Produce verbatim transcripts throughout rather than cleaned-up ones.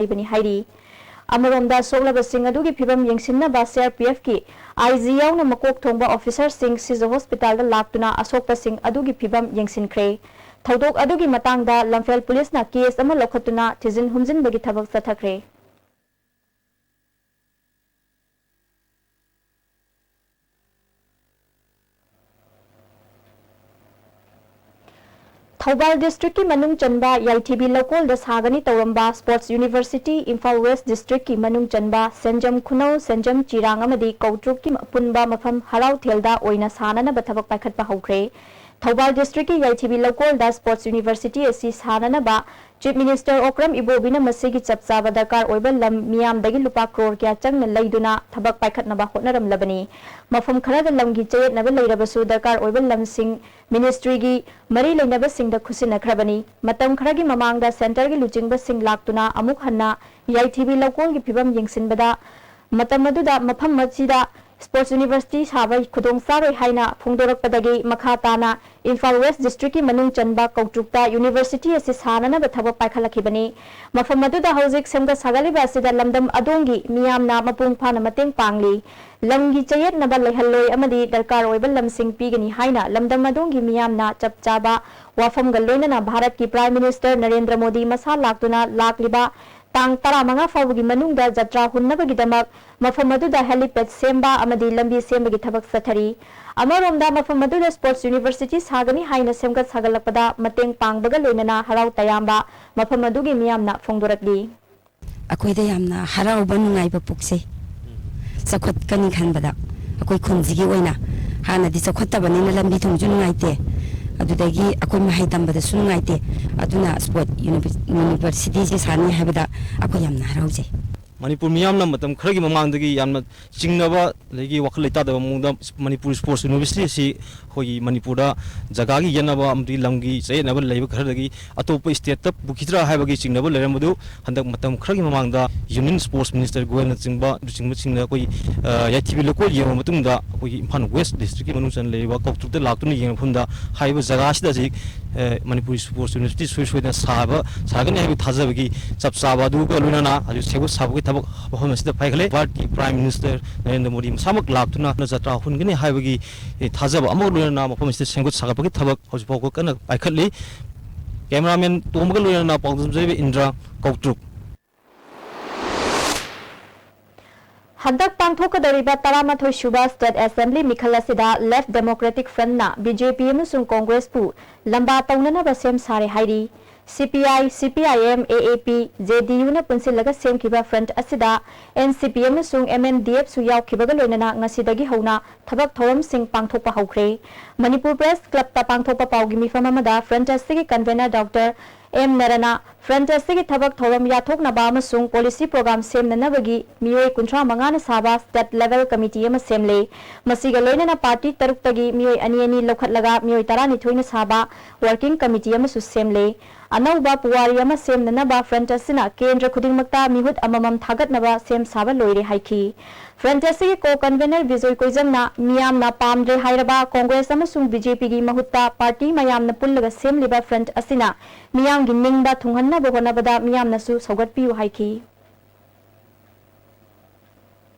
ꯂꯩꯕꯅꯤ ꯍꯥꯏꯔꯤ꯫ ꯑꯃꯔꯣꯝꯗ, ꯁꯣꯛꯂꯕꯁꯤꯡ ꯑꯗꯨꯒꯤ ꯐꯤꯕꯝ ꯌꯦꯡꯁꯤꯟꯅꯕ ꯁꯤ ꯑꯥꯔ ꯄꯤ ꯑꯦꯐꯀꯤ ꯑꯥꯏ ꯖꯤ ꯌꯥꯎꯅ ꯃꯀꯣꯛ ꯊꯣꯡꯕ ꯑꯣꯐꯤꯁꯥꯔꯁꯤꯡ ꯁꯤꯖ ꯍꯣꯁꯄꯤꯇꯥꯜꯗ ꯂꯥꯛꯇꯨꯅ ꯑꯁꯣꯛꯄꯁꯤꯡ ꯑꯗꯨꯒꯤ ꯐꯤꯕꯝ ꯌꯦꯡꯁꯤꯟꯈ꯭ꯔꯦ꯫ ꯊꯧꯗꯣꯛ ꯑꯗꯨꯒꯤ ꯃꯇꯥꯡꯗ ꯂꯝꯐꯦꯜ ꯄꯨꯂꯤꯁꯅ ꯀꯦꯁ ꯑꯃ ꯂꯧꯈꯠꯇꯨꯅ ꯊꯤꯖꯤꯟ ꯍꯨꯝꯖꯤꯟꯕꯒꯤ ꯊꯕꯛ ꯆꯠꯊꯈ꯭ꯔꯦ꯫ ꯊꯧꯕꯥꯜ ꯗꯤꯁꯇ꯭ꯔꯤꯛꯀꯤ ꯃꯅꯨꯡ ꯆꯟꯕ ꯌꯥꯏꯊꯤꯕꯤ ꯂꯧꯀꯣꯜꯗ ꯁꯥꯒꯅꯤ ꯇꯧꯔꯝꯕ ꯁ꯭ꯄꯣꯔꯠꯁ ꯌꯨꯅꯤꯚꯔꯁꯤꯇꯤ ꯏꯝꯐꯥꯜ ꯋꯦꯁ ꯗꯤꯁꯇ꯭ꯔꯤꯛꯀꯤ ꯃꯅꯨꯡ ꯆꯟꯕ ꯁꯦꯟꯖꯝ ꯈꯨꯅꯧ, ꯁꯦꯟꯖꯝ ꯆꯤꯔꯥꯡ ꯑꯃꯗꯤ ꯀꯧꯇ꯭ꯔꯨꯛꯀꯤ ꯑꯄꯨꯟꯕ ꯃꯐꯝ ꯍꯔꯥꯎꯊꯦꯜꯗ ꯑꯣꯏꯅ ꯁꯥꯅꯅꯕ ꯊꯕꯛ ꯄꯥꯏꯈꯠꯄ ꯍꯧꯈ꯭ꯔꯦ꯫ ꯊꯧꯕꯥꯜ ꯗꯤꯁꯇ꯭ꯔꯤꯛꯀꯤ ꯌꯥꯏꯊꯤꯕꯤ ꯂꯧꯀꯣꯜꯗ ꯁ꯭ꯄꯣꯔꯠꯁ ꯌꯨꯅꯤꯚꯔꯁꯤꯇꯤ ꯑꯁꯤ ꯁꯥꯅꯅꯕ ꯆꯤꯐ ꯃꯤꯅꯤꯁꯇꯔ ꯑꯣꯀ꯭ꯔꯝ ꯏꯕꯣꯕꯤꯅ ꯃꯁꯤꯒꯤ ꯆꯞ ꯆꯥꯕ ꯗꯔꯀꯥꯔ ꯑꯣꯏꯕ ꯂꯝ ꯃꯤꯌꯥꯝꯗꯒꯤ ꯂꯨꯄꯥ ꯀ꯭ꯔꯣꯔ ꯀꯌꯥ ꯆꯪꯅ ꯂꯩꯗꯨꯅ ꯊꯕꯛ ꯄꯥꯏꯈꯠꯅꯕ ꯍꯣꯠꯅꯔꯝꯂꯕꯅꯤ꯫ ꯃꯐꯝ ꯈꯔꯗ ꯂꯝꯒꯤ ꯆꯌꯦꯠꯅꯕ ꯂꯩꯔꯕꯁꯨ ꯗꯔꯀꯥꯔ ꯑꯣꯏꯕ ꯂꯝꯁꯤꯡ ꯃꯤꯅꯤꯁꯇ꯭ꯔꯤꯒꯤ ꯃꯔꯤ ꯂꯩꯅꯕꯁꯤꯡꯗ ꯈꯨꯠꯁꯤꯟꯅꯈ꯭ꯔꯕꯅꯤ꯫ ꯃꯇꯝ ꯈꯔꯒꯤ ꯃꯃꯥꯡꯗ ꯁꯦꯟꯇꯔꯒꯤ ꯂꯨꯆꯤꯡꯕꯁꯤꯡ ꯂꯥꯛꯇꯨꯅ ꯑꯃꯨꯛ ꯍꯟꯅ ꯌꯥꯏꯊꯤꯕꯤ ꯂꯧꯀꯣꯜꯒꯤ ꯐꯤꯕꯝ ꯌꯦꯡꯁꯤꯟꯕꯗ, ꯃꯇꯝ ꯑꯗꯨꯗ ꯃꯐꯝ ꯑꯁꯤꯗ ꯁ꯭ꯄꯣꯔꯠꯁ ꯌꯨꯅꯤꯚꯔꯁꯤꯇꯤ ꯁꯥꯕ ꯈꯨꯗꯣꯡ ꯆꯥꯔꯣꯏ ꯍꯥꯏꯅ ꯐꯣꯡꯗꯣꯔꯛꯄꯗꯒꯤ ꯃꯈꯥ ꯇꯥꯅ ꯏꯝꯐꯥꯜ ꯋꯦꯁ ꯗꯤꯁꯇ꯭ꯔꯤꯛꯀꯤ ꯃꯅꯨꯡ ꯆꯟꯕ ꯀꯧꯇ꯭ꯔꯨꯛꯇ ꯌꯨꯅꯤꯚꯔꯁꯤꯇꯤ ꯑꯁꯤ ꯁꯥꯅꯅꯕ ꯊꯕꯛ ꯄꯥꯏꯈꯠꯂꯛꯈꯤꯕꯅꯤ꯫ ꯃꯐꯝ ꯑꯗꯨꯗ ꯍꯧꯖꯤꯛ ꯁꯦꯝꯒꯠ ꯁꯥꯒꯠꯂꯤꯕ ꯑꯁꯤꯗ ꯂꯝꯗꯝ ꯑꯗꯣꯝꯒꯤ ꯃꯤꯌꯥꯝꯅ ꯃꯄꯨꯡ ꯐꯥꯅ ꯃꯇꯦꯡ ꯄꯥꯡꯂꯤ꯫ ꯂꯝꯒꯤ ꯆꯌꯦꯠꯅꯕ ꯂꯩꯍꯜꯂꯣꯏ ꯑꯃꯗꯤ ꯗꯔꯀꯥꯔ ꯑꯣꯏꯕ ꯂꯝꯁꯤꯡ ꯄꯤꯒꯅꯤ ꯍꯥꯏꯅ ꯂꯝꯗꯝ ꯑꯗꯣꯝꯒꯤ ꯃꯤꯌꯥꯝꯅ ꯆꯞ ꯆꯥꯕ ꯋꯥꯐꯝꯒ ꯂꯣꯏꯅꯅ ꯚꯥꯔꯠꯀꯤ ꯄ꯭ꯔꯥꯏꯝ ꯃꯤꯅꯤꯁꯇꯔ ꯅꯔꯦꯟꯗ꯭ꯔ ꯃꯣꯗꯤ ꯃꯁꯥ ꯂꯥꯛꯇꯨꯅ ꯂꯥꯛꯂꯤꯕ ꯇꯥꯡ ꯇꯔꯥꯃꯉꯥ ꯐꯥꯎꯕꯒꯤ ꯃꯅꯨꯡꯗ ꯖꯇ꯭ꯔꯥ ꯍꯨꯟꯅꯕꯒꯤꯗꯃꯛ ꯃꯐꯝ ꯑꯗꯨꯗ helipad ꯁꯦꯝꯕ ꯑꯃꯗꯤ ꯂꯝꯕꯤ ꯁꯦꯝꯕꯒꯤ ꯊꯕꯛ ꯆꯠꯊꯔꯤ꯫ ꯑꯃꯔꯣꯝꯗ, ꯃꯐꯝ ꯑꯗꯨꯗ ꯁ꯭ꯄꯣꯔꯠꯁ ꯌꯨꯅꯤꯚꯔꯁꯤꯇꯤ ꯁꯥꯒꯅꯤ ꯍꯥꯏꯅ ꯁꯦꯝꯒꯠ ꯁꯥꯒꯠꯂꯛꯄꯗ ꯃꯇꯦꯡ ꯄꯥꯡꯕꯒ ꯂꯣꯏꯅꯅ ꯍꯔꯥꯎ ꯇꯌꯥꯝꯕ ꯃꯐꯝ ꯑꯗꯨꯒꯤ ꯃꯤꯌꯥꯝꯅ ꯐꯣꯡꯗꯣꯔꯛꯂꯤ꯫ ꯑꯩꯈꯣꯏꯗ ꯌꯥꯝꯅ ꯍꯔꯥꯎꯕ, ꯅꯨꯡꯉꯥꯏꯕ ꯄꯣꯛꯆꯩ꯫ ꯆꯥꯎꯈꯠꯀꯅꯤ ꯈꯟꯕꯗ ꯑꯩꯈꯣꯏ ꯈꯨꯟꯁꯤꯒꯤ ꯑꯣꯏꯅ ꯍꯥꯟꯅꯗꯤ ꯆꯥꯎꯈꯠꯇꯕꯅꯤꯅ ꯂꯝꯕꯤ ꯊꯣꯡꯁꯨ ꯅꯨꯡꯉꯥꯏꯇꯦ, ꯑꯗꯨꯗꯒꯤ ꯑꯩꯈꯣꯏ ꯃꯍꯩ ꯇꯝꯕꯗꯁꯨ ꯅꯨꯡꯉꯥꯏꯇꯦ꯫ ꯑꯗꯨꯅ ꯁ꯭ꯄꯣꯔꯠ ꯌꯨꯅꯤꯚꯔ-, ꯌꯨꯅꯤꯚꯔꯁꯤꯇꯤꯁꯦ ꯁꯥꯅꯤ ꯍꯥꯏꯕꯗ ꯑꯩꯈꯣꯏ ꯌꯥꯝꯅ ꯍꯔꯥꯎꯖꯩ꯫ ꯃꯅꯤꯄꯨꯔ ꯃꯤꯌꯥꯝꯅ ꯃꯇꯝ ꯈꯔꯒꯤ ꯃꯃꯥꯡꯗꯒꯤ ꯌꯥꯝꯅ ꯆꯤꯡꯅꯕ ꯑꯗꯒꯤ ꯋꯥꯈꯜ ꯂꯩꯇꯥꯗꯕ ꯃꯑꯣꯡꯗ ꯃꯅꯤꯄꯨꯔ ꯁ꯭ꯄꯣꯔꯠꯁ ꯌꯨꯅꯤꯚꯔꯁꯤꯇꯤ ꯑꯁꯤ ꯑꯩꯈꯣꯏꯒꯤ ꯃꯅꯤꯄꯨꯔꯗ ꯖꯒꯥꯒꯤ ꯌꯦꯠꯅꯕ ꯑꯃꯗꯤ ꯂꯝꯒꯤ ꯆꯌꯦꯠꯅꯕ ꯂꯩꯕ ꯈꯔꯗꯒꯤ ꯑꯇꯣꯞꯄ ꯁ꯭ꯇꯦꯠꯇ ꯄꯨꯈꯤꯗ꯭ꯔꯥ ꯍꯥꯏꯕꯒꯤ ꯆꯤꯡꯅꯕ ꯂꯩꯔꯝꯕꯗꯨ ꯍꯟꯗꯛ ꯃꯇꯝ ꯈꯔꯒꯤ ꯃꯃꯥꯡꯗ ꯌꯨꯅꯤꯌꯟ ꯁ꯭ꯄꯣꯔꯠꯁ ꯃꯤꯅꯤꯁꯇꯔ ꯒꯣꯌꯜꯅꯆꯤꯡꯕ, ꯂꯨꯆꯤꯡꯕꯁꯤꯡꯅ ꯑꯩꯈꯣꯏ, ꯑ, ꯌꯥꯏꯊꯤꯕꯤ ꯂꯧꯀꯣꯜ ꯌꯦꯡꯂꯕ ꯃꯇꯨꯡꯗ ꯑꯩꯈꯣꯏꯒꯤ ꯏꯝꯐꯥꯜ ꯋꯦꯁ ꯗꯤꯁꯇ꯭ꯔꯤꯛꯀꯤ ꯃꯅꯨꯡ ꯆꯟꯅ ꯂꯩꯔꯤꯕ ꯀꯧꯇ꯭ꯔꯨꯛꯇ ꯂꯥꯛꯇꯨꯅ ꯌꯦꯡꯕ ꯃꯐꯝꯗ ꯍꯥꯏꯔꯤꯕ ꯖꯒꯥ ꯑꯁꯤꯗ ꯍꯧꯖꯤꯛ ꯑ, ꯃꯅꯤꯄꯨꯔ ꯁ꯭ꯄꯣꯔꯠꯁ ꯌꯨꯅꯤꯚꯔꯁꯤꯇꯤ ꯁꯣꯏ ꯁꯣꯏꯗꯅ ꯁꯥꯕ ꯁꯥꯒꯅꯤ ꯍꯥꯏꯕꯒꯤ ꯊꯥꯖꯕꯒꯤ ꯆꯞ ꯆꯥꯕ ꯑꯗꯨꯒ ꯂꯣꯏꯅꯅ ꯍꯧꯖꯤꯛ ꯁꯦꯝꯒꯠ ꯁꯥꯕꯒꯤ ꯊꯕꯛ ꯃꯐꯝ ꯑꯁꯤꯗ ꯄꯥꯏꯈꯠꯂꯦ꯫ ꯚꯥꯔꯠꯀꯤ ꯄ꯭ꯔꯥꯏꯝ ꯃꯤꯅꯤꯁꯇꯔ ꯅꯔꯦꯟꯗ꯭ꯔ ꯃꯣꯗꯤ ꯃꯁꯥꯃꯛ ꯂꯥꯛꯇꯨꯅ ꯖꯇ꯭ꯔꯥ ꯍꯨꯟꯒꯅꯤ ꯍꯥꯏꯕꯒꯤ, ꯑꯦ, ꯊꯥꯖꯕ ꯑꯃꯒ ꯂꯣꯏꯅꯅ ꯃꯐꯝ ꯑꯁꯤꯗ ꯁꯦꯝꯒꯠ ꯁꯥꯒꯠꯄꯒꯤ ꯊꯕꯛ ꯍꯧꯖꯤꯛ ꯐꯥꯎꯕ ꯀꯟꯅ ꯄꯥꯏꯈꯠꯂꯤ꯫ ꯀꯦꯃꯦꯔꯥꯃꯦꯟ ꯇꯣꯝꯕꯒ ꯂꯣꯏꯅꯅ ꯄꯥꯎꯗꯝꯖꯩꯕ ꯏꯟꯗ꯭ꯔ ꯀꯧꯇ꯭ꯔꯨꯛ꯫ ꯍꯟꯗꯛ ꯄꯥꯡꯊꯣꯛꯀꯗꯧꯔꯤꯕ ꯇꯔꯥꯃꯥꯊꯣꯏ ꯁꯨꯕ State Assembly ꯃꯤꯈꯜ ꯑꯁꯤꯗ Left Democratic Front ꯅ B J P ꯑꯃꯁꯨꯡ Congress ꯄꯨ ꯂꯝꯕꯥ ꯇꯧꯅꯅꯕ ꯁꯦꯝ ꯁꯥꯔꯦ ꯍꯥꯏꯔꯤ꯫ C P I, C P I M, A A P, J D U ꯅ ꯄꯨꯟꯁꯤꯜꯂꯒ ꯁꯦꯝꯈꯤꯕ front ꯑꯁꯤꯗ N C P ꯑꯃꯁꯨꯡ M N D F ꯁꯨ ꯌꯥꯎꯈꯤꯕꯒ ꯂꯣꯏꯅꯅ ꯉꯁꯤꯗꯒꯤ ꯍꯧꯅ ꯊꯕꯛ ꯊꯧꯔꯝꯁꯤꯡ ꯄꯥꯡꯊꯣꯛꯄ ꯍꯧꯈ꯭ꯔꯦ꯫ ꯃꯅꯤꯄꯨꯔ Press Club ꯇ ꯄꯥꯡꯊꯣꯛꯄ ꯄꯥꯎꯒꯤ ꯃꯤꯐꯝ ꯑꯃꯗ front ꯑꯁꯤꯒꯤ convener Doctor M ꯅꯔꯅ front ꯑꯁꯤꯒꯤ ꯊꯕꯛ ꯊꯧꯔꯝ ꯌꯥꯊꯣꯛꯅꯕ ꯑꯃꯁꯨꯡ policy program ꯁꯦꯝꯅꯅꯕꯒꯤ ꯃꯤꯑꯣꯏ ꯀꯨꯟꯊ꯭ꯔꯥ ꯃꯉꯥꯅ ꯁꯥꯕ state level committee ꯑꯃ ꯁꯦꯝꯂꯦ꯫ ꯃꯁꯤꯒ ꯂꯣꯏꯅꯅ party ꯇꯔꯨꯛꯇꯒꯤ ꯃꯤꯑꯣꯏ ꯑꯅꯤ ꯑꯅꯤ ꯂꯧꯈꯠꯂꯒ ꯃꯤꯑꯣꯏ ꯇꯔꯥꯅꯤꯊꯣꯏꯅ ꯁꯥꯕ working committee ꯑꯃꯁꯨ ꯁꯦꯝꯂꯦ꯫ ꯑꯅꯧꯕ ꯄꯨꯋꯥꯔꯤ ꯑꯃ ꯁꯦꯝꯅꯅꯕ front ꯑꯁꯤꯅ ꯀꯦꯟꯗ꯭ꯔ ꯈꯨꯗꯤꯡꯃꯛꯇ ꯃꯤꯍꯨꯠ ꯑꯃꯃꯝ ꯊꯥꯒꯠꯅꯕ ꯁꯦꯝ ꯁꯥꯕ ꯂꯣꯏꯔꯦ ꯍꯥꯏꯈꯤ꯫ Front ꯑꯁꯤꯒꯤ co-convener ꯕꯤꯖꯣꯏ ꯀꯣꯏꯖꯝꯅ ꯃꯤꯌꯥꯝꯅ ꯄꯥꯝꯗ꯭ꯔꯦ ꯍꯥꯏꯔꯕ Congress ꯑꯃꯁꯨꯡ B J P ꯒꯤ ꯃꯍꯨꯠꯇ party ꯃꯌꯥꯝꯅ ꯄꯨꯜꯂꯒ ꯁꯦꯝꯂꯤꯕ front ꯑꯁꯤꯅ ꯃꯤꯌꯥꯝꯒꯤ ꯅꯤꯡꯕ ꯊꯨꯡꯍꯟꯅꯕ ꯍꯣꯠꯅꯕꯗ ꯃꯤꯌꯥꯝꯅꯁꯨ ꯁꯧꯒꯠꯄꯤꯌꯨ ꯍꯥꯏꯈꯤ꯫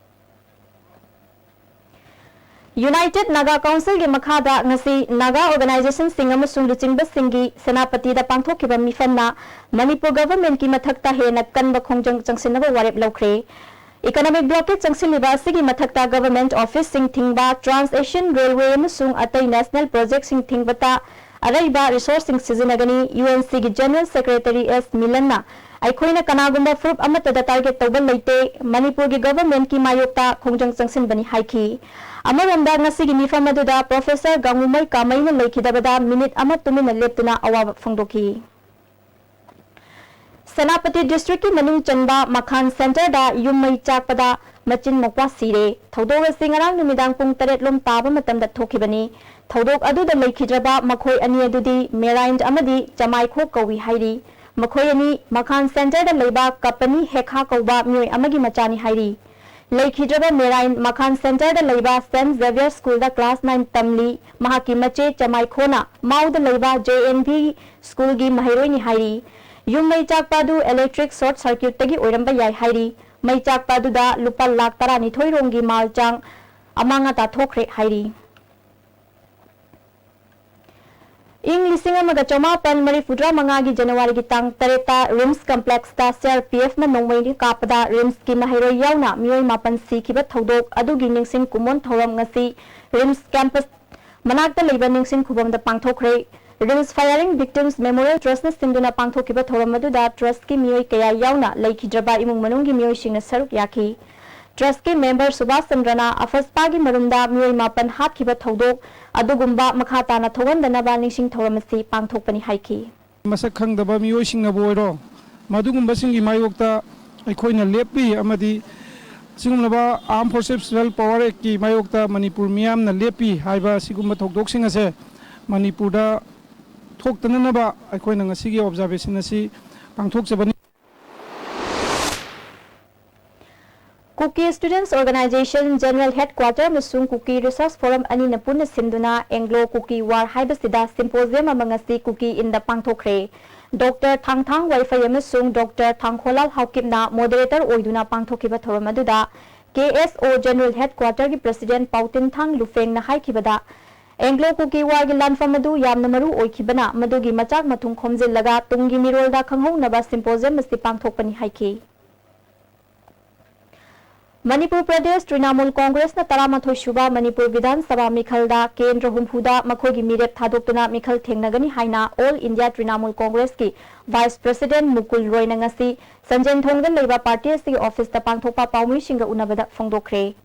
United Naga Council ꯒꯤ ꯃꯈꯥꯗ ꯉꯁꯤ ꯅꯥꯒꯥ organization ꯁꯤꯡ ꯑꯃꯁꯨꯡ ꯂꯨꯆꯤꯡꯕꯁꯤꯡꯒꯤ ꯁꯦꯅꯥꯄꯇꯤꯗ ꯄꯥꯡꯊꯣꯛꯈꯤꯕ ꯃꯤꯐꯝꯅ ꯃꯅꯤꯄꯨꯔ government ꯀꯤ ꯃꯊꯛꯇ ꯍꯦꯟꯅ ꯀꯟꯕ ꯈꯣꯡꯖꯪ ꯆꯪꯁꯤꯟꯅꯕ ꯋꯥꯔꯦꯞ ꯂꯧꯈ꯭ꯔꯦ꯫ Economic blockade ꯆꯪꯁꯤꯜꯂꯤꯕ ꯑꯁꯤꯒꯤ ꯃꯊꯛꯇ government office ꯁꯤꯡ ꯊꯤꯡꯕ, Trans Asian Railway ꯑꯃꯁꯨꯡ ꯑꯇꯩ national project ꯁꯤꯡ ꯊꯤꯡꯕꯇ ꯑꯔꯩꯕ resource ꯁꯤꯡ ꯁꯤꯖꯤꯟꯅꯒꯅꯤ꯫ U N C ꯒꯤ General Secretary S Millan ꯅ ꯑꯩꯈꯣꯏꯅ ꯀꯅꯥꯒꯨꯝꯕ ꯐꯨꯔꯨꯞ ꯑꯃꯠꯇꯗ target ꯇꯧꯕ ꯂꯩꯇꯦ, ꯃꯅꯤꯄꯨꯔꯒꯤ government ꯀꯤ ꯃꯥꯌꯣꯛꯇ ꯈꯣꯡꯖꯪ ꯆꯪꯁꯤꯟꯕꯅꯤ ꯍꯥꯏꯈꯤ꯫ ꯑꯃꯔꯣꯝꯗ ꯉꯁꯤꯒꯤ ꯃꯤꯐꯝ ꯑꯗꯨꯗ Professor ꯒꯥꯡꯉꯨꯃꯩ ꯀꯥꯃꯩꯅ ꯂꯩꯈꯤꯗꯕꯗ minute ꯑꯃ ꯇꯨꯃꯤꯟꯅ ꯂꯦꯞꯇꯨꯅ ꯑꯋꯥꯕ ꯐꯣꯡꯗꯣꯛꯈꯤ꯫ ꯁꯦꯅꯥꯄꯇꯤ district ꯀꯤ ꯃꯅꯨꯡ ꯆꯟꯕ ꯃꯈꯥꯟ center ꯗ ꯌꯨꯝ ꯃꯩ ꯆꯥꯛꯄꯗ ꯃꯆꯤꯟ ꯃꯧꯄ꯭ꯋꯥ ꯁꯤꯔꯦ꯫ ꯊꯧꯗꯣꯛ ꯑꯁꯤ ꯉꯔꯥꯡ ꯅꯨꯃꯤꯗꯥꯡ ꯄꯨꯡ ꯇꯔꯦꯠ ꯂꯣꯝ ꯇꯥꯕ ꯃꯇꯝꯗ ꯊꯣꯛꯈꯤꯕꯅꯤ꯫ ꯊꯧꯗꯣꯛ ꯑꯗꯨꯗ ꯂꯩꯈꯤꯗ꯭ꯔꯕ ꯃꯈꯣꯏ ꯑꯅꯤ ꯑꯗꯨꯗꯤ ꯃꯦꯔꯥꯏꯟ ꯑꯃꯗꯤ ꯆꯃꯥꯏꯈꯣꯛ ꯀꯧꯏ ꯍꯥꯏꯔꯤ꯫ ꯃꯈꯣꯏ ꯑꯅꯤ ꯃꯈꯥꯟ center ꯗ ꯂꯩꯕ ꯀꯄꯅꯤ ꯍꯦꯈꯥ ꯀꯧꯕ ꯃꯤꯑꯣꯏ ꯑꯃꯒꯤ ꯃꯆꯥꯅꯤ ꯍꯥꯏꯔꯤ꯫ ꯂꯩꯈꯤꯗ꯭ꯔꯕ ꯃꯦꯔꯥꯏꯟ ꯃꯈꯥꯟ ꯁꯦꯟꯇꯔꯗ ꯂꯩꯕ ꯁꯦꯟꯠ ꯖꯦꯚꯤꯌꯔ ꯁ꯭ꯀꯨꯜꯗ ꯀ꯭ꯂꯥꯁ ꯅꯥꯏꯟ ꯇꯝꯂꯤ꯫ ꯃꯍꯥꯛꯀꯤ ꯃꯆꯦ ꯆꯃꯥꯏꯈꯣꯅ ꯃꯥꯎꯗ ꯂꯩꯕ ꯖꯦ ꯑꯦꯟ ꯚꯤ ꯁ꯭ꯀꯨꯜꯒꯤ ꯃꯍꯩꯔꯣꯏꯅꯤ ꯍꯥꯏꯔꯤ꯫ ꯌꯨꯝ ꯃꯩ ꯆꯥꯛꯄ ꯑꯗꯨ ꯏꯂꯦꯛꯇ꯭ꯔꯤꯛ ꯁꯣꯔꯠ ꯁꯔꯀ꯭ꯌꯨꯠꯇꯒꯤ ꯑꯣꯏꯔꯝꯕ ꯌꯥꯏ ꯍꯥꯏꯔꯤ꯫ ꯃꯩ ꯆꯥꯛꯄ ꯑꯗꯨꯗ ꯂꯨꯄꯥ ꯂꯥꯈ ꯇꯔꯥꯅꯤꯊꯣꯏ ꯔꯣꯝꯒꯤ ꯃꯥꯜ ꯆꯥꯡ ꯑꯃꯥꯡ ꯑꯇꯥ ꯊꯣꯛꯈ꯭ꯔꯦ ꯍꯥꯏꯔꯤ꯫ ꯏꯪ ꯂꯤꯁꯤꯡ ꯑꯃꯒ ꯆꯃꯥꯄꯟ ꯃꯔꯤꯐꯨꯇꯔꯥ ꯃꯉꯥꯒꯤ ꯖꯅꯋꯥꯔꯤꯒꯤ ꯇꯥꯡ ꯇꯔꯦꯠꯇ ꯔꯤꯝꯁ ꯀꯝꯄ꯭ꯂꯦꯛꯁꯇ ꯁꯤ ꯑꯥꯔ ꯄꯤ ꯑꯦꯐꯅ ꯅꯣꯡꯃꯩ ꯀꯥꯞꯄꯗ ꯔꯤꯝꯁꯀꯤ ꯃꯍꯩꯔꯣꯏ ꯌꯥꯎꯅ ꯃꯤꯑꯣꯏ ꯃꯥꯄꯟ ꯁꯤꯈꯤꯕ ꯊꯧꯗꯣꯛ ꯑꯗꯨꯒꯤ ꯅꯤꯡꯁꯤꯡ ꯀꯨꯝꯑꯣꯟ ꯊꯧꯔꯝ ꯉꯁꯤ ꯔꯤꯝꯁ ꯀꯦꯝꯄꯁ ꯃꯅꯥꯛꯇ ꯂꯩꯕ ꯅꯤꯡꯁꯤꯡ ꯈꯨꯕꯝꯗ ꯄꯥꯡꯊꯣꯛꯈ꯭ꯔꯦ꯫ ꯔꯤꯝꯁ ꯐꯥꯌꯔꯤꯡ ꯚꯤꯛꯇꯤꯝꯁ ꯃꯦꯃꯣꯔꯤꯌꯦꯜ ꯇ꯭ꯔꯁꯅ ꯁꯤꯟꯗꯨꯅ ꯄꯥꯡꯊꯣꯛꯈꯤꯕ ꯊꯧꯔꯝ ꯑꯗꯨꯗ ꯇ꯭ꯔꯁꯀꯤ ꯃꯤꯑꯣꯏ ꯀꯌꯥ ꯌꯥꯎꯅ ꯂꯩꯈꯤꯗ꯭ꯔꯕ ꯏꯃꯨꯡ ꯃꯅꯨꯡꯒꯤ ꯃꯤꯑꯣꯏꯁꯤꯡꯅ ꯁꯔꯨꯛ ꯌꯥꯈꯤ꯫ ꯇ꯭ꯔꯁꯀꯤ ꯃꯦꯝꯕꯔ ꯁꯨꯕꯥꯁ ꯆꯟꯗ꯭ꯔꯅ ꯑꯐꯁꯄꯥꯒꯤ ꯃꯔꯨꯝꯗ ꯃꯤꯑꯣꯏ ꯃꯥꯄꯟ ꯍꯥꯠꯈꯤꯕ ꯊꯧꯗꯣꯛ ꯑꯗꯨꯒꯨꯝꯕ ꯃꯈꯥ ꯇꯥꯅ ꯊꯣꯛꯍꯟꯗꯅꯕ ꯅꯤꯡꯁꯤꯡ ꯊꯧꯔꯝ ꯑꯁꯤ ꯄꯥꯡꯊꯣꯛꯄꯅꯤ ꯍꯥꯏꯈꯤ꯫ ꯃꯁꯛ ꯈꯪꯗꯕ ꯃꯤꯑꯣꯏꯁꯤꯡꯅꯕꯨ ꯑꯣꯏꯔꯣ, ꯃꯗꯨꯒꯨꯝꯕꯁꯤꯡꯒꯤ ꯃꯥꯌꯣꯛꯇ ꯑꯩꯈꯣꯏꯅ ꯂꯦꯞꯄꯤ ꯑꯃꯗꯤ ꯑꯁꯤꯒꯨꯝꯂꯕ Armed Forces Special Power Actꯀꯤ ꯃꯥꯌꯣꯛꯇ ꯃꯅꯤꯄꯨꯔ ꯃꯤꯌꯥꯝꯅ ꯂꯦꯞꯄꯤ ꯍꯥꯏꯕ ꯑꯁꯤꯒꯨꯝꯕ ꯊꯧꯗꯣꯛꯁꯤꯡ ꯑꯁꯦ ꯃꯅꯤꯄꯨꯔꯗ ꯊꯣꯛꯇꯅꯅꯕ ꯑꯩꯈꯣꯏꯅ ꯉꯁꯤꯒꯤ observation ꯑꯁꯤ ꯄꯥꯡꯊꯣꯛꯆꯕꯅꯤ꯫ Kuki Students Organisation General Headquarter ꯑꯃꯁꯨꯡ Kuki Research Forum ꯑꯅꯤꯅ ꯄꯨꯟꯅ ꯁꯤꯟꯗꯨꯅ Anglo Kuki War ꯍꯥꯏꯕꯁꯤꯗ symposium ꯑꯃ ꯉꯁꯤ ꯀꯨꯀꯤ ꯏꯟꯗ ꯄꯥꯡꯊꯣꯛꯈ꯭ꯔꯦ꯫ ꯗꯣꯛꯇꯔ ꯊꯥꯡꯊꯥꯡ ꯋꯥꯏꯐꯩ ꯑꯃꯁꯨꯡ ꯗꯣꯛꯇꯔ ꯊꯥꯡꯈꯣꯂꯥꯜ ꯍꯥꯎꯀꯤꯞꯅ moderator ꯑꯣꯏꯗꯨꯅ ꯄꯥꯡꯊꯣꯛꯈꯤꯕ ꯊꯧꯔꯝ ꯑꯗꯨꯗ ꯀꯦ ꯑꯦꯁ ꯑꯣ General Headquarterꯒꯤ President ꯄꯥꯎꯇꯤꯟꯊꯥꯡ ꯂꯨꯐꯦꯡꯅ ꯍꯥꯏꯈꯤꯕꯗ, Anglo Kuki Warꯒꯤ ꯂꯥꯟꯐꯝ ꯑꯗꯨ ꯌꯥꯝꯅ ꯃꯔꯨ ꯑꯣꯏꯈꯤꯕꯅ, ꯃꯗꯨꯒꯤ ꯃꯆꯥꯛ ꯃꯊꯨꯝ ꯈꯣꯝꯖꯤꯜꯂꯒ ꯇꯨꯡꯒꯤ ꯃꯤꯔꯣꯜꯗ ꯈꯪꯍꯧꯅꯕ symposium ꯑꯁꯤ ꯄꯥꯡꯊꯣꯛꯄꯅꯤ ꯍꯥꯏꯈꯤ꯫ ꯃꯅꯤꯄꯨꯔ ꯄ꯭ꯔꯗꯦꯁ ꯇ꯭ꯔꯤꯅꯥꯃꯨꯜ ꯀꯣꯡꯒ꯭ꯔꯦꯁꯅ ꯇꯔꯥꯃꯥꯊꯣꯏ ꯁꯨꯕ ꯃꯅꯤꯄꯨꯔ ꯕꯤꯙꯥꯟ ꯁꯚꯥ ꯃꯤꯈꯜꯗ ꯀꯦꯟꯗ꯭ꯔ ꯍꯨꯝꯐꯨꯗ ꯃꯈꯣꯏꯒꯤ ꯃꯤꯔꯦꯞ ꯊꯥꯗꯣꯛꯇꯨꯅ ꯃꯤꯈꯜ ꯊꯦꯡꯅꯒꯅꯤ ꯍꯥꯏꯅ All India Trinamool Congressꯀꯤ Vice President ꯃꯨꯀꯨꯜ ꯔꯣꯏꯅ ꯉꯁꯤ ꯁꯟꯖꯦꯟꯊꯣꯡꯗ ꯂꯩꯕ party ꯑꯁꯤꯒꯤ officeꯇ ꯄꯥꯡꯊꯣꯛꯄ ꯄꯥꯎꯃꯤꯁꯤꯡꯒ ꯎꯅꯕꯗ ꯐꯣꯡꯗꯣꯛꯈ꯭ꯔꯦ꯫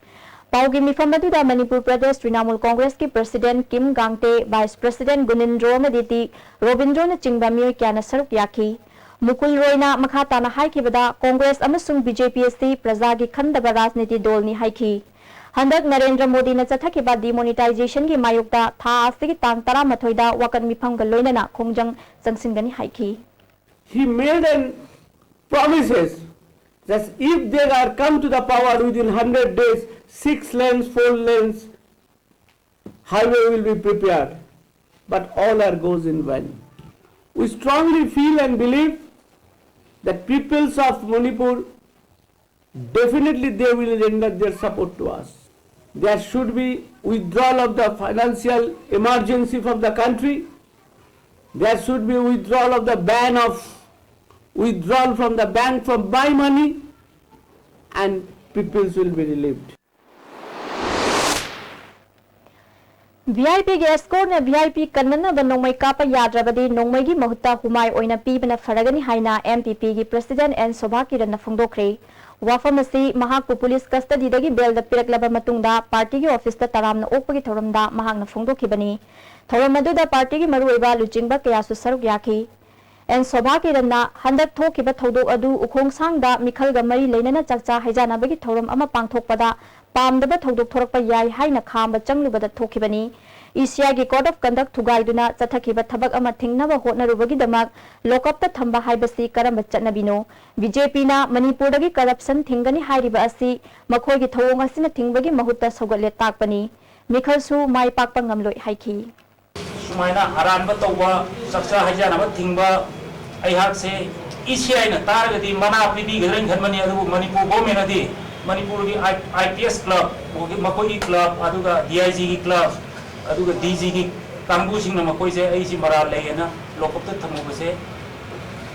ꯄꯥꯎꯒꯤ ꯃꯤꯐꯝ ꯑꯗꯨꯗ ꯃꯅꯤꯄꯨꯔ ꯄ꯭ꯔꯗꯦꯁ ꯇ꯭ꯔꯤꯅꯥꯃꯨꯜ ꯀꯣꯡꯒ꯭ꯔꯦꯁꯀꯤ President ꯀꯤꯝ ꯒꯥꯡꯇꯦ, Vice President ꯒꯨꯅꯤꯟꯗ꯭ꯔꯣ ꯑꯃꯗꯤ ꯔꯣꯕꯤꯟꯗ꯭ꯔꯣꯅꯆꯤꯡꯕ ꯃꯤꯑꯣꯏ ꯀꯌꯥꯅ ꯁꯔꯨꯛ ꯌꯥꯈꯤ꯫ ꯃꯨꯀꯨꯜ ꯔꯣꯏꯅ ꯃꯈꯥ ꯇꯥꯅ ꯍꯥꯏꯈꯤꯕꯗ, ꯀꯣꯡꯒ꯭ꯔꯦꯁ ꯑꯃꯁꯨꯡ ꯕꯤ ꯖꯦ ꯄꯤ ꯑꯁꯤ ꯄ꯭ꯔꯖꯥꯒꯤ ꯈꯟꯗꯕ ꯔꯥꯖꯅꯤꯇꯤ ꯗꯣꯜꯅꯤ ꯍꯥꯏꯈꯤ꯫ ꯍꯟꯗꯛ ꯅꯔꯦꯟꯗ꯭ꯔ ꯃꯣꯗꯤꯅ ꯆꯠꯊꯈꯤꯕ demonetizationꯒꯤ ꯃꯥꯌꯣꯛꯇ ꯊꯥ ꯑꯁꯤꯒꯤ ꯇꯥꯡ ꯇꯔꯥꯃꯥꯊꯣꯏꯗ ꯋꯥꯀꯠ ꯃꯤꯐꯝꯒ ꯂꯣꯏꯅꯅ ꯈꯣꯡꯖꯪ ꯆꯪꯁꯤꯟꯒꯅꯤ ꯍꯥꯏꯈꯤ꯫ He made an promises Just if they are come to the power within hundred days, six lanes, four lanes highway will be prepared, but all are goes in vain. We strongly feel and believe that peoples of Manipur, definitely they will render their support to us. There should be withdrawal of the financial emergency from the country. There should be withdrawal of the ban of withdrawal from the bank from buy money, and peoples will be relieved. V I ꯄꯤꯒꯤ ꯑꯦꯁꯀꯣꯔꯠꯅ V I P ꯀꯟꯅꯅꯕ ꯅꯣꯡꯃꯩ ꯀꯥꯞꯄ ꯌꯥꯗ꯭ꯔꯕꯗꯤ ꯅꯣꯡꯃꯩꯒꯤ ꯃꯍꯨꯠꯇ ꯍꯨꯃꯥꯏ ꯑꯣꯏꯅ ꯄꯤꯕꯅ ꯐꯔꯒꯅꯤ ꯍꯥꯏꯅ M P ꯄꯤꯒꯤ president and Sobha ꯀꯤꯔꯟꯅ ꯐꯣꯡꯗꯣꯛꯈ꯭ꯔꯦ꯫ ꯋꯥꯐꯝ ꯑꯁꯤ ꯃꯍꯥꯛꯄꯨ ꯄꯨꯂꯤꯁ ꯀꯁꯇꯗꯤꯗꯒꯤ ꯕꯦꯜꯗ ꯄꯤꯔꯛꯂꯕ ꯃꯇꯨꯡꯗ ꯄꯥꯔꯇꯤꯒꯤ ꯑꯣꯐꯤꯁꯇ ꯇꯔꯥꯝꯅ ꯑꯣꯛꯄꯒꯤ ꯊꯧꯔꯝꯗ ꯃꯍꯥꯛꯅ ꯐꯣꯡꯗꯣꯛꯈꯤꯕꯅꯤ꯫ ꯊꯧꯔꯝ ꯑꯗꯨꯗ ꯄꯥꯔꯇꯤꯒꯤ ꯃꯔꯨꯑꯣꯏꯕ ꯂꯨꯆꯤꯡꯕ ꯀꯌꯥꯁꯨ ꯁꯔꯨꯛ ꯌꯥꯈꯤ꯫ ꯑꯦꯟ ꯁꯣꯚꯥ ꯀꯤꯔꯟꯅ ꯍꯟꯗꯛ ꯊꯣꯛꯈꯤꯕ ꯊꯧꯗꯣꯛ ꯑꯗꯨ ꯎꯈꯣꯡꯁꯥꯡꯗ ꯃꯤꯈꯜꯒ ꯃꯔꯤ ꯂꯩꯅꯅ ꯆꯥꯛꯆꯥ ꯍꯩꯖꯥꯟꯅꯕꯒꯤ ꯊꯧꯔꯝ ꯑꯃ ꯄꯥꯡꯊꯣꯛꯄꯗ ꯄꯥꯝꯗꯕ ꯊꯧꯗꯣꯛ ꯊꯣꯔꯛꯄ ꯌꯥꯏ ꯍꯥꯏꯅ ꯈꯥꯝꯕ ꯆꯪꯂꯨꯕꯗ ꯊꯣꯛꯈꯤꯕꯅꯤ꯫ ꯏ ꯁꯤ ꯑꯥꯏꯒꯤ code of conduct ꯊꯨꯒꯥꯏꯗꯨꯅ ꯆꯠꯊꯈꯤꯕ ꯊꯕꯛ ꯑꯃ ꯊꯤꯡꯅꯕ ꯍꯣꯠꯅꯔꯨꯕꯒꯤꯗꯃꯛ ꯂꯣꯀꯞꯇ ꯊꯝꯕ ꯍꯥꯏꯕꯁꯤ ꯀꯔꯝꯕ ꯆꯠꯅꯕꯤꯅꯣ? ꯕꯤ ꯖꯦ ꯄꯤꯅ ꯃꯅꯤꯄꯨꯔꯗꯒꯤ ꯀꯔꯞꯁꯟ ꯊꯤꯡꯒꯅꯤ ꯍꯥꯏꯔꯤꯕ ꯑꯁꯤ ꯃꯈꯣꯏꯒꯤ ꯊꯧꯑꯣꯡ ꯑꯁꯤꯅ ꯊꯤꯡꯕꯒꯤ ꯃꯍꯨꯠꯇ ꯁꯧꯒꯠꯂꯦ ꯇꯥꯛꯄꯅꯤ꯫ ꯃꯤꯈꯜꯁꯨ ꯃꯥꯏ ꯄꯥꯛꯄ ꯉꯝꯂꯣꯏ ꯍꯥꯏꯈꯤ꯫ ꯁꯨꯃꯥꯏꯅ ꯑꯔꯥꯟꯕ ꯇꯧꯕ, ꯆꯥꯛꯆꯥ ꯍꯩꯖꯥꯟꯅꯕ ꯊꯤꯡꯕ, ꯑꯩꯍꯥꯛꯁꯦ ꯏ ꯁꯤ ꯑꯥꯏꯅ ꯇꯥꯔꯒꯗꯤ ꯃꯅꯥ ꯄꯤꯕꯤꯒꯗ꯭ꯔꯅ ꯈꯟꯕꯅꯤ꯫ ꯑꯗꯨꯕꯨ ꯃꯅꯤꯄꯨꯔ ꯒꯣꯔꯃꯦꯟꯅꯗꯤ ꯃꯅꯤꯄꯨꯔꯒꯤ ꯑꯥꯏ ꯄꯤ ꯑꯦꯁ ꯀ꯭ꯂꯕ, ꯃꯈꯣꯏꯒꯤ ꯀ꯭ꯂꯕ, ꯑꯗꯨꯒ ꯗꯤ ꯑꯥꯏ ꯖꯤꯒꯤ ꯀ꯭ꯂꯕ, ꯑꯗꯨꯒ ꯗꯤ ꯖꯤꯒꯤ ꯀꯥꯡꯕꯨꯁꯤꯡꯅ ꯃꯈꯣꯏꯁꯦ ꯑꯩꯁꯤ ꯃꯔꯥꯜ ꯂꯩꯌꯦꯅ ꯂꯣꯀꯞꯇ ꯊꯝꯃꯨꯕꯁꯦ,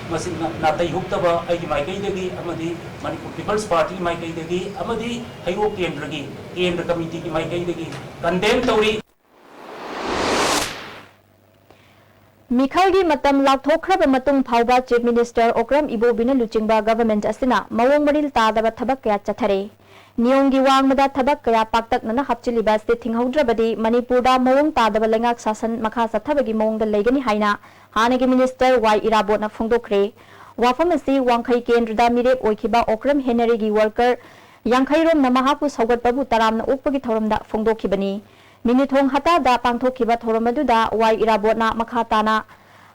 ꯃꯁꯤ ꯅꯥꯇꯩ ꯍꯨꯛꯇꯕ ꯑꯩꯒꯤ ꯃꯥꯏꯀꯩꯗꯒꯤ ꯑꯃꯗꯤ ꯃꯅꯤꯄꯨꯔ ꯄꯤꯄꯜꯁ ꯄꯥꯔꯇꯤꯒꯤ ꯃꯥꯏꯀꯩꯗꯒꯤ ꯑꯃꯗꯤ ꯍꯩꯔꯣꯛ ꯀꯦꯟꯗ꯭ꯔꯒꯤ, ꯀꯦꯟꯗ꯭ꯔ ꯀꯃꯤꯇꯤꯒꯤ ꯃꯥꯏꯀꯩꯗꯒꯤ ꯀꯟꯗꯦꯝ ꯇꯧꯔꯤ꯫ ꯃꯤꯈꯜꯒꯤ ꯃꯇꯝ ꯂꯥꯎꯊꯣꯛꯈ꯭ꯔꯕ ꯃꯇꯨꯡ ꯐꯥꯎꯕ Chief Minister ꯑꯣꯀ꯭ꯔꯝ ꯏꯕꯣꯕꯤꯅ ꯂꯨꯆꯤꯡꯕ government ꯑꯁꯤꯅ ꯃꯑꯣꯡ ꯃꯔꯤꯜ ꯇꯥꯗꯕ ꯊꯕꯛ ꯀꯌꯥ ꯆꯠꯊꯔꯦ꯫ ꯅꯤꯌꯣꯝꯒꯤ ꯋꯥꯡꯃꯗ ꯊꯕꯛ ꯀꯌꯥ ꯄꯥꯛꯇꯛꯅꯅ ꯍꯥꯞꯆꯤꯜꯂꯤꯕ ꯑꯁꯤ ꯊꯤꯡꯍꯧꯗ꯭ꯔꯕꯗꯤ ꯃꯅꯤꯄꯨꯔꯗ ꯃꯑꯣꯡ ꯇꯥꯗꯕ ꯂꯩꯉꯥꯛ ꯁꯥꯁꯟ ꯃꯈꯥ ꯆꯠꯊꯕꯒꯤ ꯃꯑꯣꯡꯗ ꯂꯩꯒꯅꯤ ꯍꯥꯏꯅ ꯍꯥꯟꯅꯒꯤ minister ꯋꯥꯏ ꯏꯔꯥꯕꯣꯠꯅ ꯐꯣꯡꯗꯣꯛꯈ꯭ꯔꯦ꯫ ꯋꯥꯐꯝ ꯑꯁꯤ ꯋꯥꯡꯈꯩ ꯀꯦꯟꯗ꯭ꯔꯗ ꯃꯤꯔꯦꯞ ꯑꯣꯏꯈꯤꯕ ꯑꯣꯀ꯭ꯔꯝ ꯍꯦꯅꯔꯤꯒꯤ worker ꯌꯥꯡꯈꯩꯔꯣꯝꯅ ꯃꯍꯥꯛꯄꯨ ꯁꯧꯒꯠꯄꯕꯨ ꯇꯔꯥꯝꯅ ꯑꯣꯛꯄꯒꯤ ꯊꯧꯔꯝꯗ ꯐꯣꯡꯗꯣꯛꯈꯤꯕꯅꯤ꯫ ꯃꯤꯅꯤꯊꯣꯡ ꯍꯇꯥꯗ ꯄꯥꯡꯊꯣꯛꯈꯤꯕ ꯊꯧꯔꯝ ꯑꯗꯨꯗ ꯋꯥꯏ ꯏꯔꯥꯕꯣꯠꯅ ꯃꯈꯥ ꯇꯥꯅ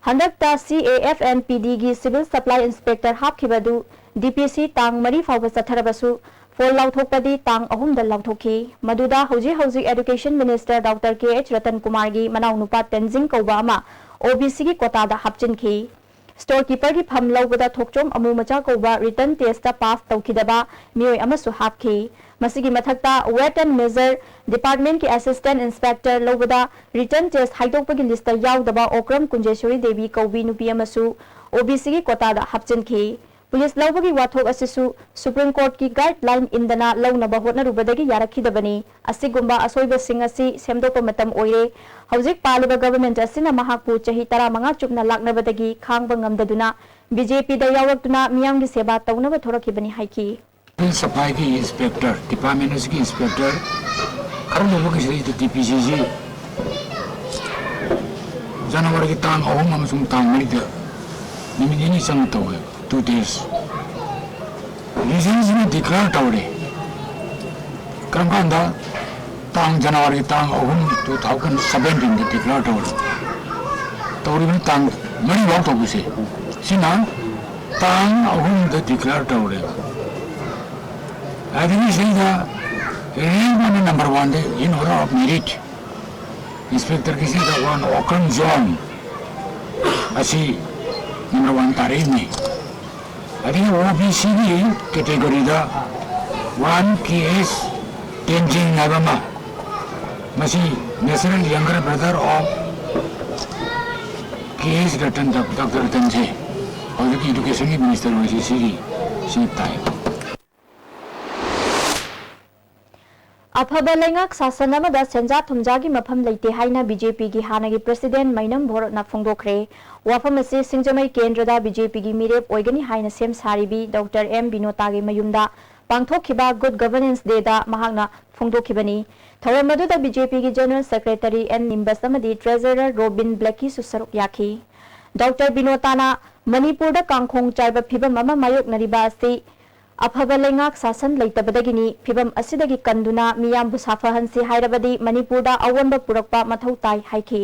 ꯍꯟꯗꯛꯇ C A F and P D ꯒꯤ civil supply inspector ꯍꯥꯞꯈꯤꯕ ꯑꯗꯨ ꯗꯤ ꯄꯤ ꯁꯤ ꯇꯥꯡ ꯃꯔꯤ ꯐꯥꯎꯕ ꯆꯠꯊꯔꯕꯁꯨ, ꯐꯣꯜ ꯂꯥꯎꯊꯣꯛꯄꯗꯤ ꯇꯥꯡ ꯑꯍꯨꯝꯗ ꯂꯥꯎꯊꯣꯛꯈꯤ꯫ ꯃꯗꯨꯗ ꯍꯧꯖꯤꯛ ꯍꯧꯖꯤꯛ Education Minister Doctor ꯀꯦ ꯑꯩꯆ ꯔꯇꯟ ꯀꯨꯃꯥꯔꯒꯤ ꯃꯅꯥꯎꯅꯨꯄꯥ ꯇꯦꯟꯖꯤꯡ ꯀꯧꯕ ꯑꯃ ꯑꯣ ꯕꯤ ꯁꯤꯒꯤ ꯀꯣꯇꯥꯗ ꯍꯥꯞꯆꯤꯟꯈꯤ꯫ ꯁ꯭ꯇꯣꯔ ꯀꯤꯄꯔꯒꯤ ꯐꯝ ꯂꯧꯕꯗ ꯊꯣꯛꯆꯣꯝ ꯑꯃꯨ ꯃꯆꯥ ꯀꯧꯕ ꯔꯤꯇꯟ ꯇꯦꯁꯇ ꯄꯥꯁ ꯇꯧꯈꯤꯗꯕ ꯃꯤꯑꯣꯏ ꯑꯃꯁꯨ ꯍꯥꯞꯈꯤ꯫ ꯃꯁꯤꯒꯤ ꯃꯊꯛꯇ, Weight and Measure Departmentꯀꯤ Assistant Inspector ꯂꯧꯕꯗ ꯔꯤꯇꯟ ꯇꯦꯁ ꯍꯥꯏꯗꯣꯛꯄꯒꯤ ꯂꯤꯁꯇ ꯌꯥꯎꯗꯕ ꯑꯣꯀ꯭ꯔꯝ ꯀꯨꯟꯖꯦꯁꯣꯔꯤ ꯗꯦꯕꯤ ꯀꯧꯕꯤ ꯅꯨꯄꯤ ꯑꯃꯁꯨ ꯑꯣ ꯕꯤ ꯁꯤꯒꯤ ꯀꯣꯇꯥꯗ ꯍꯥꯞꯆꯤꯟꯈꯤ꯫ ꯄꯨꯂꯤꯁ ꯂꯧꯕꯒꯤ ꯋꯥꯊꯣꯛ ꯑꯁꯤꯁꯨ ꯁꯨꯄ꯭ꯔꯤꯝ ꯀꯣꯔꯠꯀꯤ ꯒꯥꯏꯗꯂꯥꯏꯟ ꯏꯟꯗꯅ ꯂꯧꯅꯕ ꯍꯣꯠꯅꯔꯨꯕꯗꯒꯤ ꯌꯥꯔꯛꯈꯤꯗꯕꯅꯤ꯫ ꯑꯁꯤꯒꯨꯝꯕ ꯑꯁꯣꯏꯕꯁꯤꯡ ꯑꯁꯤ ꯁꯦꯝꯗꯣꯛꯄ ꯃꯇꯝ ꯑꯣꯏꯔꯦ꯫ ꯍꯧꯖꯤꯛ ꯄꯥꯜꯂꯤꯕ ꯒꯚꯔꯟꯃꯦꯟꯠ ꯑꯁꯤꯅ ꯃꯍꯥꯛꯄꯨ ꯆꯍꯤ ꯇꯔꯥꯃꯉꯥ ꯆꯨꯞꯅ ꯂꯥꯛꯅꯕꯗꯒꯤ ꯈꯥꯡꯕ ꯉꯝꯗꯗꯨꯅ ꯕꯤ ꯖꯦ ꯄꯤꯗ ꯌꯥꯎꯔꯛꯇꯨꯅ ꯃꯤꯌꯥꯝꯒꯤ ꯁꯦꯕꯥ ꯇꯧꯅꯕ ꯊꯣꯔꯛꯈꯤꯕꯅꯤ ꯍꯥꯏꯈꯤ꯫ Civil Supplyꯒꯤ inspector, department ꯑꯁꯤꯒꯤ inspector ꯈꯔ ꯂꯩꯕꯒꯤꯁꯤꯗꯩꯗ ꯗꯤ ꯄꯤ ꯁꯤꯁꯤ ꯖꯅꯋꯥꯔꯤꯒꯤ ꯇꯥꯡ ꯑꯍꯨꯝ ꯑꯃꯁꯨꯡ ꯇꯥꯡ ꯃꯔꯤꯗ ꯅꯨꯃꯤꯠ ꯅꯤꯅꯤ ꯆꯪꯅ ꯇꯧꯋꯦ, two days꯫ Reasonꯁꯤꯅ declare ꯇꯧꯔꯦ꯫ ꯀꯔꯝ ꯀꯥꯟꯗ? ꯇꯥꯡ ꯖꯅꯋꯥꯔꯤ ꯇꯥꯡ ꯑꯍꯨꯝ, two thousand seventeenꯗ declare ꯇꯧꯔꯦ꯫ ꯇꯧꯔꯤꯕꯅꯤ ꯇꯥꯡ ꯃꯔꯤ ꯐꯥꯎ ꯇꯧꯕꯁꯦ꯫ ꯁꯤꯅ ꯇꯥꯡ ꯑꯍꯨꯝꯗ declare ꯇꯧꯔꯦꯕ꯫ ꯑꯗꯒꯤ ꯁꯤꯗ rank ꯑꯃ number oneꯗ in order of merit inspectorꯒꯤꯁꯤꯗ one Okram John ꯑꯁꯤ number one ꯇꯥꯔꯛꯏꯅꯤ꯫ ꯑꯗꯒꯤ ꯑꯣ ꯕꯤ ꯁꯤꯒꯤ categoryꯗ one ꯀꯦ ꯑꯦꯁ ꯇꯦꯟꯖꯤꯡ ꯍꯥꯏꯕ ꯑꯃ, ꯃꯁꯤ natural younger brother of K S Ratan, doctor ꯔꯇꯟꯁꯦ ꯍꯧꯖꯤꯛꯀꯤ educationꯒꯤ minister ꯑꯣꯏꯔꯤꯁꯦ ꯁꯤꯒꯤ ꯁꯤ ꯇꯥꯏ꯫ ꯑꯐꯕ ꯂꯩꯉꯥꯛ ꯁꯥꯁꯟ ꯑꯃꯗ ꯁꯦꯟꯖꯥ ꯊꯨꯝꯖꯥꯒꯤ ꯃꯐꯝ ꯂꯩꯇꯦ ꯍꯥꯏꯅ ꯕꯤ ꯖꯦ ꯄꯤꯒꯤ ꯍꯥꯟꯅꯒꯤ president ꯃꯩꯅꯝ ꯚꯣꯔꯠꯅ ꯐꯣꯡꯗꯣꯛꯈ꯭ꯔꯦ꯫ ꯋꯥꯐꯝ ꯑꯁꯤ ꯁꯤꯡꯖꯃꯩ ꯀꯦꯟꯗ꯭ꯔꯗ ꯕꯤ ꯖꯦ ꯄꯤꯒꯤ ꯃꯤꯔꯦꯞ ꯑꯣꯏꯒꯅꯤ ꯍꯥꯏꯅ ꯁꯦꯝ ꯁꯥꯔꯤꯕꯤ ꯗꯣꯛꯇꯔ ꯑꯦꯝ ꯕꯤꯅꯣꯇꯥꯒꯤ ꯃꯌꯨꯝꯗ ꯄꯥꯡꯊꯣꯛꯈꯤꯕ Good Governance Dayꯗ ꯃꯍꯥꯛꯅ ꯐꯣꯡꯗꯣꯛꯈꯤꯕꯅꯤ꯫ ꯊꯧꯔꯝ ꯑꯗꯨꯗ ꯕꯤ ꯖꯦ ꯄꯤꯒꯤ general secretary ꯑꯦꯟ ꯅꯤꯝꯕꯁ ꯑꯃꯗꯤ treasurer ꯔꯣꯕꯤꯟ ꯕ꯭ꯂꯦꯀꯤꯁꯨ ꯁꯔꯨꯛ ꯌꯥꯈꯤ꯫ ꯗꯣꯛꯇꯔ ꯕꯤꯅꯣꯇꯥꯅ ꯃꯅꯤꯄꯨꯔꯗ ꯀꯥꯡꯈꯣꯡ ꯆꯥꯏꯕ ꯐꯤꯕꯝ ꯑꯃ ꯃꯥꯌꯣꯛꯅꯔꯤꯕ ꯑꯁꯤ ꯑꯐꯕ ꯂꯩꯉꯥꯛ ꯁꯥꯁꯟ ꯂꯩꯇꯕꯗꯒꯤꯅꯤ꯫ ꯐꯤꯚꯝ ꯑꯁꯤꯗꯒꯤ ꯀꯟꯗꯨꯅ ꯃꯤꯌꯥꯝꯕꯨ ꯁꯥꯐꯍꯟꯁꯤ ꯍꯥꯏꯔꯕꯗꯤ ꯃꯅꯤꯄꯨꯔꯗ ꯑꯑꯣꯟꯕ ꯄꯨꯔꯛꯄ ꯃꯊꯧ ꯇꯥꯏ ꯍꯥꯏꯈꯤ꯫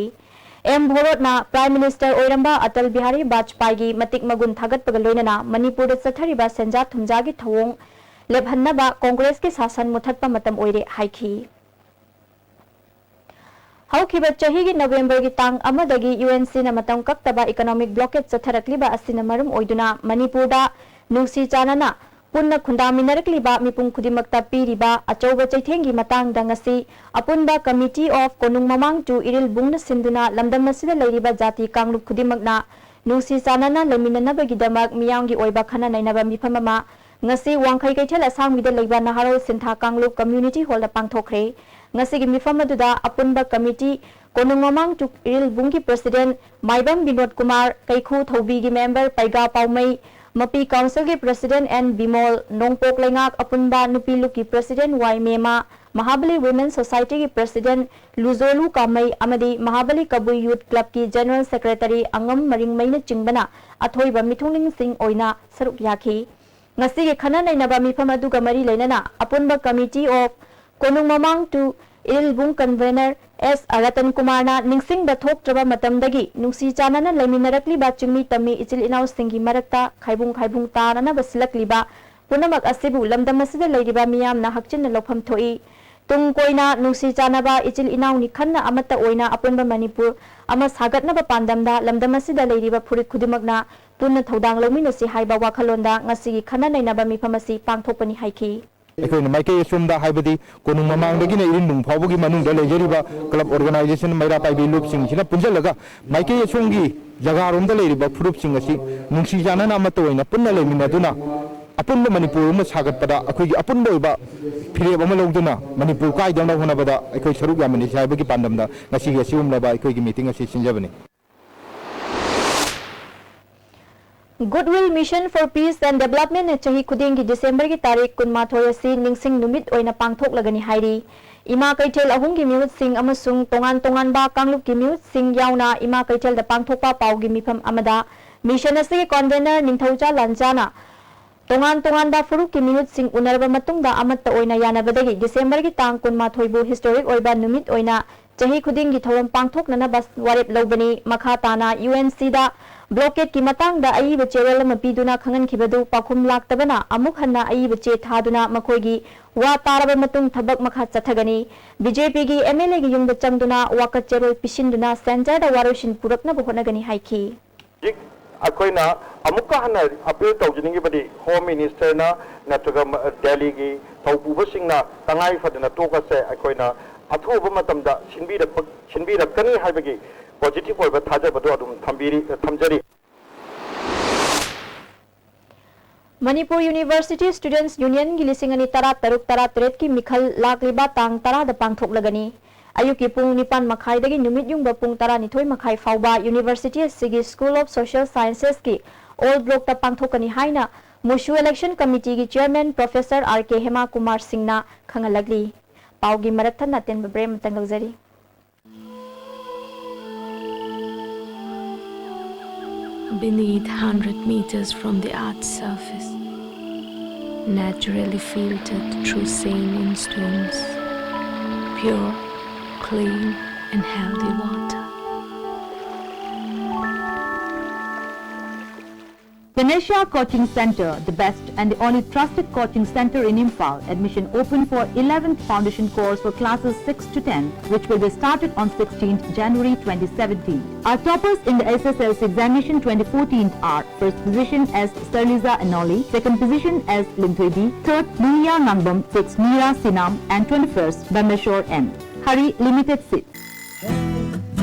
ꯑꯦꯝ ꯚꯣꯔꯣꯠꯅ Prime Minister ꯑꯣꯏꯔꯝꯕ ꯑꯇꯜ ꯕꯤꯍꯥꯔꯤ ꯕꯥꯖꯄꯥꯏꯒꯤ ꯃꯇꯤꯛ ꯃꯒꯨꯟ ꯊꯥꯒꯠꯄꯒ ꯂꯣꯏꯅꯅ ꯃꯅꯤꯄꯨꯔꯗ ꯆꯠꯊꯔꯤꯕ ꯁꯦꯟꯖꯥ ꯊꯨꯝꯖꯥꯒꯤ ꯊꯧꯑꯣꯡ ꯂꯦꯞꯍꯟꯅꯕ ꯀꯣꯡꯒ꯭ꯔꯦꯁꯀꯤ ꯁꯥꯁꯟ ꯃꯨꯊꯠꯄ ꯃꯇꯝ ꯑꯣꯏꯔꯦ ꯍꯥꯏꯈꯤ꯫ ꯍꯧꯈꯤꯕ ꯆꯍꯤꯒꯤ ꯅꯕꯦꯝꯕꯔꯒꯤ ꯇꯥꯡ ꯑꯃꯗꯒꯤ UNCꯅ ꯃꯇꯝ ꯀꯛꯇꯕ economic blockade ꯆꯠꯊꯔꯛꯂꯤꯕ ꯑꯁꯤꯅ ꯃꯔꯝ ꯑꯣꯏꯗꯨꯅ ꯃꯅꯤꯄꯨꯔꯗ ꯅꯨꯡꯁꯤ ꯆꯥꯟꯅꯅ ꯄꯨꯟꯅ ꯈꯨꯟꯗꯥꯃꯤꯟꯅꯔꯛꯂꯤꯕ ꯃꯤꯄꯨꯝ ꯈꯨꯗꯤꯡꯃꯛꯇ ꯄꯤꯔꯤꯕ ꯑꯆꯧꯕ ꯆꯩꯊꯦꯡꯒꯤ ꯃꯇꯥꯡꯗ ꯉꯁꯤ ꯑꯄꯨꯟꯕ Committee of ꯀꯣꯅꯨꯡ ꯃꯃꯥꯡ to ꯏꯔꯤꯜꯕꯨꯡꯅ ꯁꯤꯟꯗꯨꯅ ꯂꯝꯗꯝ ꯑꯁꯤꯗ ꯂꯩꯔꯤꯕ ꯖꯥꯇꯤ ꯀꯥꯡꯂꯨꯞ ꯈꯨꯗꯤꯡꯃꯛꯅ ꯅꯨꯡꯁꯤ ꯆꯥꯟꯅꯅ ꯂꯩꯃꯤꯟꯅꯅꯕꯒꯤꯗꯃꯛ ꯃꯤꯌꯥꯝꯒꯤ ꯑꯣꯏꯕ ꯈꯟꯅ ꯅꯩꯅꯕ ꯃꯤꯐꯝ ꯑꯃ ꯉꯁꯤ ꯋꯥꯡꯈꯩ ꯀꯩꯊꯦꯜ ꯑꯁꯥꯡꯕꯤꯗ ꯂꯩꯕ ꯅꯍꯥꯔꯣꯜ ꯁꯤꯟꯊꯥ ꯀꯥꯡꯂꯨꯞ Community Hallꯗ ꯄꯥꯡꯊꯣꯛꯈ꯭ꯔꯦ꯫ ꯉꯁꯤꯒꯤ ꯃꯤꯐꯝ ꯑꯗꯨꯗ ꯑꯄꯨꯟꯕ committee ꯀꯣꯅꯨꯡ ꯃꯃꯥꯡ to ꯏꯔꯤꯜꯕꯨꯡꯒꯤ president Maibam Vinod Kumar, ꯀꯩꯈꯨ ꯊꯧꯕꯤꯒꯤ member ꯄꯩꯒꯥ ꯄꯥꯎꯃꯩ, ꯃꯄꯤ councilꯒꯤ president ꯑꯦꯟ ꯕꯤꯃꯣꯜ, ꯅꯣꯡꯄꯣꯛ ꯂꯩꯉꯥꯛ ꯑꯄꯨꯟꯕ ꯅꯨꯄꯤ ꯂꯨꯞꯀꯤ president ꯋꯥꯏ ꯃꯦꯃꯥ, ꯃꯍꯥꯕꯂꯤ Women Societyꯒꯤ president ꯂꯨꯖꯣꯂꯨ ꯀꯥꯃꯩ ꯑꯃꯗꯤ ꯃꯍꯥꯕꯂꯤ ꯀꯕꯨꯏ Youth Clubꯀꯤ general secretary ꯑꯉꯝ ꯃꯔꯤꯡꯃꯩꯅꯆꯤꯡꯕꯅ ꯑꯊꯣꯏꯕ ꯃꯤꯊꯨꯡꯂꯦꯟꯁꯤꯡ ꯑꯣꯏꯅ ꯁꯔꯨꯛ ꯌꯥꯈꯤ꯫ ꯉꯁꯤꯒꯤ ꯈꯟꯅ ꯅꯩꯅꯕ ꯃꯤꯐꯝ ꯑꯗꯨꯒ ꯃꯔꯤ ꯂꯩꯅꯅ ꯑꯄꯨꯟꯕ Committee of ꯀꯣꯅꯨꯡ ꯃꯃꯥꯡ to ꯏꯔꯤꯜꯕꯨꯡ convener ꯑꯦꯁ ꯔꯇꯟ ꯀꯨꯃꯥꯔꯅ ꯅꯤꯡꯁꯤꯡꯕ ꯊꯣꯛꯇ꯭ꯔꯕ ꯃꯇꯝꯗꯒꯤ ꯅꯨꯡꯁꯤ ꯆꯥꯟꯅꯅ ꯂꯩꯃꯤꯟꯅꯔꯛꯂꯤꯕ ꯆꯤꯡꯃꯤ ꯇꯝꯃꯤ ꯏꯆꯤꯜ ꯏꯅꯥꯎꯁꯤꯡꯒꯤ ꯃꯔꯛꯇ ꯈꯥꯏꯕꯨꯡ ꯈꯥꯏꯕꯨꯡ ꯇꯥꯅꯅꯕ ꯁꯤꯜꯂꯛꯂꯤꯕ ꯄꯨꯝꯅꯃꯛ ꯑꯁꯤꯕꯨ ꯂꯝꯗꯝ ꯑꯁꯤꯗ ꯂꯩꯔꯤꯕ ꯃꯤꯌꯥꯝꯅ ꯍꯛꯆꯤꯟꯅ ꯂꯧꯐꯝ ꯊꯣꯛꯏ꯫ ꯇꯨꯡ ꯀꯣꯏꯅ ꯅꯨꯡꯁꯤ ꯆꯥꯟꯅꯕ ꯏꯆꯤꯜ ꯏꯅꯥꯎꯅꯤ ꯈꯟꯅ ꯑꯃꯠꯇ ꯑꯣꯏꯅ ꯑꯄꯨꯟꯕ ꯃꯅꯤꯄꯨꯔ ꯑꯃ ꯁꯥꯒꯠꯅꯕ ꯄꯥꯟꯗꯝꯗ ꯂꯝꯗꯝ ꯑꯁꯤꯗ ꯂꯩꯔꯤꯕ ꯐꯨꯔꯨꯞ ꯈꯨꯗꯤꯡꯃꯛꯅ ꯄꯨꯟꯅ ꯊꯧꯗꯥꯡ ꯂꯧꯃꯤꯟꯅꯁꯤ ꯍꯥꯏꯕ ꯋꯥꯈꯜꯂꯣꯟꯗ ꯉꯁꯤꯒꯤ ꯈꯟꯅ ꯅꯩꯅꯕ ꯃꯤꯐꯝ ꯑꯁꯤ ꯄꯥꯡꯊꯣꯛꯄꯅꯤ ꯍꯥꯏꯈꯤ꯫ ꯑꯩꯈꯣꯏꯅ ꯃꯥꯏꯀꯩ ꯑꯁꯣꯝꯗ, ꯍꯥꯏꯕꯗꯤ ꯀꯣꯅꯨꯡ ꯃꯃꯥꯡꯗꯒꯤꯅ ꯏꯔꯤꯟꯕꯨꯡ ꯐꯥꯎꯕꯒꯤ ꯃꯅꯨꯡꯗ ꯂꯩꯖꯔꯤꯕ club organization ꯃꯩꯔꯥ ꯄꯥꯏꯕꯤ ꯂꯨꯞꯁꯤꯡꯁꯤꯅ ꯄꯨꯟꯁꯤꯜꯂꯒ ꯃꯥꯏꯀꯩ ꯑꯁꯣꯝꯒꯤ ꯖꯒꯥꯔꯣꯝꯗ ꯂꯩꯔꯤꯕ ꯐꯨꯔꯨꯞꯁꯤꯡ ꯑꯁꯤ ꯅꯨꯡꯁꯤ ꯆꯥꯟꯅꯅ ꯑꯃꯠꯇ ꯑꯣꯏꯅ ꯄꯨꯟꯅ ꯂꯩꯃꯤꯟꯅꯗꯨꯅ ꯑꯄꯨꯟꯕ ꯃꯅꯤꯄꯨꯔ ꯑꯃ ꯁꯥꯒꯠꯄꯗ ꯑꯩꯈꯣꯏꯒꯤ ꯑꯄꯨꯟꯕ ꯑꯣꯏꯕ ꯐꯤꯔꯦꯞ ꯑꯃ ꯂꯧꯗꯨꯅ ꯃꯅꯤꯄꯨꯔ ꯀꯥꯏꯗꯅꯕ ꯍꯣꯠꯅꯕꯗ ꯑꯩꯈꯣꯏ ꯁꯔꯨꯛ ꯌꯥꯃꯤꯟꯅꯁꯤ ꯍꯥꯏꯕꯒꯤ ꯄꯥꯟꯗꯝꯗ ꯉꯁꯤꯒꯤ ꯑꯁꯤꯒꯨꯝꯂꯕ ꯑꯩꯈꯣꯏꯒꯤ meeting ꯑꯁꯤ ꯁꯤꯟꯖꯕꯅꯤ꯫ Goodwill Mission for Peace and Developmentꯅ ꯆꯍꯤ ꯈꯨꯗꯤꯡꯒꯤ ꯗꯤꯁꯦꯝꯕꯔꯒꯤ ꯇꯥꯔꯤꯛ ꯀꯨꯟꯃꯥꯊꯣꯏ ꯑꯁꯤ ꯅꯤꯡꯁꯤꯡ ꯅꯨꯃꯤꯠ ꯑꯣꯏꯅ ꯄꯥꯡꯊꯣꯛꯂꯒꯅꯤ ꯍꯥꯏꯔꯤ꯫ ꯏꯃꯥ ꯀꯩꯊꯦꯜ ꯑꯍꯨꯝꯒꯤ ꯃꯤꯍꯨꯠꯁꯤꯡ ꯑꯃꯁꯨꯡ ꯇꯣꯉꯥꯟ ꯇꯣꯉꯥꯟꯕ ꯀꯥꯡꯂꯨꯞꯀꯤ ꯃꯤꯍꯨꯠꯁꯤꯡ ꯌꯥꯎꯅ ꯏꯃꯥ ꯀꯩꯊꯦꯜꯗ ꯄꯥꯡꯊꯣꯛꯄ ꯄꯥꯎꯒꯤ ꯃꯤꯐꯝ ꯑꯃꯗ mission ꯑꯁꯤꯒꯤ convener ꯅꯤꯡꯊꯧꯖꯥ ꯂꯥꯟꯖꯥꯅ ꯇꯣꯉꯥꯟ ꯇꯣꯉꯥꯟꯕ ꯐꯨꯔꯨꯞꯀꯤ ꯃꯤꯍꯨꯠꯁꯤꯡ ꯎꯅꯔꯕ ꯃꯇꯨꯡꯗ ꯑꯃꯠꯇ ꯑꯣꯏꯅ ꯌꯥꯅꯕꯗꯒꯤ ꯗꯤꯁꯦꯝꯕꯔꯒꯤ ꯇꯥꯡ ꯀꯨꯟꯃꯥꯊꯣꯏꯕꯨ historic ꯑꯣꯏꯕ ꯅꯨꯃꯤꯠ ꯑꯣꯏꯅ ꯆꯍꯤ ꯈꯨꯗꯤꯡꯒꯤ ꯊꯧꯔꯝ ꯄꯥꯡꯊꯣꯛꯅꯅꯕ ꯋꯥꯔꯦꯞ ꯂꯧꯕꯅꯤ꯫ ꯃꯈꯥ ꯇꯥꯅ ꯌꯨ ꯑꯦꯟ ꯁꯤꯗ ꯕ꯭ꯂꯣꯀꯦꯠꯀꯤ ꯃꯇꯥꯡꯗ ꯑꯏꯕ ꯆꯦꯔꯣꯜ ꯑꯃ ꯄꯤꯗꯨꯅ ꯈꯪꯍꯟꯈꯤꯕꯗꯨ ꯄꯥꯎꯈꯨꯝ ꯂꯥꯛꯇꯕꯅ ꯑꯃꯨꯛ ꯍꯟꯅ ꯑꯏꯕ ꯆꯦ ꯊꯥꯗꯨꯅ ꯃꯈꯣꯏꯒꯤ ꯋꯥ ꯇꯥꯔꯕ ꯃꯇꯨꯡ ꯊꯕꯛ ꯃꯈꯥ ꯆꯠꯊꯒꯅꯤ꯫ ꯕꯤ ꯖꯦ ꯄꯤꯒꯤ ꯑꯦꯝ ꯑꯦꯜ ꯑꯦꯒꯤ ꯌꯨꯝꯗ ꯆꯪꯗꯨꯅ ꯋꯥꯀꯠ ꯆꯦꯔꯣꯜ ꯄꯤꯁꯤꯟꯗꯨꯅ ꯁꯦꯟꯇꯔꯗ ꯋꯥꯔꯣꯏꯁꯤꯟ ꯄꯨꯔꯛꯅꯕ ꯍꯣꯠꯅꯒꯅꯤ ꯍꯥꯏꯈꯤ꯫ ꯍꯧꯖꯤꯛ ꯑꯩꯈꯣꯏꯅ ꯑꯃꯨꯛꯀ ꯍꯟꯅ ꯑꯄꯤꯜ ꯇꯧꯖꯅꯤꯡꯉꯤꯕꯗꯤ ꯍꯣꯝ ꯃꯤꯅꯤꯁꯇꯔꯅ ꯅꯠꯇ꯭ꯔꯒ ꯃ-, ꯗꯦꯜꯂꯤꯒꯤ ꯊꯧꯄꯨꯕꯁꯤꯡꯅ ꯇꯉꯥꯏ ꯐꯗꯅ ꯇꯣꯛꯑꯁꯦ, ꯑꯩꯈꯣꯏꯅ ꯑꯊꯨꯕ ꯃꯇꯝꯗ ꯁꯤꯟꯕꯤꯔꯛꯄ-, ꯁꯤꯟꯕꯤꯔꯛꯀꯅꯤ ꯍꯥꯏꯕꯒꯤ ꯄꯣꯖꯤꯇꯤꯚ ꯑꯣꯏꯕ ꯊꯥꯖꯕꯗꯨ ꯑꯗꯨꯝ ꯊꯝꯕꯤꯔꯤ, ꯊꯝꯖꯔꯤ꯫ ꯃꯅꯤꯄꯨꯔ ꯌꯨꯅꯤꯚꯔꯁꯤꯇꯤ ꯁ꯭ꯇꯨꯗꯦꯟꯠꯁ ꯌꯨꯅꯤꯌꯟꯒꯤ ꯂꯤꯁꯤꯡ ꯑꯅꯤ ꯇꯔꯥ ꯇꯔꯨꯛ ꯇꯔꯥ ꯇꯔꯦꯠꯀꯤ ꯃꯤꯈꯜ ꯂꯥꯛꯂꯤꯕ ꯇꯥꯡ ꯇꯔꯥꯗ ꯄꯥꯡꯊꯣꯛꯂꯒꯅꯤ꯫ ꯑꯌꯨꯛꯀꯤ ꯄꯨꯡ ꯅꯤꯄꯥꯟ ꯃꯈꯥꯏꯗꯒꯤ ꯅꯨꯃꯤꯠ ꯌꯨꯡꯕ ꯄꯨꯡ ꯇꯔꯥꯅꯤꯊꯣꯏ ꯃꯈꯥꯏ ꯐꯥꯎꯕ ꯌꯨꯅꯤꯚꯔꯁꯤꯇꯤ ꯑꯁꯤꯒꯤ ꯁ꯭ꯀꯨꯜ ꯑꯣꯐ ꯁꯣꯁꯤꯌꯦꯜ ꯁꯥꯏꯟꯁꯦꯁꯀꯤ ꯑꯣꯜ ꯕ꯭ꯂꯣꯛꯇ ꯄꯥꯡꯊꯣꯛꯀꯅꯤ ꯍꯥꯏꯅ ꯃꯨꯁꯨ ꯏꯂꯦꯛꯁꯟ ꯀꯃꯤꯇꯤꯒꯤ ꯆꯤꯌꯔꯃꯦꯟ ꯄ꯭ꯔꯣꯐꯦꯁꯔ ꯑꯥꯔ ꯀꯦ ꯍꯦꯃꯥꯀꯨꯃꯥꯔ ꯁꯤꯡꯅ ꯈꯪꯍꯜꯂꯛꯂꯤ꯫ ꯄꯥꯎꯒꯤ ꯃꯔꯛ ꯊꯠꯅ ꯑꯇꯦꯟꯕ ꯕ꯭ꯔꯦꯛ ꯑꯃꯇꯪ ꯂꯧꯖꯔꯤ꯫ Beneath hundred meters from the earth's surface, naturally filtered through saline streams, pure, clean, and healthy water. Ganesha Coaching Center, the best and the only trusted coaching center in Imphal. Admission open for eleventh foundation course for classes six to ten, which will be started on sixteenth January twenty seventeen. Our toppers in the S S L C examination twenty fourteen are: first position as Sarliza Anoli, second position as Linthui B, third Munia Nangbam, sixth Mira Sinam, and twenty-first Bameshwar M. Hurry, limited seats. Hey,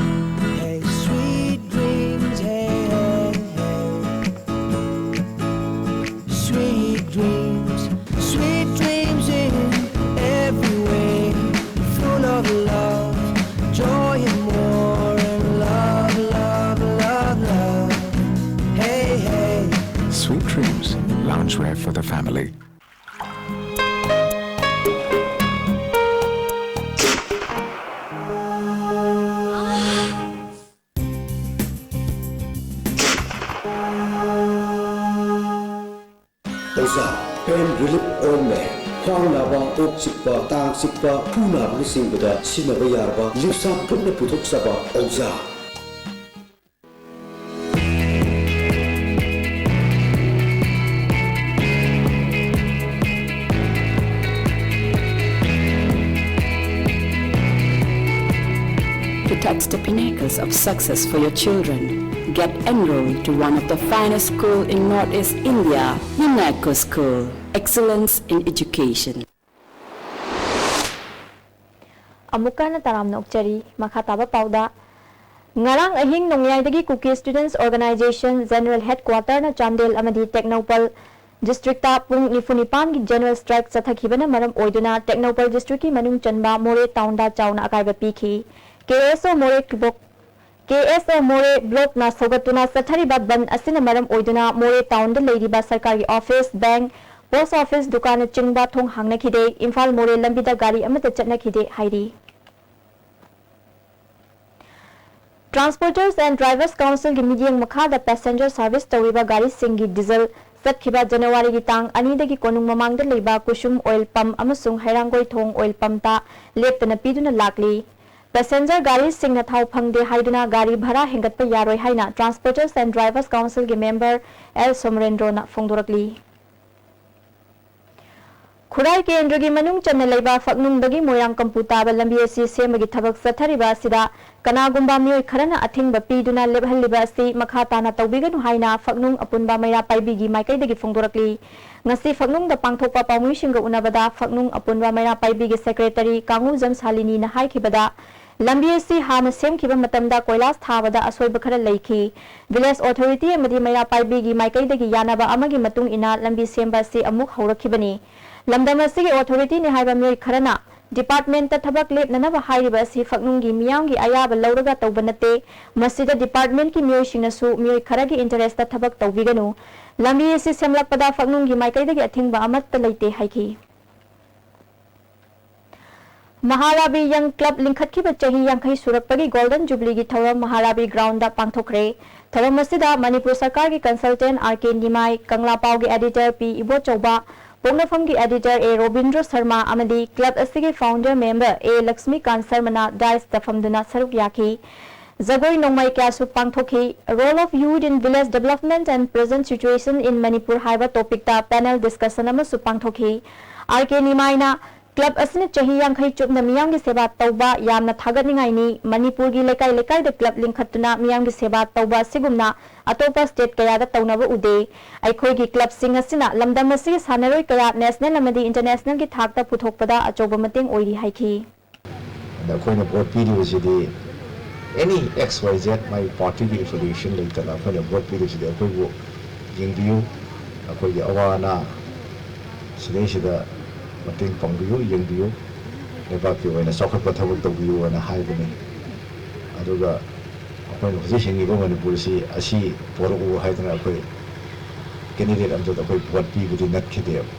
hey, sweet dreams, hey, hey, hey. Sweet dreams, sweet dreams in every way. Full of love, joy and more, and love, love, love, love. Hey, hey. Sweet Dreams, loungewear for the family. ꯑꯣꯖꯥ, pain relief ꯑꯣꯏꯜꯅꯦ꯫ ꯈ꯭ꯋꯥꯡ ꯅꯥꯕ, ꯀꯣꯛ ꯆꯤꯛꯄ, ꯇꯥꯡ ꯆꯤꯛꯄ, ꯈꯨ ꯅꯥꯕꯅꯆꯤꯡꯕꯗ ꯁꯤꯖꯤꯟꯅꯕ ꯌꯥꯔꯕ ꯂꯤꯞꯁꯥ ꯒ꯭ꯔꯨꯞꯅ ꯄꯨꯊꯣꯛꯆꯕ ꯑꯣꯖꯥ꯫ To touch the pinnacles of success for your children, get enrolled to one of the finest school in Northeast India, UNECO School. Excellence in education. ꯑꯃꯨꯛꯀ ꯍꯟꯅ ꯇꯔꯥꯝꯅ ꯑꯣꯛꯆꯔꯤ꯫ ꯃꯈꯥ ꯇꯥꯕ ꯄꯥꯎꯗ, ꯉꯔꯥꯡ ꯑꯍꯤꯡ ꯅꯣꯡꯌꯥꯏꯗꯒꯤ Kuki Students Organisation General Headquarterꯅ Chandel ꯑꯃꯗꯤ ꯇꯦꯡꯅꯧꯄꯜ districtꯇ ꯄꯨꯡ ꯅꯤꯐꯨ ꯅꯤꯄꯥꯟꯒꯤ general strike ꯆꯠꯊꯈꯤꯕꯅ ꯃꯔꯝ ꯑꯣꯏꯗꯨꯅ ꯇꯦꯡꯅꯧꯄꯜ districtꯀꯤ ꯃꯅꯨꯡ ꯆꯟꯕ ꯃꯣꯔꯦ townꯗ ꯆꯥꯎꯅ ꯑꯀꯥꯏꯕ ꯄꯤꯈꯤ꯫ KSO ꯃꯣꯔꯦ block, KSO ꯃꯣꯔꯦ blockꯅ ꯁꯧꯒꯠꯇꯨꯅ ꯆꯠꯊꯔꯤꯕ ꯕꯟꯗ ꯑꯁꯤꯅ ꯃꯔꯝ ꯑꯣꯏꯗꯨꯅ ꯃꯣꯔꯦ townꯗ ꯂꯩꯔꯤꯕ ꯁꯔꯀꯥꯔꯒꯤ office, bank, post office, ꯗꯨꯀꯥꯟꯅꯆꯤꯡꯕ ꯊꯣꯡ ꯍꯥꯡꯅꯈꯤꯗꯦ꯫ ꯏꯝꯐꯥꯜ ꯃꯣꯔꯦ ꯂꯝꯕꯤꯗ ꯒꯥꯔꯤ ꯑꯃꯠꯇ ꯆꯠꯅꯈꯤꯗꯦ ꯍꯥꯏꯔꯤ꯫ Transporters and Drivers Councilꯒꯤ ꯃꯤꯠꯌꯦꯡ ꯃꯈꯥꯗ passenger service ꯇꯧꯔꯤꯕ ꯒꯥꯔꯤꯁꯤꯡꯒꯤ diesel ꯆꯠꯈꯤꯕ ꯖꯅꯋꯥꯔꯤꯒꯤ ꯇꯥꯡ ꯑꯅꯤꯗꯒꯤ ꯀꯣꯅꯨꯡ ꯃꯃꯥꯡꯗ ꯂꯩꯕ ꯀꯨꯁꯨꯝ oil pump ꯑꯃꯁꯨꯡ ꯍꯩꯔꯥꯡꯒꯣꯏ ꯊꯣꯡ oil pumpꯇ ꯂꯦꯞꯇꯅ ꯄꯤꯗꯨꯅ ꯂꯥꯛꯂꯤ꯫ Passenger ꯒꯥꯔꯤꯁꯤꯡꯅ ꯊꯥꯎ ꯐꯪꯗꯦ ꯍꯥꯏꯗꯨꯅ ꯒꯥꯔꯤ ꯚꯔꯥ ꯍꯦꯟꯒꯠꯄ ꯌꯥꯔꯣꯏ ꯍꯥꯏꯅ Transporters and Drivers Councilꯒꯤ member ꯑꯦꯜ ꯁꯣꯃꯔꯦꯟꯗ꯭ꯔꯣꯅ ꯐꯣꯡꯗꯣꯔꯛꯂꯤ꯫ ꯈꯨꯔꯥꯏ ꯀꯦꯟꯗ꯭ꯔꯒꯤ ꯃꯅꯨꯡ ꯆꯟꯅ ꯂꯩꯕ ꯐꯛꯅꯨꯡꯗꯒꯤ ꯃꯣꯏꯔꯥꯡ ꯀꯝꯄꯨ ꯇꯥꯕ ꯂꯝꯕꯤ ꯑꯁꯤ ꯁꯦꯝꯕꯒꯤ ꯊꯕꯛ ꯆꯠꯊꯔꯤꯕ ꯑꯁꯤꯗ ꯀꯅꯥꯒꯨꯝꯕ ꯃꯤꯑꯣꯏ ꯈꯔꯅ ꯑꯊꯤꯡꯕ ꯄꯤꯗꯨꯅ ꯂꯦꯞꯍꯜꯂꯤꯕ ꯑꯁꯤ ꯃꯈꯥ ꯇꯥꯅ ꯇꯧꯕꯤꯒꯅꯨ ꯍꯥꯏꯅ ꯐꯛꯅꯨꯡ ꯑꯄꯨꯟꯕ ꯃꯩꯔꯥ ꯄꯥꯏꯕꯤꯒꯤ ꯃꯥꯏꯀꯩꯗꯒꯤ ꯐꯣꯡꯗꯣꯔꯛꯂꯤ꯫ ꯉꯁꯤ ꯐꯛꯅꯨꯡꯗ ꯄꯥꯡꯊꯣꯛꯄ ꯄꯥꯎꯃꯤꯁꯤꯡꯒ ꯎꯅꯕꯗ ꯐꯛꯅꯨꯡ ꯑꯄꯨꯟꯕ ꯃꯩꯔꯥ ꯄꯥꯏꯕꯤꯒꯤ secretary ꯀꯥꯡꯉꯨꯖꯝ ꯁꯥꯂꯤꯅꯤꯅ ꯍꯥꯏꯈꯤꯕꯗ, ꯂꯝꯕꯤ ꯑꯁꯤ ꯍꯥꯟꯅ ꯁꯦꯝꯈꯤꯕ ꯃꯇꯝꯗ ꯀꯣꯏꯂꯥꯁ ꯊꯥꯕꯗ ꯑꯁꯣꯏꯕ ꯈꯔ ꯂꯩꯈꯤ꯫ Village authority ꯑꯃꯗꯤ ꯃꯩꯔꯥ ꯄꯥꯏꯕꯤꯒꯤ ꯃꯥꯏꯀꯩꯗꯒꯤ ꯌꯥꯅꯕ ꯑꯃꯒꯤ ꯃꯇꯨꯡ ꯏꯟꯅ ꯂꯝꯕꯤ ꯁꯦꯝꯕ ꯑꯁꯤ ꯑꯃꯨꯛ ꯍꯧꯔꯛꯈꯤꯕꯅꯤ꯫ ꯂꯝꯗꯝ ꯑꯁꯤꯒꯤ authorityꯅꯤ ꯍꯥꯏꯕ ꯃꯤꯑꯣꯏ ꯈꯔꯅ departmentꯇ ꯊꯕꯛ ꯂꯦꯞꯅꯅꯕ ꯍꯥꯏꯔꯤꯕ ꯑꯁꯤ ꯐꯛꯅꯨꯡꯒꯤ ꯃꯤꯌꯥꯝꯒꯤ ꯑꯌꯥꯕ ꯂꯧꯔꯒ ꯇꯧꯕ ꯅꯠꯇꯦ꯫ ꯃꯁꯤꯗ departmentꯀꯤ ꯃꯤꯑꯣꯏꯁꯤꯡꯅꯁꯨ ꯃꯤꯑꯣꯏ ꯈꯔꯒꯤ interestꯇ ꯊꯕꯛ ꯇꯧꯕꯤꯒꯅꯨ꯫ ꯂꯝꯕꯤ ꯑꯁꯤ ꯁꯦꯝꯂꯛꯄꯗ ꯐꯛꯅꯨꯡꯒꯤ ꯃꯥꯏꯀꯩꯗꯒꯤ ꯑꯊꯤꯡꯕ ꯑꯃꯠꯇ ꯂꯩꯇꯦ ꯍꯥꯏꯈꯤ꯫ ꯃꯍꯥꯔꯥꯕꯤ Young Club ꯂꯤꯡꯈꯠꯈꯤꯕ ꯆꯍꯤ ꯌꯥꯡꯈꯩ ꯁꯨꯔꯛꯄꯒꯤ Golden Jubileeꯒꯤ ꯊꯧꯔꯝ ꯃꯍꯥꯔꯥꯕꯤ groundꯗ ꯄꯥꯡꯊꯣꯛꯈ꯭ꯔꯦ꯫ ꯊꯧꯔꯝ ꯑꯁꯤꯗ ꯃꯅꯤꯄꯨꯔ ꯁꯔꯀꯥꯔꯒꯤ consultant ꯑꯥꯔ ꯀꯦ ꯅꯤꯃꯥꯏ, ꯀꯪꯂꯥꯄꯥꯎꯒꯤ editor ꯄꯤ ꯏꯕꯣꯆꯧꯕ, ꯄꯣꯛꯅꯐꯝꯒꯤ editor A ꯔꯣꯕꯤꯟꯗ꯭ꯔꯣ ꯁꯔꯃ ꯑꯃꯗꯤ club ꯑꯁꯤꯒꯤ founder member A ꯂꯛꯁꯃꯤꯀꯥꯟ ꯁꯔꯃꯅ dais ꯇ ꯐꯝꯗꯨꯅ ꯁꯔꯨꯛ ꯌꯥꯈꯤ꯫ ꯖꯒꯣꯏ ꯅꯣꯡꯃꯥꯏ ꯀꯌꯥꯁꯨ ꯄꯥꯡꯊꯣꯛꯈꯤ꯫ Role of Youth in Village Development and Present Situation in Manipur ꯍꯥꯏꯕ topic ꯇ panel discussion ꯑꯃꯁꯨ ꯄꯥꯡꯊꯣꯛꯈꯤ꯫ ꯑꯥꯔ ꯀꯦ ꯅꯤꯃꯥꯏꯅ club ꯑꯁꯤꯅ ꯆꯍꯤ ꯌꯥꯡꯈꯩ ꯆꯨꯞꯅ ꯃꯤꯌꯥꯝꯒꯤ ꯁꯦꯕꯥ ꯇꯧꯕ ꯌꯥꯝꯅ ꯊꯥꯒꯠꯅꯤꯡꯉꯥꯏꯅꯤ꯫ ꯃꯅꯤꯄꯨꯔꯒꯤ ꯂꯩꯀꯥꯏ ꯂꯩꯀꯥꯏꯗ club ꯂꯤꯡꯈꯠꯇꯨꯅ ꯃꯤꯌꯥꯝꯒꯤ ꯁꯦꯕꯥ ꯇꯧꯕ ꯑꯁꯤꯒꯨꯝꯅ ꯑꯇꯣꯞꯄ state ꯀꯌꯥꯗ ꯇꯧꯅꯕ ꯎꯗꯦ꯫ ꯑꯩꯈꯣꯏꯒꯤ club ꯁꯤꯡ ꯑꯁꯤꯅ ꯂꯝꯗꯝ ꯑꯁꯤꯒꯤ ꯁꯥꯟꯅꯔꯣꯏ ꯀꯌꯥ national ꯑꯃꯗꯤ international ꯒꯤ ꯊꯥꯛꯇ ꯄꯨꯊꯣꯛꯄꯗ ꯑꯆꯧꯕ ꯃꯇꯦꯡ ꯑꯣꯏꯔꯤ ꯍꯥꯏꯈꯤ꯫ ꯑꯗ ꯑꯩꯈꯣꯏꯅ vote ꯄꯤꯔꯤꯕꯁꯤꯗꯤ any X Y Z ꯃꯥꯒꯤ party ꯒꯤ affiliation ꯂꯩꯇꯅ ꯑꯩꯈꯣꯏꯅ vote ꯄꯤꯔꯤꯕꯁꯤꯗꯤ ꯑꯩꯈꯣꯏꯕꯨ ꯌꯦꯡꯕꯤꯌꯨ, ꯑꯩꯈꯣꯏꯒꯤ ꯑꯋꯥ ꯑꯅꯥ ꯁꯤꯗꯩꯁꯤꯗ ꯃꯇꯦꯡ ꯄꯥꯡꯕꯤꯌꯨ, ꯌꯦꯡꯕꯤꯌꯨ, ꯂꯩꯕꯥꯛꯀꯤ ꯑꯣꯏꯅ ꯆꯥꯎꯈꯠꯄ ꯊꯕꯛ ꯇꯧꯕꯤꯌꯨ ꯍꯥꯏꯅ ꯍꯥꯏꯕꯅꯤ꯫ ꯑꯗꯨꯒ ꯑꯩꯈꯣꯏꯅ ꯍꯧꯖꯤꯛ ꯍꯤꯡꯉꯤꯕ ꯃꯅꯤꯄꯨꯔꯁꯤ ꯑꯁꯤ ꯄꯣꯔꯛꯎ ꯍꯥꯏꯗꯅ ꯑꯩꯈꯣꯏ candidate ꯑꯝꯇꯗ ꯑꯩꯈꯣꯏ vote ꯄꯤꯕꯗꯤ ꯅꯠꯈꯤꯗꯦꯕ꯫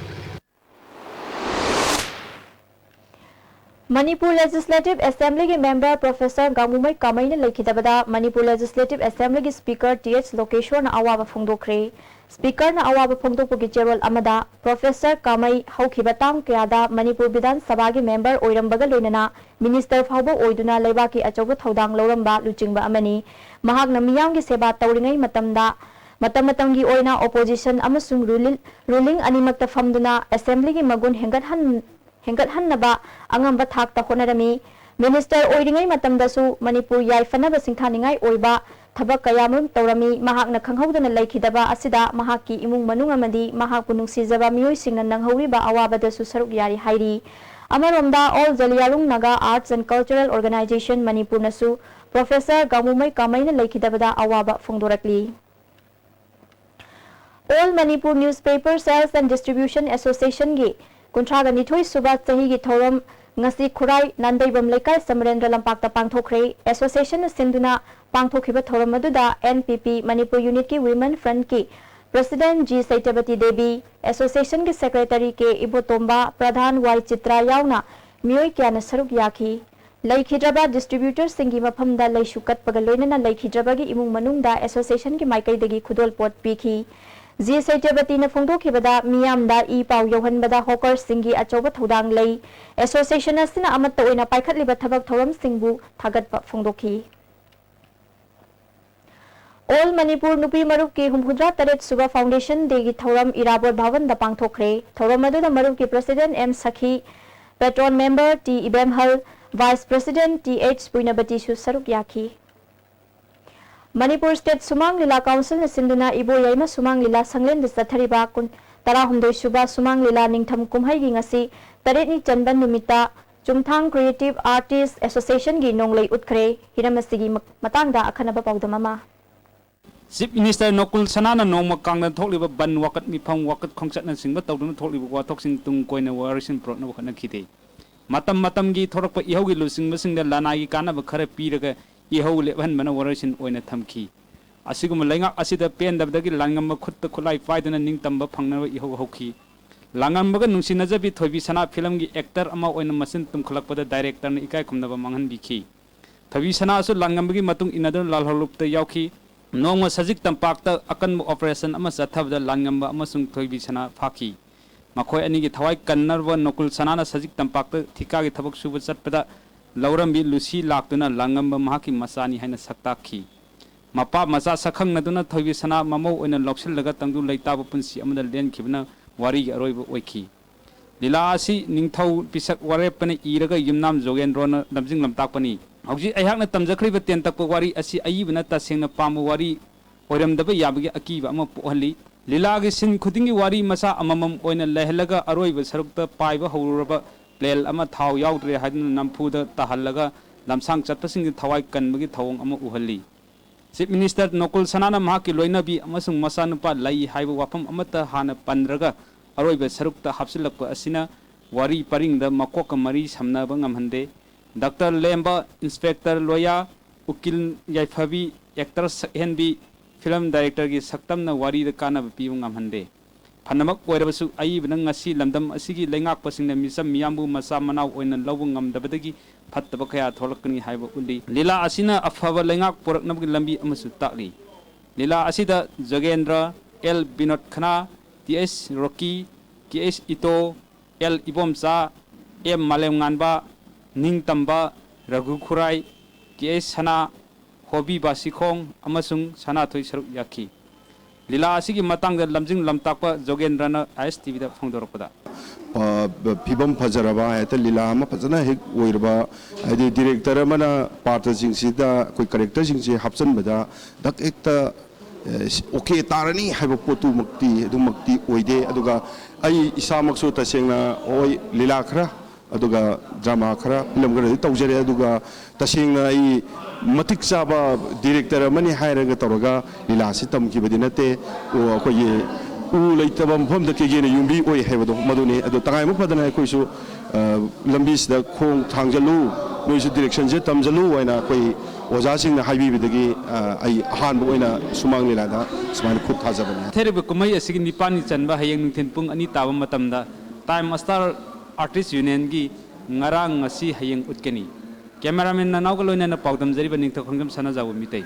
ꯃꯅꯤꯄꯨꯔ Legislative Assembly ꯒꯤ member Professor ꯒꯥꯡꯉꯨꯃꯩ ꯀꯥꯃꯩꯅ ꯂꯩꯈꯤꯗꯕꯗ ꯃꯅꯤꯄꯨꯔ Legislative Assembly ꯒꯤ Speaker ꯇꯤ ꯑꯩꯆ ꯂꯣꯀꯦꯁ꯭ꯋꯔꯅ ꯑꯋꯥꯕ ꯐꯣꯡꯗꯣꯛꯈ꯭ꯔꯦ꯫ Speaker ꯅ ꯑꯋꯥꯕ ꯐꯣꯡꯗꯣꯛꯄꯒꯤ ꯆꯦꯔꯣꯜ ꯑꯃꯗ, Professor ꯀꯥꯃꯩ ꯍꯧꯈꯤꯕ ꯇꯥꯡ ꯀꯌꯥꯗ ꯃꯅꯤꯄꯨꯔ ꯕꯤꯙꯥꯟ ꯁꯚꯥꯒꯤ member ꯑꯣꯏꯔꯝꯕꯒ ꯂꯣꯏꯅꯅ minister ꯐꯥꯎꯕ ꯑꯣꯏꯗꯨꯅ ꯂꯩꯕꯥꯛꯀꯤ ꯑꯆꯧꯕ ꯊꯧꯗꯥꯡ ꯂꯧꯔꯝꯕ ꯂꯨꯆꯤꯡꯕ ꯑꯃꯅꯤ꯫ ꯃꯍꯥꯛꯅ ꯃꯤꯌꯥꯝꯒꯤ ꯁꯦꯕꯥ ꯇꯧꯔꯤꯉꯩ ꯃꯇꯝꯗ ꯃꯇꯝ ꯃꯇꯝꯒꯤ ꯑꯣꯏꯅ opposition ꯑꯃꯁꯨꯡ ruling, ruling ꯑꯅꯤꯃꯛꯇ ꯐꯝꯗꯨꯅ assembly ꯒꯤ ꯃꯒꯨꯟ ꯍꯦꯟꯒꯠꯍꯟ-, ꯍꯦꯟꯒꯠꯍꯟꯅꯕ ꯑꯉꯝꯕ ꯊꯥꯛꯇ ꯍꯣꯠꯅꯔꯝꯃꯤ꯫ Minister ꯑꯣꯏꯔꯤꯉꯩ ꯃꯇꯝꯗꯁꯨ ꯃꯅꯤꯄꯨꯔ ꯌꯥꯏꯐꯅꯕ ꯁꯤꯡꯊꯥꯅꯤꯡꯉꯥꯏ ꯑꯣꯏꯕ ꯊꯕꯛ ꯀꯌꯥꯃꯔꯨꯝ ꯇꯧꯔꯝꯃꯤ꯫ ꯃꯍꯥꯛꯅ ꯈꯪꯍꯧꯗꯅ ꯂꯩꯈꯤꯗꯕ ꯑꯁꯤꯗ ꯃꯍꯥꯛꯀꯤ ꯏꯃꯨꯡ ꯃꯅꯨꯡ ꯑꯃꯗꯤ ꯃꯍꯥꯛꯄꯨ ꯅꯨꯡꯁꯤꯖꯕ ꯃꯤꯑꯣꯏꯁꯤꯡꯅ ꯅꯪꯍꯧꯔꯤꯕ ꯑꯋꯥꯕꯗꯁꯨ ꯁꯔꯨꯛ ꯌꯥꯔꯤ ꯍꯥꯏꯔꯤ꯫ ꯑꯃꯔꯣꯝꯗ, All Zeliangrong Naga Arts and Cultural Organisation ꯃꯅꯤꯄꯨꯔꯅꯁꯨ Professor Gangmumei Kamei ꯂꯩꯈꯤꯗꯕꯗ ꯑꯋꯥꯕ ꯐꯣꯡꯗꯣꯔꯛꯂꯤ꯫ All Manipur Newspaper Sales and Distribution Association ꯒꯤ ꯀꯨꯟꯊ꯭ꯔꯥꯒ ꯅꯤꯊꯣꯏ ꯁꯨꯕ ꯆꯍꯤꯒꯤ ꯊꯧꯔꯝ ꯉꯁꯤ ꯈꯨꯔꯥꯏ ꯅꯥꯟꯗꯩꯕꯝ ꯂꯩꯀꯥꯏ ꯁꯃꯔꯦꯟꯗ꯭ꯔ ꯂꯝꯄꯥꯛꯇ ꯄꯥꯡꯊꯣꯛꯈ꯭ꯔꯦ꯫ Association ꯅ ꯁꯤꯟꯗꯨꯅ ꯄꯥꯡꯊꯣꯛꯈꯤꯕ ꯊꯧꯔꯝ ꯑꯗꯨꯗ ꯑꯦꯟ ꯄꯤ ꯄꯤ ꯃꯅꯤꯄꯨꯔ unit ꯀꯤ Women Front ꯀꯤ President ꯖꯤ ꯁꯩꯇꯕꯇꯤ ꯗꯦꯕꯤ, Association ꯒꯤ Secretary ꯀꯦ ꯏꯕꯣꯇꯣꯝꯕ, ꯄ꯭ꯔꯙꯥꯟ ꯋꯥꯏ ꯆꯤꯇ꯭ꯔꯥ ꯌꯥꯎꯅ ꯃꯤꯑꯣꯏ ꯀꯌꯥꯅ ꯁꯔꯨꯛ ꯌꯥꯈꯤ꯫ ꯂꯩꯈꯤꯗ꯭ꯔꯕ distributor ꯁꯤꯡꯒꯤ ꯃꯐꯝꯗ ꯂꯩꯁꯨ ꯀꯠꯄꯒ ꯂꯣꯏꯅꯅ ꯂꯩꯈꯤꯗ꯭ꯔꯕꯒꯤ ꯏꯃꯨꯡ ꯃꯅꯨꯡꯗ association ꯒꯤ ꯃꯥꯏꯀꯩꯗꯒꯤ ꯈꯨꯗꯣꯜꯄꯣꯠ ꯄꯤꯈꯤ꯫ ꯖꯤ ꯁꯇ꯭ꯌꯕꯇꯤꯅ ꯐꯣꯡꯗꯣꯛꯈꯤꯕꯗ, ꯃꯤꯌꯥꯝꯗ ꯏ ꯄꯥꯎ ꯌꯧꯍꯟꯕꯗ ꯍꯣꯀꯔꯁꯤꯡꯒꯤ ꯑꯆꯧꯕ ꯊꯧꯗꯥꯡ ꯂꯩ꯫ ꯑꯦꯁꯣꯁꯤꯌꯦꯁꯟ ꯑꯁꯤꯅ ꯑꯃꯠꯇ ꯑꯣꯏꯅ ꯄꯥꯏꯈꯠꯂꯤꯕ ꯊꯕꯛ ꯊꯧꯔꯝꯁꯤꯡꯕꯨ ꯊꯥꯒꯠꯄ ꯐꯣꯡꯗꯣꯛꯈꯤ꯫ ꯑꯣꯜ ꯃꯅꯤꯄꯨꯔ ꯅꯨꯄꯤ ꯃꯔꯨꯞꯀꯤ ꯍꯨꯝꯐꯨꯇꯔꯥ ꯇꯔꯦꯠ ꯁꯨꯕ ꯐꯥꯎꯟꯗꯦꯁꯟ ꯗꯦꯒꯤ ꯊꯧꯔꯝ ꯏꯔꯥꯕꯣꯠ ꯚꯕꯟꯗ ꯄꯥꯡꯊꯣꯛꯈ꯭ꯔꯦ꯫ ꯊꯧꯔꯝ ꯑꯗꯨꯗ ꯃꯔꯨꯞꯀꯤ president M Sakhi, patron member T Ibemhal, vice president T H ꯄꯨꯏꯅꯕꯇꯤꯁꯨ ꯁꯔꯨꯛ ꯌꯥꯈꯤ꯫ ꯃꯅꯤꯄꯨꯔ ꯁ꯭ꯇꯦꯠ ꯁꯨꯃꯥꯡ ꯂꯤꯂꯥ ꯀꯥꯎꯟꯁꯤꯜꯅ ꯁꯤꯟꯗꯨꯅ ꯏꯕꯣ ꯌꯥꯏꯃ ꯁꯨꯃꯥꯡ ꯂꯤꯂꯥ ꯁꯪꯂꯦꯟꯗ ꯆꯠꯊꯔꯤꯕ ꯀꯨꯟ, ꯇꯔꯥꯍꯨꯝꯗꯣꯏ ꯁꯨꯕ ꯁꯨꯃꯥꯡ ꯂꯤꯂꯥ ꯅꯤꯡꯊꯝ ꯀꯨꯝꯍꯩꯒꯤ ꯉꯁꯤ ꯇꯔꯦꯠꯅꯤ ꯆꯟꯕ ꯅꯨꯃꯤꯠꯇ ꯆꯨꯝꯊꯥꯡ ꯀ꯭ꯔꯤꯌꯦꯇꯤꯚ ꯑꯥꯔꯇꯤꯁ ꯑꯦꯁꯣꯁꯤꯌꯦꯁꯟꯒꯤ ꯅꯣꯡꯂꯩ ꯎꯠꯈ꯭ꯔꯦ꯫ ꯍꯤꯔꯝ ꯑꯁꯤꯒꯤ ꯃ-, ꯃꯇꯥꯡꯗ ꯑꯈꯟꯅꯕ ꯄꯥꯎꯗꯝ ꯑꯃ꯫ ꯆꯤꯐ ꯃꯤꯅꯤꯁꯇꯔ ꯅꯣꯀꯨꯜ ꯁꯅꯥꯅ ꯅꯣꯡꯃ ꯀꯥꯡꯗ ꯊꯣꯛꯂꯤꯕ ꯕꯟ, ꯋꯥꯀꯠ, ꯃꯤꯐꯝ ꯋꯥꯀꯠ ꯈꯣꯡꯆꯠꯅꯆꯤꯡꯕ ꯇꯧꯗꯨꯅ ꯊꯣꯛꯂꯤꯕ ꯋꯥꯊꯣꯛꯁꯤꯡ ꯇꯨꯡ ꯀꯣꯏꯅ ꯋꯥꯔꯣꯏꯁꯤꯟ ꯄꯨꯔꯛꯅꯕ ꯍꯣꯠꯅꯈꯤꯗꯦ꯫ ꯃꯇꯝ ꯃꯇꯝꯒꯤ ꯊꯣꯔꯛꯄ ꯏꯍꯧꯒꯤ ꯂꯨꯆꯤꯡꯕꯁꯤꯡꯗ ꯂꯅꯥꯏꯒꯤ ꯀꯥꯟꯅꯕ ꯈꯔ ꯄꯤꯔꯒ ꯏꯍꯧ ꯂꯦꯞꯍꯟꯕꯅ ꯋꯥꯔꯣꯏꯁꯤꯟ ꯑꯣꯏꯅ ꯊꯝꯈꯤ꯫ ꯑꯁꯤꯒꯨꯝꯕ ꯂꯩꯉꯥꯛ ꯑꯁꯤꯗ ꯄꯦꯟꯗꯕꯗꯒꯤ ꯂꯥꯟꯉꯝꯕ ꯈꯨꯠꯇ ꯈꯨꯠꯂꯥꯏ ꯄꯥꯏꯗꯨꯅ ꯅꯤꯡꯇꯝꯕ ꯐꯪꯅꯕ ꯏꯍꯧ ꯍꯧꯈꯤ꯫ ꯂꯥꯟꯉꯝꯕꯒ ꯅꯨꯡꯁꯤꯅꯖꯕꯤ ꯊꯣꯏꯕꯤ ꯁꯅꯥ ꯐꯤꯂꯝꯒꯤ ꯑꯦꯛꯇꯔ ꯑꯃ ꯑꯣꯏꯅ ꯃꯆꯤꯟ ꯇꯨꯝꯈꯠꯂꯛꯄꯗ ꯗꯥꯏꯔꯦꯛꯇꯔꯅ ꯏꯀꯥꯏ ꯈꯨꯝꯅꯕ ꯃꯥꯡꯍꯟꯕꯤꯈꯤ꯫ ꯊꯣꯏꯕꯤ ꯁꯅꯥꯁꯨ ꯂꯥꯟꯉꯝꯕꯒꯤ ꯃꯇꯨꯡ ꯏꯟꯅꯗꯨꯅ ꯂꯥꯜꯍꯧꯂꯨꯞꯇ ꯌꯥꯎꯈꯤ꯫ ꯅꯣꯡꯃ ꯁꯖꯤꯛ ꯇꯝꯄꯥꯛꯇ ꯑꯀꯟꯕ ꯑꯣꯄꯔꯦꯁꯟ ꯑꯃ ꯆꯠꯊꯕꯗ ꯂꯥꯟꯉꯝꯕ ꯑꯃꯁꯨꯡ ꯊꯣꯏꯕꯤ ꯁꯅꯥ ꯐꯥꯈꯤ꯫ ꯃꯈꯣꯏ ꯑꯅꯤꯒꯤ ꯊꯋꯥꯏ ꯀꯟꯅꯔꯕ ꯅꯣꯀꯨꯜ ꯁꯅꯥꯅ ꯁꯖꯤꯛ ꯇꯝꯄꯥꯛꯇ ꯊꯤꯀꯥꯒꯤ ꯊꯕꯛ ꯁꯨꯕ ꯆꯠꯄꯗ ꯂꯧꯔꯝꯕꯤ ꯂꯨꯁꯤ ꯂꯥꯛꯇꯨꯅ ꯂꯥꯡꯉꯝꯕ ꯃꯍꯥꯛꯀꯤ ꯃꯆꯥꯅꯤ ꯍꯥꯏꯅ ꯁꯛꯇꯥꯛꯈꯤ꯫ ꯃꯄꯥ ꯃꯆꯥ ꯁꯛꯈꯪꯅꯗꯨꯅ ꯊꯣꯏꯕꯤ ꯁꯅꯥ ꯃꯃꯧ ꯑꯣꯏꯅ ꯂꯧꯁꯤꯜꯂꯒ ꯇꯪꯗꯨ ꯂꯩꯇꯥꯕ ꯄꯨꯟꯁꯤ ꯑꯃꯗ ꯂꯦꯟꯈꯤꯕꯅ ꯋꯥꯔꯤꯒꯤ ꯑꯔꯣꯏꯕ ꯑꯣꯏꯈꯤ꯫ ꯂꯤꯂꯥ ꯑꯁꯤ ꯅꯤꯡꯊꯧ ꯄꯤꯁꯛ ꯋꯥꯔꯦꯞꯄꯅ ꯏꯔꯒ ꯌꯨꯝꯅꯥꯝ ꯖꯣꯒꯦꯟꯗ꯭ꯔꯣꯅ ꯂꯝꯖꯤꯡ ꯂꯝꯇꯥꯛꯄꯅꯤ꯫ ꯍꯧꯖꯤꯛ ꯑꯩꯍꯥꯛꯅ ꯇꯝꯖꯈ꯭ꯔꯤꯕ ꯇꯦꯟꯇꯛꯄ ꯋꯥꯔꯤ ꯑꯁꯤ ꯑꯏꯕꯅ ꯇꯁꯦꯡꯅ ꯄꯥꯝꯕ ꯋꯥꯔꯤ ꯑꯣꯏꯔꯝꯗꯕ ꯌꯥꯕꯒꯤ ꯑꯀꯤꯕ ꯑꯃ ꯄꯣꯛꯍꯜꯂꯤ꯫ ꯂꯤꯂꯥꯒꯤ ꯁꯤꯟ ꯈꯨꯗꯤꯡꯒꯤ ꯋꯥꯔꯤ ꯃꯆꯥ ꯑꯃꯃꯝ ꯑꯣꯏꯅ ꯂꯩꯍꯜꯂꯒ ꯑꯔꯣꯏꯕ ꯁꯔꯨꯛꯇ ꯄꯥꯏꯕ ꯍꯧꯔꯨꯔꯕ ꯄ꯭ꯂꯦꯜ ꯑꯃ ꯊꯥꯎ ꯌꯥꯎꯗ꯭ꯔꯦ ꯍꯥꯏꯗꯨꯅ ꯅꯝꯐꯨꯗ ꯇꯥꯍꯜꯂꯒ ꯂꯝꯁꯥꯡ ꯆꯠꯄꯁꯤꯡꯗ ꯊꯋꯥꯏ ꯀꯟꯕꯒꯤ ꯊꯧꯑꯣꯡ ꯑꯃ ꯎꯍꯜꯂꯤ꯫ ꯆꯤꯐ ꯃꯤꯅꯤꯁꯇꯔ ꯅꯣꯀꯨꯜ ꯁꯅꯥꯅ ꯃꯍꯥꯛꯀꯤ ꯂꯣꯏꯅꯕꯤ ꯑꯃꯁꯨꯡ ꯃꯆꯥꯅꯨꯄꯥ ꯂꯩ ꯍꯥꯏꯕ ꯋꯥꯐꯝ ꯑꯃꯠꯇ ꯍꯥꯟꯅ ꯄꯟꯗ꯭ꯔꯒ ꯑꯔꯣꯏꯕ ꯁꯔꯨꯛꯇ ꯍꯥꯞꯆꯤꯜꯂꯛꯄ ꯑꯁꯤꯅ ꯋꯥꯔꯤ ꯄꯔꯤꯡꯗ ꯃꯀꯣꯛꯀ ꯃꯔꯤ ꯁꯝꯅꯕ ꯉꯝꯍꯟꯗꯦ꯫ ꯗꯥꯛꯇꯔ ꯂꯦꯝꯕ, ꯏꯟꯁꯄꯦꯛꯇꯔ ꯂꯣꯌꯥ, ꯎꯀꯤꯜ ꯌꯥꯏꯐꯕꯤ, ꯑꯦꯛꯇꯔ ꯁꯛꯍꯦꯟꯕꯤ, ꯐꯤꯂꯝ ꯗꯥꯏꯔꯦꯛꯇꯔꯒꯤ ꯁꯛꯇꯝꯅ ꯋꯥꯔꯤꯗ ꯀꯥꯟꯅꯕ ꯄꯤꯕ ꯉꯝꯍꯟꯗꯦ꯫ ꯐꯅꯃꯛ ꯑꯣꯏꯔꯕꯁꯨ, ꯑꯏꯕꯅ ꯉꯁꯤ ꯂꯝꯗꯝ ꯑꯁꯤꯒꯤ ꯂꯩꯉꯥꯛꯄꯁꯤꯡꯅ ꯃꯤꯆꯝ ꯃꯤꯌꯥꯝꯕꯨ ꯃꯆꯥ ꯃꯅꯥꯎ ꯑꯣꯏꯅ ꯂꯧꯕ ꯉꯝꯗꯕꯗꯒꯤ ꯐꯠꯇꯕ ꯀꯌꯥ ꯊꯣꯛꯂꯛꯀꯅꯤ ꯍꯥꯏꯕ ꯎꯠꯂꯤ꯫ ꯂꯤꯂꯥ ꯑꯁꯤꯅ ꯑꯐꯕ ꯂꯩꯉꯥꯛ ꯄꯨꯔꯛꯅꯕꯒꯤ ꯂꯝꯕꯤ ꯑꯃꯁꯨ ꯇꯥꯛꯂꯤ꯫ ꯂꯤꯂꯥ ꯑꯁꯤꯗ ꯖꯣꯒꯦꯟꯗ꯭ꯔ, ꯑꯦꯜ ꯕꯤꯅꯣꯗ ꯈꯅꯥ, ꯇꯤ ꯑꯩꯆ ꯔꯣꯀꯤ, ꯀꯦ ꯑꯩꯆ ꯏꯇꯣ, ꯑꯦꯜ ꯏꯕꯣꯝꯆꯥ, ꯑꯦꯝ ꯃꯥꯂꯦꯝꯉꯥꯟꯕ, ꯅꯤꯡꯇꯝꯕ, ꯔꯘꯨ ꯈꯨꯔꯥꯏ, ꯀꯦ ꯑꯩꯆ ꯁꯅꯥ, ꯍꯣꯕꯤ ꯕꯥꯁꯤꯈꯣꯡ ꯑꯃꯁꯨꯡ ꯁꯅꯥꯊꯣꯏ ꯁꯔꯨꯛ ꯌꯥꯈꯤ꯫ ꯂꯤꯂꯥ ꯑꯁꯤꯒꯤ ꯃꯇꯥꯡꯗ ꯂꯝꯖꯤꯡ ꯂꯝꯇꯥꯛꯄ ꯖꯣꯒꯦꯟꯗ꯭ꯔꯅ ꯑꯥꯏ ꯑꯦꯁ ꯇꯤ ꯚꯤꯗ ꯐꯣꯡꯗꯣꯔꯛꯄꯗ, ꯑ, ꯐꯤꯕꯝ ꯐꯖꯔꯕ, ꯍꯦꯛꯇ ꯂꯤꯂꯥ ꯑꯃ ꯐꯖꯅ ꯍꯦꯛ ꯑꯣꯏꯔꯕ, ꯍꯥꯏꯗꯤ ꯗꯤꯔꯦꯛꯇꯔ ꯑꯃꯅ ꯄꯥꯇ꯭ꯔꯁꯤꯡꯁꯤꯗ ꯑꯩꯈꯣꯏ ꯀꯦꯔꯦꯛꯇꯔꯁꯤꯡꯁꯤ ꯍꯥꯞꯆꯤꯟꯕꯗ ꯗꯛ ꯍꯦꯛꯇ, ꯑ, ꯑꯣꯀꯦ ꯇꯥꯔꯅꯤ ꯍꯥꯏꯕ ꯄꯣꯠꯇꯨꯃꯛꯇꯤ ꯑꯗꯨꯃꯛꯇꯤ ꯑꯣꯏꯗꯦ꯫ ꯑꯗꯨꯒ ꯑꯩ ꯏꯁꯥꯃꯛꯁꯨ ꯇꯁꯦꯡꯅ ꯍꯣꯏ ꯂꯤꯂꯥ ꯈꯔ ꯑꯗꯨꯒ ꯗ꯭ꯔꯃꯥ ꯈꯔ, ꯐꯤꯂꯝ ꯈꯔꯗꯤ ꯇꯧꯖꯔꯦ꯫ ꯑꯗꯨꯒ ꯇꯁꯦꯡꯅ ꯑꯩ ꯃꯇꯤꯛ ꯆꯥꯕ ꯗꯤꯔꯦꯛꯇꯔ ꯑꯃꯅꯤ ꯍꯥꯏꯔꯒ ꯇꯧꯔꯒ ꯂꯤꯂꯥꯁꯤ ꯇꯝꯈꯤꯕꯗꯤ ꯅꯠꯇꯦ꯫ ꯑꯣ, ꯑꯩꯈꯣꯏꯒꯤ ꯎ ꯂꯩꯇꯕ ꯃꯐꯝꯗ ꯀꯦꯒꯦꯅ ꯌꯨꯝꯕꯤ ꯑꯣꯏ ꯍꯥꯏꯕꯗꯣ ꯃꯗꯨꯅꯤ꯫ ꯑꯗꯣ ꯇꯉꯥꯏꯐꯗꯅ ꯑꯩꯈꯣꯏꯁꯨ, ꯑ, ꯂꯝꯕꯤꯁꯤꯗ ꯈꯣꯡ ꯊꯥꯡꯖꯜꯂꯨ, ꯅꯣꯏꯁꯨ ꯗꯤꯔꯦꯛꯁꯟꯁꯦ ꯇꯝꯖꯜꯂꯨ ꯍꯥꯏꯅ ꯑꯩꯈꯣꯏ ꯑꯣꯖꯥꯁꯤꯡꯅ ꯍꯥꯏꯕꯤꯕꯗꯒꯤ, ꯑ, ꯑꯩ ꯑꯍꯥꯟꯕ ꯑꯣꯏꯅ ꯁꯨꯃꯥꯡ ꯂꯤꯂꯥꯗ ꯁꯨꯃꯥꯏꯅ ꯈꯨꯠ ꯊꯥꯖꯕꯅꯤ꯫ ꯍꯥꯏꯔꯤꯕ ꯀꯨꯝꯍꯩ ꯑꯁꯤꯒꯤ ꯅꯤꯄꯥꯟꯅꯤ ꯆꯟꯕ ꯍꯌꯦꯡ ꯅꯨꯡꯊꯤꯜ ꯄꯨꯡ ꯑꯅꯤ ꯇꯥꯕ ꯃꯇꯝꯗ ꯇꯥꯏꯝ ꯁ꯭ꯇꯥꯔ ꯑꯥꯔꯇꯤꯁ ꯌꯨꯅꯤꯌꯟꯒꯤ ꯉꯔꯥꯡ, ꯉꯁꯤ, ꯍꯌꯦꯡ ꯎꯠꯀꯅꯤ꯫ ꯀꯦꯃꯦꯔꯥꯃꯦꯟ ꯅꯅꯥꯎꯒ ꯂꯣꯏꯅꯅ ꯄꯥꯎꯗꯝꯖꯔꯤꯕ ꯅꯤꯡꯊꯧ ꯈꯣꯡꯖꯝ ꯁꯅꯥꯖꯥꯎꯕ ꯃꯤꯇꯩ꯫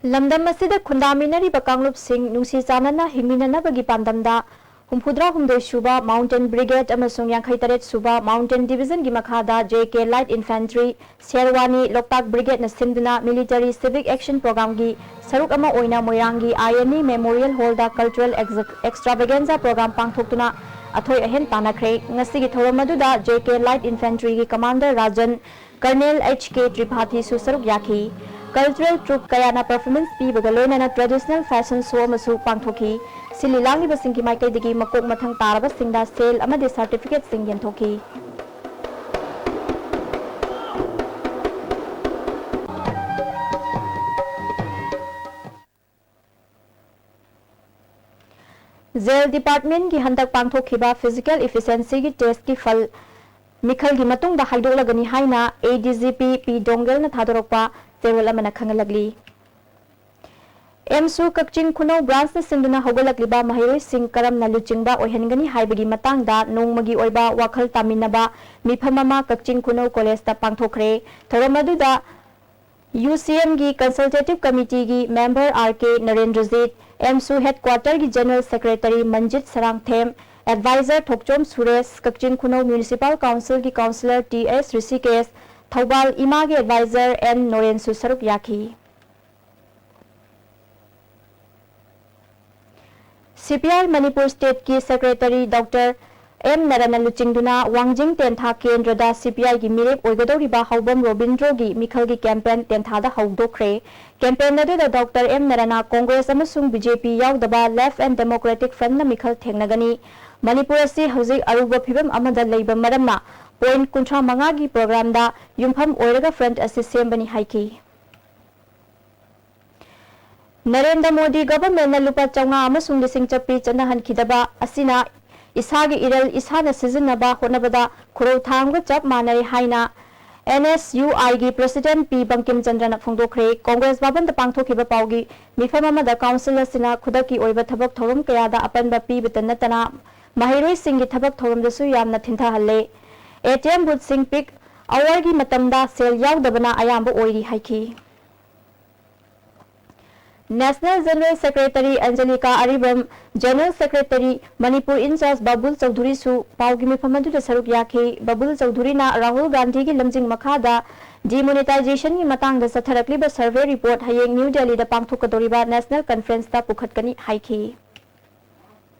ꯂꯝꯗꯝ ꯑꯁꯤꯗ ꯈꯨꯟꯗꯥꯃꯤꯟꯅꯔꯤꯕ ꯀꯥꯡꯂꯨꯞꯁꯤꯡ ꯅꯨꯡꯁꯤ ꯆꯥꯟꯅꯅ ꯍꯤꯡꯃꯤꯟꯅꯅꯕꯒꯤ ꯄꯥꯟꯗꯝꯗ ꯍꯨꯝꯐꯨꯇꯔꯥꯍꯨꯝꯗꯣꯏ ꯁꯨꯕ Mountain Brigade ꯑꯃꯁꯨꯡ ꯌꯥꯡꯈꯩ ꯇꯔꯦꯠ ꯁꯨꯕ Mountain Division ꯒꯤ ꯃꯈꯥꯗ J K Light Infantry, ꯁꯦꯔꯋꯥꯅꯤ, ꯂꯣꯛꯇꯥꯛ Brigade ꯅ ꯁꯤꯟꯗꯨꯅ Military Civic Action Program ꯒꯤ ꯁꯔꯨꯛ ꯑꯃ ꯑꯣꯏꯅ ꯃꯣꯏꯔꯥꯡꯒꯤ I N A Memorial Hall the Cultural Ex-, Extravaganza Program ꯄꯥꯡꯊꯣꯛꯇꯨꯅ ꯑꯊꯣꯏ ꯑꯍꯦꯟ ꯇꯥꯟꯅꯈ꯭ꯔꯦ꯫ ꯉꯁꯤꯒꯤ ꯊꯧꯔꯝ ꯑꯗꯨꯗ J K Light Infantry ꯒꯤ Commander ꯔꯥꯖꯟ, Colonel H K ꯇ꯭ꯔꯤꯄꯥꯊꯤꯁꯨ ꯁꯔꯨꯛ ꯌꯥꯈꯤ꯫ Cultural troupe ꯀꯌꯥꯅ performance ꯄꯤꯕꯒ ꯂꯣꯏꯅꯅ traditional fashion show ꯑꯃꯁꯨ ꯄꯥꯡꯊꯣꯛꯈꯤ꯫ ꯁꯤꯜꯂꯤ ꯂꯥꯡꯂꯤꯕꯁꯤꯡꯒꯤ ꯃꯥꯏꯀꯩꯗꯒꯤ ꯃꯀꯣꯛ ꯃꯊꯪ ꯇꯥꯔꯕꯁꯤꯡꯗ ꯁꯦꯜ ꯑꯃꯗꯤ certificate ꯁꯤꯡ ꯌꯦꯟꯊꯣꯛꯈꯤ꯫ Jail Department ꯀꯤ ꯍꯟꯗꯛ ꯄꯥꯡꯊꯣꯛꯈꯤꯕ Physical Efficiency ꯒꯤ test ꯀꯤ ꯐꯜ ꯃꯤꯈꯜꯒꯤ ꯃꯇꯨꯡꯗ ꯍꯥꯏꯗꯣꯛꯂꯒꯅꯤ ꯍꯥꯏꯅ A D G P P ꯗꯣꯡꯒꯦꯜꯅ ꯊꯥꯗꯣꯔꯛꯄ ꯆꯦꯔꯣꯜ ꯑꯃꯅ ꯈꯪꯍꯜꯂꯛꯂꯤ꯫ ꯑꯦꯝꯁꯨ ꯀꯛꯆꯤꯡ ꯈꯨꯅꯧ branch ꯅ ꯁꯤꯟꯗꯨꯅ ꯍꯧꯒꯠꯂꯛꯂꯤꯕ ꯃꯍꯩꯔꯣꯏꯁꯤꯡ ꯀꯔꯝꯅ ꯂꯨꯆꯤꯡꯕ ꯑꯣꯏꯍꯟꯒꯅꯤ ꯍꯥꯏꯕꯒꯤ ꯃꯇꯥꯡꯗ ꯅꯣꯡꯃꯒꯤ ꯑꯣꯏꯕ ꯋꯥꯈꯜ ꯇꯥꯃꯤꯟꯅꯕ ꯃꯤꯐꯝ ꯑꯃ ꯀꯛꯆꯤꯡ ꯈꯨꯅꯧ college ꯇ ꯄꯥꯡꯊꯣꯛꯈ꯭ꯔꯦ꯫ ꯊꯧꯔꯝ ꯑꯗꯨꯗ ꯌꯨ ꯁꯤ ꯑꯦꯝꯒꯤ Consultative Committeeꯒꯤ member ꯑꯥꯔ ꯀꯦ ꯅꯔꯦꯟꯗ꯭ꯔꯖꯤꯠ, ꯑꯦꯝꯁꯨ headquarterꯒꯤ General Secretary Manjit Sarangthem, advisor Thokchom Suresh, Kakching Khunou Municipal Councilꯒꯤ Councillor ꯇꯤ ꯑꯦꯁ ꯔꯤꯁꯤꯀꯦꯁ, ꯊꯧꯕꯥꯜ ꯏꯃꯥꯒꯤ advisor ꯑꯦꯟ ꯅꯣꯔꯦꯟꯁꯨ ꯁꯔꯨꯛ ꯌꯥꯈꯤ꯫ ꯁꯤ ꯄꯤ ꯑꯥꯏ ꯃꯅꯤꯄꯨꯔ stateꯀꯤ Secretary Doctor ꯑꯦꯝ ꯅꯔꯥꯅ ꯂꯨꯆꯤꯡꯗꯨꯅ ꯋꯥꯡꯖꯤꯡ ꯇꯦꯟꯊꯥ ꯀꯦꯟꯗ꯭ꯔꯗ ꯁꯤ ꯄꯤ ꯑꯥꯏꯒꯤ ꯃꯤꯔꯦꯞ ꯑꯣꯏꯒꯗꯧꯔꯤꯕ ꯍꯥꯎꯕꯝ ꯔꯣꯕꯤꯟꯗ꯭ꯔꯣꯒꯤ ꯃꯤꯈꯜꯒꯤ campaign ꯇꯦꯟꯊꯥꯗ ꯍꯧꯗꯣꯛꯈ꯭ꯔꯦ꯫ Campaign ꯑꯗꯨꯗ Doctor ꯑꯦꯝ ꯅꯔꯥꯅ Congress ꯑꯃꯁꯨꯡ ꯕꯤ ꯖꯦ ꯄꯤ ꯌꯥꯎꯗꯕ Left and Democratic Frontꯅ ꯃꯤꯈꯜ ꯊꯦꯡꯅꯒꯅꯤ꯫ ꯃꯅꯤꯄꯨꯔ ꯑꯁꯤ ꯍꯧꯖꯤꯛ ꯑꯔꯨꯕ ꯐꯤꯕꯝ ꯑꯃꯗ ꯂꯩꯕ ꯃꯔꯝꯅ point ꯀꯨꯟꯊ꯭ꯔꯥ ꯃꯉꯥꯒꯤ programꯗ ꯌꯨꯝꯐꯝ ꯑꯣꯏꯔꯒ front ꯑꯁꯤ ꯁꯦꯝꯕꯅꯤ ꯍꯥꯏꯈꯤ꯫ ꯅꯔꯦꯟꯗ꯭ꯔ ꯃꯣꯗꯤ governmentꯅ ꯂꯨꯄꯥ ꯆꯥꯝꯃꯉꯥ ꯑꯃꯁꯨꯡ ꯂꯤꯁꯤꯡ ꯆꯠꯄꯤ ꯆꯠꯅꯍꯟꯈꯤꯗꯕ ꯑꯁꯤꯅ ꯏꯁꯥꯒꯤ ꯏꯔꯜ ꯏꯁꯥꯅ ꯁꯤꯖꯤꯟꯅꯕ ꯍꯣꯠꯅꯕꯗ ꯈꯨꯔꯧ ꯊꯥꯡꯕꯒ ꯆꯞ ꯃꯥꯟꯅꯩ ꯍꯥꯏꯅ ꯑꯦꯟ ꯑꯦꯁ ꯌꯨ ꯑꯥꯏꯒꯤ President ꯄꯤ ꯕꯪꯀꯤꯝ ꯆꯟꯗ꯭ꯔꯅ ꯐꯣꯡꯗꯣꯛꯈ꯭ꯔꯦ꯫ Congress ꯚꯕꯟꯗ ꯄꯥꯡꯊꯣꯛꯈꯤꯕ ꯄꯥꯎꯒꯤ ꯃꯤꯐꯝ ꯑꯃꯗ council ꯑꯁꯤꯅ ꯈꯨꯗꯛꯀꯤ ꯑꯣꯏꯕ ꯊꯕꯛ ꯊꯧꯔꯝ ꯀꯌꯥꯗ ꯑꯄꯟꯕ ꯄꯤꯕꯇ ꯅꯠꯇꯅ ꯃꯍꯩꯔꯣꯏꯁꯤꯡꯒꯤ ꯊꯕꯛ ꯊꯧꯔꯝꯗꯁꯨ ꯌꯥꯝꯅ ꯊꯤꯟꯊꯍꯜꯂꯦ꯫ ꯑꯦ ꯇꯤ ꯑꯦꯝ boothꯁꯤꯡ peak hourꯒꯤ ꯃꯇꯝꯗ ꯁꯦꯜ ꯌꯥꯎꯗꯕꯅ ꯑꯌꯥꯝꯕ ꯑꯣꯏꯔꯤ ꯍꯥꯏꯈꯤ꯫ National General Secretary Anjalika Aribam, General Secretary Manipur in charge ꯕꯥꯕꯨꯜ ꯆꯧꯙꯨꯔꯤꯁꯨ ꯄꯥꯎꯒꯤ ꯃꯤꯐꯝ ꯑꯗꯨꯗ ꯁꯔꯨꯛ ꯌꯥꯈꯤ꯫ ꯕꯥꯕꯨꯜ ꯆꯧꯙꯨꯔꯤꯅ ꯔꯥꯍꯨꯜ ꯒꯥꯟꯙꯤꯒꯤ ꯂꯝꯖꯤꯡ ꯃꯈꯥꯗ demonetizationꯒꯤ ꯃꯇꯥꯡꯗ ꯆꯠꯊꯔꯛꯂꯤꯕ survey report ꯍꯌꯦꯡ ꯅ꯭ꯌꯨ ꯗꯦꯜꯂꯤꯗ ꯄꯥꯡꯊꯣꯛꯀꯗꯧꯔꯤꯕ National Conferenceꯇ ꯄꯨꯈꯠꯀꯅꯤ ꯍꯥꯏꯈꯤ꯫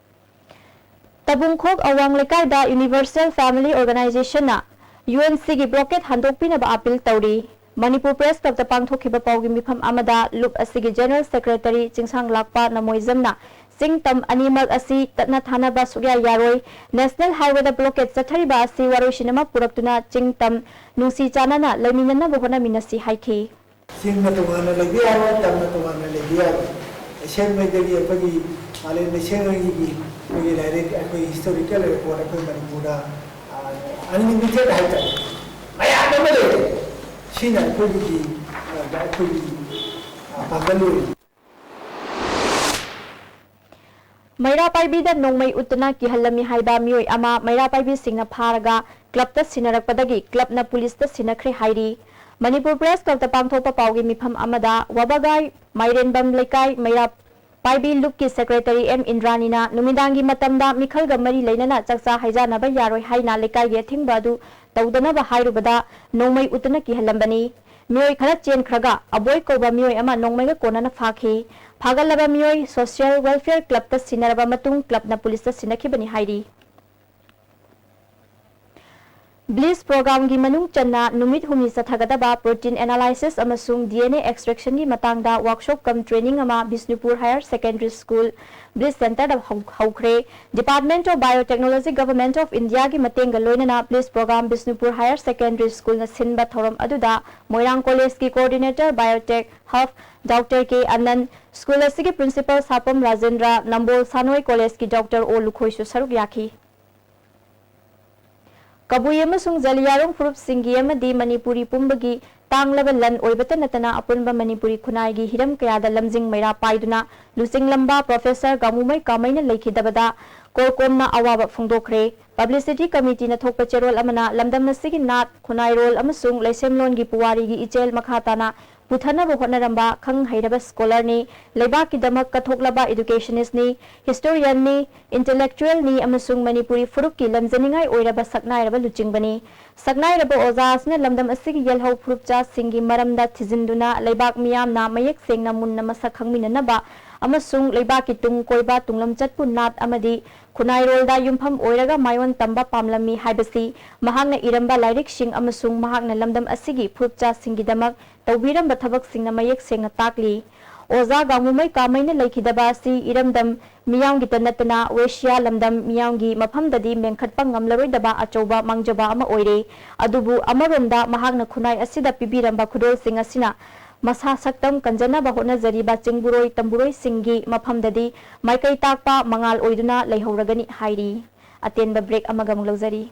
ꯇꯕꯨꯡꯈꯣꯛ ꯑꯋꯥꯡ ꯂꯩꯀꯥꯏꯗ Universal Family Organizationꯅ ꯌꯨ ꯑꯦꯟ ꯁꯤꯒꯤ blockade ꯍꯟꯗꯣꯛꯄꯤꯅꯕ appeal ꯇꯧꯔꯤ꯫ ꯃꯅꯤꯄꯨꯔ Press Clubꯇ ꯄꯥꯡꯊꯣꯛꯈꯤꯕ ꯄꯥꯎꯒꯤ ꯃꯤꯐꯝ ꯑꯃꯗ ꯂꯨꯞ ꯑꯁꯤꯒꯤ General Secretary ꯆꯤꯡꯁꯥꯡꯂꯥꯛꯄ ꯅꯃꯣꯏꯖꯝꯅ ꯆꯤꯡ ꯇꯝ ꯑꯅꯤꯃꯛ ꯑꯁꯤ ꯇꯠꯅ ꯊꯥꯅꯕ ꯁꯨꯛꯌꯥ ꯌꯥꯔꯣꯏ, National Highwayꯗ blockade ꯆꯠꯊꯔꯤꯕ ꯑꯁꯤ ꯋꯥꯔꯣꯏꯁꯤꯟ ꯑꯃ ꯄꯨꯔꯛꯇꯨꯅ ꯆꯤꯡ ꯇꯝ ꯅꯨꯡꯁꯤ ꯆꯥꯟꯅꯅ ꯂꯩꯃꯤꯟꯅꯅꯕ ꯍꯣꯠꯅꯃꯤꯟꯅꯁꯤ ꯍꯥꯏꯈꯤ꯫ ꯆꯤꯡꯅ ꯇꯣꯉꯥꯟꯅ ꯂꯩꯕ ꯌꯥꯔꯣꯏ, ꯇꯝꯅ ꯇꯣꯉꯥꯟꯅ ꯂꯩꯕ ꯌꯥꯔꯣꯏ꯫ ꯑꯁꯦꯡꯕꯗꯒꯤ ꯑꯩꯈꯣꯏꯒꯤ ꯃꯥꯂꯦꯝ ꯂꯩꯁꯦꯡꯂꯣꯟꯒꯤ ꯑꯩꯈꯣꯏꯒꯤ ꯂꯥꯏꯔꯤꯛ, ꯑꯩꯈꯣꯏ historical record ꯑꯩꯈꯣꯏ ꯃꯅꯤꯄꯨꯔꯗ, ꯑ, unlimited ꯍꯥꯏꯇꯥꯔꯦ, ꯃꯌꯥꯝ ꯑꯃ ꯂꯩꯔꯦ꯫ ꯁꯤꯅ ꯑꯩꯈꯣꯏꯒꯤ, ꯑ, ꯑꯩꯈꯣꯏꯒꯤ, ꯑ, ꯄꯥꯡꯒꯜ ꯑꯣꯏꯔꯤ꯫ ꯃꯩꯔꯥ ꯄꯥꯏꯕꯤꯗ ꯅꯣꯡꯃꯩ ꯎꯠꯇꯨꯅ ꯀꯤꯍꯜꯂꯝꯃꯤ ꯍꯥꯏꯕ ꯃꯤꯑꯣꯏ ꯑꯃ ꯃꯩꯔꯥ ꯄꯥꯏꯕꯤꯁꯤꯡꯅ ꯐꯥꯔꯒ clubꯇ ꯁꯤꯟꯅꯔꯛꯄꯗꯒꯤ clubꯅ policeꯇ ꯁꯤꯟꯅꯈ꯭ꯔꯦ ꯍꯥꯏꯔꯤ꯫ ꯃꯅꯤꯄꯨꯔ ꯄ꯭ꯔꯦꯁ ꯀ꯭ꯂꯕꯇ ꯄꯥꯡꯊꯣꯛꯄ ꯄꯥꯎꯒꯤ ꯃꯤꯐꯝ ꯑꯃꯗ ꯋꯥꯕꯒꯥꯏ ꯃꯥꯏꯔꯦꯟꯕꯝ ꯂꯩꯀꯥꯏ ꯃꯩꯔꯥ ꯄꯥꯏꯕꯤ ꯂꯨꯞꯀꯤ ꯁꯦꯀ꯭ꯔꯦꯇꯔꯤ ꯑꯦꯝ ꯏꯟꯗ꯭ꯔꯥꯅꯤꯅ ꯅꯨꯃꯤꯗꯥꯡꯒꯤ ꯃꯇꯝꯗ ꯃꯤꯈꯜꯒ ꯃꯔꯤ ꯂꯩꯅꯅ ꯆꯥꯛꯆꯥ ꯍꯩꯖꯥꯅꯕ ꯌꯥꯔꯣꯏ ꯍꯥꯏꯅ ꯂꯩꯀꯥꯏꯒꯤ ꯑꯊꯤꯡꯕ ꯑꯗꯨ ꯇꯧꯗꯅꯕ ꯍꯥꯏꯔꯨꯕꯗ ꯅꯣꯡꯃꯩ ꯎꯠꯇꯨꯅ ꯀꯤꯍꯜꯂꯝꯕꯅꯤ꯫ ꯃꯤꯑꯣꯏ ꯈꯔ ꯆꯦꯟꯈ꯭ꯔꯒ ꯑꯕꯣꯏ ꯀꯧꯕ ꯃꯤꯑꯣꯏ ꯑꯃ ꯅꯣꯡꯃꯩꯒ ꯀꯣꯟꯅꯅ ꯐꯥꯈꯤ꯫ ꯐꯥꯒꯠꯂꯕ ꯃꯤꯑꯣꯏ ꯁꯣꯁꯤꯌꯦꯜ ꯋꯦꯜꯐꯤꯌꯔ ꯀ꯭ꯂꯕꯇ ꯁꯤꯟꯅꯔꯕ ꯃꯇꯨꯡ ꯀ꯭ꯂꯕꯅ ꯄꯨꯂꯤꯁꯇ ꯁꯤꯟꯅꯈꯤꯕꯅꯤ ꯍꯥꯏꯔꯤ꯫ ꯕ꯭ꯂꯤꯁ ꯄ꯭ꯔꯣꯒ꯭ꯔꯥꯝꯒꯤ ꯃꯅꯨꯡ ꯆꯟꯅ ꯅꯨꯃꯤꯠ ꯍꯨꯝꯅꯤ ꯆꯠꯊꯒꯗꯕ ꯄ꯭ꯔꯣꯇꯤꯟ ꯑꯦꯅꯥꯂꯥꯏꯁꯤꯁ ꯑꯃꯁꯨꯡ ꯗꯤ ꯑꯦꯟ ꯑꯦ ꯑꯦꯛꯁꯇ꯭ꯔꯦꯛꯁꯟꯒꯤ ꯃꯇꯥꯡꯗ ꯋꯥꯔꯛꯁꯣꯞ ꯀꯝ ꯇ꯭ꯔꯦꯅꯤꯡ ꯑꯃ Bishnupur higher secondary school bliss ꯁꯦꯟꯇꯔꯗ ꯍꯧ-, ꯍꯧꯈ꯭ꯔꯦ꯫ Department of Biotechnology, Government of Indiaꯒꯤ ꯃꯇꯦꯡꯒ ꯂꯣꯏꯅꯅ bliss program Bishnupur higher secondary ꯁ꯭ꯀꯨꯜꯅ ꯁꯤꯟꯕ ꯊꯧꯔꯝ ꯑꯗꯨꯗ ꯃꯣꯏꯔꯥꯡ ꯀꯣꯂꯦꯖꯀꯤ ꯀꯣꯑꯣꯔꯗꯤꯅꯦꯇꯔ ꯕꯥꯏꯑꯣꯇꯦꯛ ꯍꯕ ꯗꯣꯛꯇꯔ ꯀꯦ ꯑꯅꯟ, ꯁ꯭ꯀꯨꯜ ꯑꯁꯤꯒꯤ ꯄ꯭ꯔꯤꯟꯁꯤꯄꯥꯜ ꯁꯥꯄꯝ ꯔꯥꯖꯦꯟꯗ꯭ꯔ, ꯅꯝꯕꯣꯜ ꯁꯥꯅꯣꯏ ꯀꯣꯂꯦꯖꯀꯤ ꯗꯣꯛꯇꯔ ꯑꯣ ꯂꯨꯈꯣꯏꯁꯨ ꯁꯔꯨꯛ ꯌꯥꯈꯤ꯫ ꯀꯕꯨꯏ ꯑꯃꯁꯨꯡ ꯖꯂꯤꯌꯥꯡꯔꯣꯡ ꯐꯨꯔꯨꯞꯁꯤꯡꯒꯤ ꯑꯃꯗꯤ ꯃꯅꯤꯄꯨꯔꯤ ꯄꯨꯝꯕꯒꯤ ꯇꯥꯡꯂꯕ ꯂꯟ ꯑꯣꯏꯕꯇ ꯅꯠꯇꯅ ꯑꯄꯨꯟꯕ ꯃꯅꯤꯄꯨꯔꯤ ꯈꯨꯟꯅꯥꯏꯒꯤ ꯍꯤꯔꯝ ꯀꯌꯥꯗ ꯂꯝꯖꯤꯡ ꯃꯩꯔꯥ ꯄꯥꯏꯗꯨꯅ ꯂꯨꯆꯤꯡꯂꯝꯕ ꯄ꯭ꯔꯣꯐꯦꯁꯔ ꯒꯥꯃꯨꯃꯩ ꯀꯥꯃꯩꯅ ꯂꯩꯈꯤꯗꯕꯗ ꯀꯣꯔꯀꯣꯝꯅ ꯑꯋꯥꯕ ꯐꯣꯡꯗꯣꯛꯈ꯭ꯔꯦ꯫ ꯄꯕ꯭ꯂꯤꯁꯤꯇꯤ ꯀꯃꯤꯇꯤꯅ ꯊꯣꯛꯄ ꯆꯦꯔꯣꯜ ꯑꯃꯅ ꯂꯝꯗꯝ ꯑꯁꯤꯒꯤ ꯅꯥꯠ, ꯈꯨꯟꯅꯥꯏꯔꯣꯜ ꯑꯃꯁꯨꯡ ꯂꯩꯁꯦꯝꯂꯣꯟꯒꯤ ꯄꯨꯋꯥꯔꯤꯒꯤ ꯏꯆꯦꯜ ꯃꯈꯥ ꯇꯥꯅ ꯄꯨꯊꯅꯕ ꯍꯣꯠꯅꯔꯝꯕ ꯈꯪ ꯍꯩꯔꯕ ꯁ꯭ꯀꯣꯂꯔꯅꯤ, ꯂꯩꯕꯥꯛꯀꯤꯗꯃꯛ ꯀꯠꯊꯣꯛꯂꯕ ꯏꯗꯨꯀꯦꯁꯅꯤꯁꯅꯤ, ꯍꯤꯁꯇꯣꯔꯤꯌꯟꯅꯤ, ꯏꯟꯇꯦꯂꯦꯛꯆꯨꯋꯦꯜꯅꯤ ꯑꯃꯁꯨꯡ ꯃꯅꯤꯄꯨꯔꯤ ꯐꯨꯔꯨꯞꯀꯤ ꯂꯝꯖꯅꯤꯡꯉꯥꯏ ꯑꯣꯏꯔꯕ ꯁꯛꯅꯥꯏꯔꯕ ꯂꯨꯆꯤꯡꯕꯅꯤ꯫ ꯁꯛꯅꯥꯏꯔꯕ ꯑꯣꯖꯥ ꯑꯁꯤꯅ ꯂꯝꯗꯝ ꯑꯁꯤꯒꯤ ꯌꯦꯜꯍꯧ ꯐꯨꯔꯨꯞꯆꯥꯁꯤꯡꯒꯤ ꯃꯔꯝꯗ ꯊꯤꯖꯤꯟꯗꯨꯅ ꯂꯩꯕꯥꯛ ꯃꯤꯌꯥꯝꯅ ꯃꯌꯦꯛ ꯁꯦꯡꯅ ꯃꯨꯟꯅ ꯃꯁꯛ ꯈꯪꯃꯤꯟꯅꯅꯕ ꯑꯃꯁꯨꯡ ꯂꯩꯕꯥꯛꯀꯤ ꯇꯨꯡ ꯀꯣꯏꯕ ꯇꯨꯡꯂꯝꯆꯠꯄꯨ ꯅꯥꯠ ꯑꯃꯗꯤ ꯈꯨꯟꯅꯥꯏꯔꯣꯜꯗ ꯌꯨꯝꯐꯝ ꯑꯣꯏꯔꯒ ꯃꯥꯏꯑꯣꯟ ꯇꯝꯕ ꯄꯥꯝꯂꯝꯃꯤ ꯍꯥꯏꯕꯁꯤ ꯃꯍꯥꯛꯅ ꯏꯔꯝꯕ ꯂꯥꯏꯔꯤꯛꯁꯤꯡ ꯑꯃꯁꯨꯡ ꯃꯍꯥꯛꯅ ꯂꯝꯗꯝ ꯑꯁꯤꯒꯤ ꯐꯨꯔꯨꯞꯆꯥꯁꯤꯡꯒꯤꯗꯃꯛ ꯇꯧꯕꯤꯔꯝꯕ ꯊꯕꯛꯁꯤꯡꯅ ꯃꯌꯦꯛ ꯁꯦꯡꯅ ꯇꯥꯛꯂꯤ꯫ ꯑꯣꯖꯥ ꯒꯥꯡꯉꯨꯃꯩ ꯀꯥꯃꯩꯅ ꯂꯩꯈꯤꯗꯕ ꯑꯁꯤ ꯏꯔꯝꯗꯝ ꯃꯤꯌꯥꯝꯒꯤꯇ ꯅꯠꯇꯅ ꯋꯦꯁꯤꯌꯥ ꯂꯝꯗꯝ ꯃꯤꯌꯥꯝꯒꯤ ꯃꯐꯝꯗꯗꯤ ꯃꯦꯟꯈꯠꯄ ꯉꯝꯂꯔꯣꯏꯗꯕ ꯑꯆꯧꯕ ꯃꯥꯡꯖꯕ ꯑꯃ ꯑꯣꯏꯔꯦ꯫ ꯑꯗꯨꯕꯨ ꯑꯃꯔꯣꯝꯗ ꯃꯍꯥꯛꯅ ꯈꯨꯟꯅꯥꯏ ꯑꯁꯤꯗ ꯄꯤꯕꯤꯔꯝꯕ ꯈꯨꯗꯣꯜꯁꯤꯡ ꯑꯁꯤꯅ ꯃꯁꯥ ꯁꯛꯇꯝ ꯀꯟꯖꯅꯕ ꯍꯣꯠꯅꯖꯔꯤꯕ ꯆꯤꯡꯕꯨꯔꯣꯏ ꯇꯝꯕꯨꯔꯣꯏꯁꯤꯡꯒꯤ ꯃꯐꯝꯗꯗꯤ ꯃꯥꯏꯀꯩ ꯇꯥꯛꯄ ꯃꯉꯥꯜ ꯑꯣꯏꯗꯨꯅ ꯂꯩꯍꯧꯔꯒꯅꯤ ꯍꯥꯏꯔꯤ꯫ ꯑꯇꯦꯟꯕ ꯕ꯭ꯔꯦꯛ ꯑꯃꯒ ꯑꯃꯨꯛ ꯂꯧꯖꯔꯤ꯫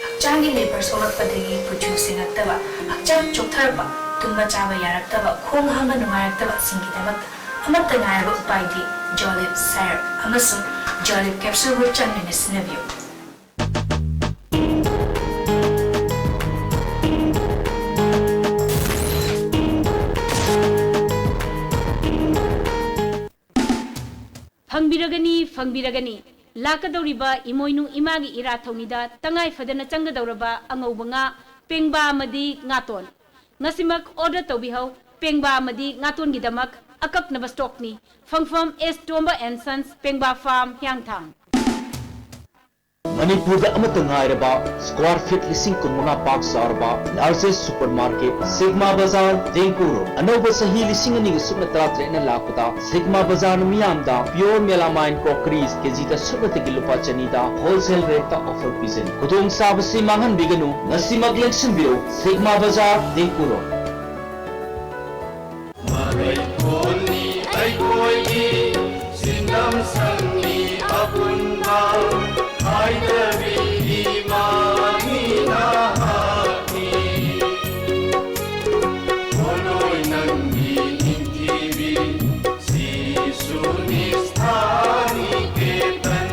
ꯍꯛꯆꯥꯡꯒꯤ ꯂꯩꯕꯔ ꯁꯣꯛꯂꯛꯄꯗꯒꯤ ꯀꯨꯆꯨ ꯁꯦꯡꯉꯛꯇꯕ, ꯍꯛꯆꯥꯡ ꯆꯣꯛꯊꯔꯛꯄ, ꯇꯨꯝꯕ ꯆꯥꯕ ꯌꯥꯔꯛꯇꯕ, ꯈꯣꯡ ꯍꯥꯝꯕ ꯅꯨꯡꯉꯥꯏꯔꯛꯇꯕꯁꯤꯡꯒꯤꯗꯃꯛꯇ ꯑꯃꯠꯇ ꯉꯥꯏꯔꯕ ꯎꯄꯥꯏꯗꯤ ꯖꯣꯂꯤꯞ ꯁꯥꯏꯔꯞ ꯑꯃꯁꯨꯡ ꯖꯣꯂꯤꯞ ꯀꯦꯞꯁꯨꯜꯕꯨ ꯆꯥꯡ ꯅꯥꯏꯅ ꯁꯤꯖꯤꯟꯅꯕꯤꯌꯨ꯫ ꯐꯪꯕꯤꯔꯒꯅꯤ꯫ ꯂꯥꯛꯀꯗꯧꯔꯤꯕ ꯏꯃꯣꯏꯅꯨ ꯏꯃꯥꯒꯤ ꯏꯔꯥꯠ ꯊꯧꯅꯤꯗ ꯇꯉꯥꯏ ꯐꯗꯅ ꯆꯪꯒꯗꯧꯔꯕ ꯑꯉꯧꯕ ꯉꯥ, ꯄꯦꯡꯕꯥ ꯑꯃꯗꯤ ꯉꯥꯇꯣꯟ꯫ ꯉꯁꯤꯃꯛ order ꯇꯧꯕꯤꯍꯧ꯫ ꯄꯦꯡꯕꯥ ꯑꯃꯗꯤ ꯉꯥꯇꯣꯟꯒꯤꯗꯃꯛ ꯑꯀꯛꯅꯕ stockꯅꯤ꯫ ꯐꯪꯐꯝ S Tomba and Sons, ꯄꯦꯡꯕꯥ farm, ꯍꯤꯌꯥꯡꯊꯥꯡ꯫ ꯃꯅꯤꯄꯨꯔꯗ ꯑꯃꯠꯇ ꯉꯥꯏꯔꯕ square feet ꯂꯤꯁꯤꯡ ꯀꯨꯟꯃꯉꯥ ꯄꯥꯛ ꯆꯥꯎꯔꯕ largest supermarket ꯁꯤꯒꯃꯥ ꯕꯖꯥꯔ, ꯇꯦꯡꯀꯨꯔꯣ꯫ ꯑꯅꯧꯕ ꯆꯍꯤ ꯂꯤꯁꯤꯡ ꯑꯅꯤꯒ ꯁꯨꯞꯅ ꯇꯔꯥꯇꯔꯦꯠꯅ ꯂꯥꯛꯄꯗ ꯁꯤꯒꯃꯥ ꯕꯖꯥꯔꯅ ꯃꯤꯌꯥꯝꯗ pure melamine crockeries ꯀꯦꯖꯤꯗ ꯁꯨꯞꯅꯇꯒꯤ ꯂꯨꯄꯥ ꯆꯅꯤꯗ wholesale rateꯇ offer ꯄꯤꯖꯔꯤ꯫ ꯈꯨꯗꯣꯡꯆꯥꯕꯁꯤ ꯃꯥꯡꯍꯟꯕꯤꯒꯅꯨ, ꯉꯁꯤꯃꯛ ꯂꯦꯡꯁꯤꯟꯕꯤꯔꯧ, ꯁꯤꯒꯃꯥ ꯕꯖꯥꯔ, ꯇꯦꯡꯀꯨꯔꯣ꯫ ꯃꯔꯩꯀꯣꯟꯅꯤ ꯑꯩꯈꯣꯏꯒꯤ ꯁꯤꯟꯗꯝ ꯁꯪꯅꯤ ꯑꯄꯨꯟꯕ ꯍꯥꯏꯗꯕꯤ ꯏꯃꯥꯅꯤ ꯅꯍꯥꯛꯅꯤ꯫ ꯄꯣꯠꯂꯣꯏ ꯅꯪꯒꯤ ꯅꯤꯡꯊꯤꯕꯤ ꯁꯤꯁꯨ ꯅꯤꯁꯊꯥꯅꯤ ꯀꯦꯇꯟ꯫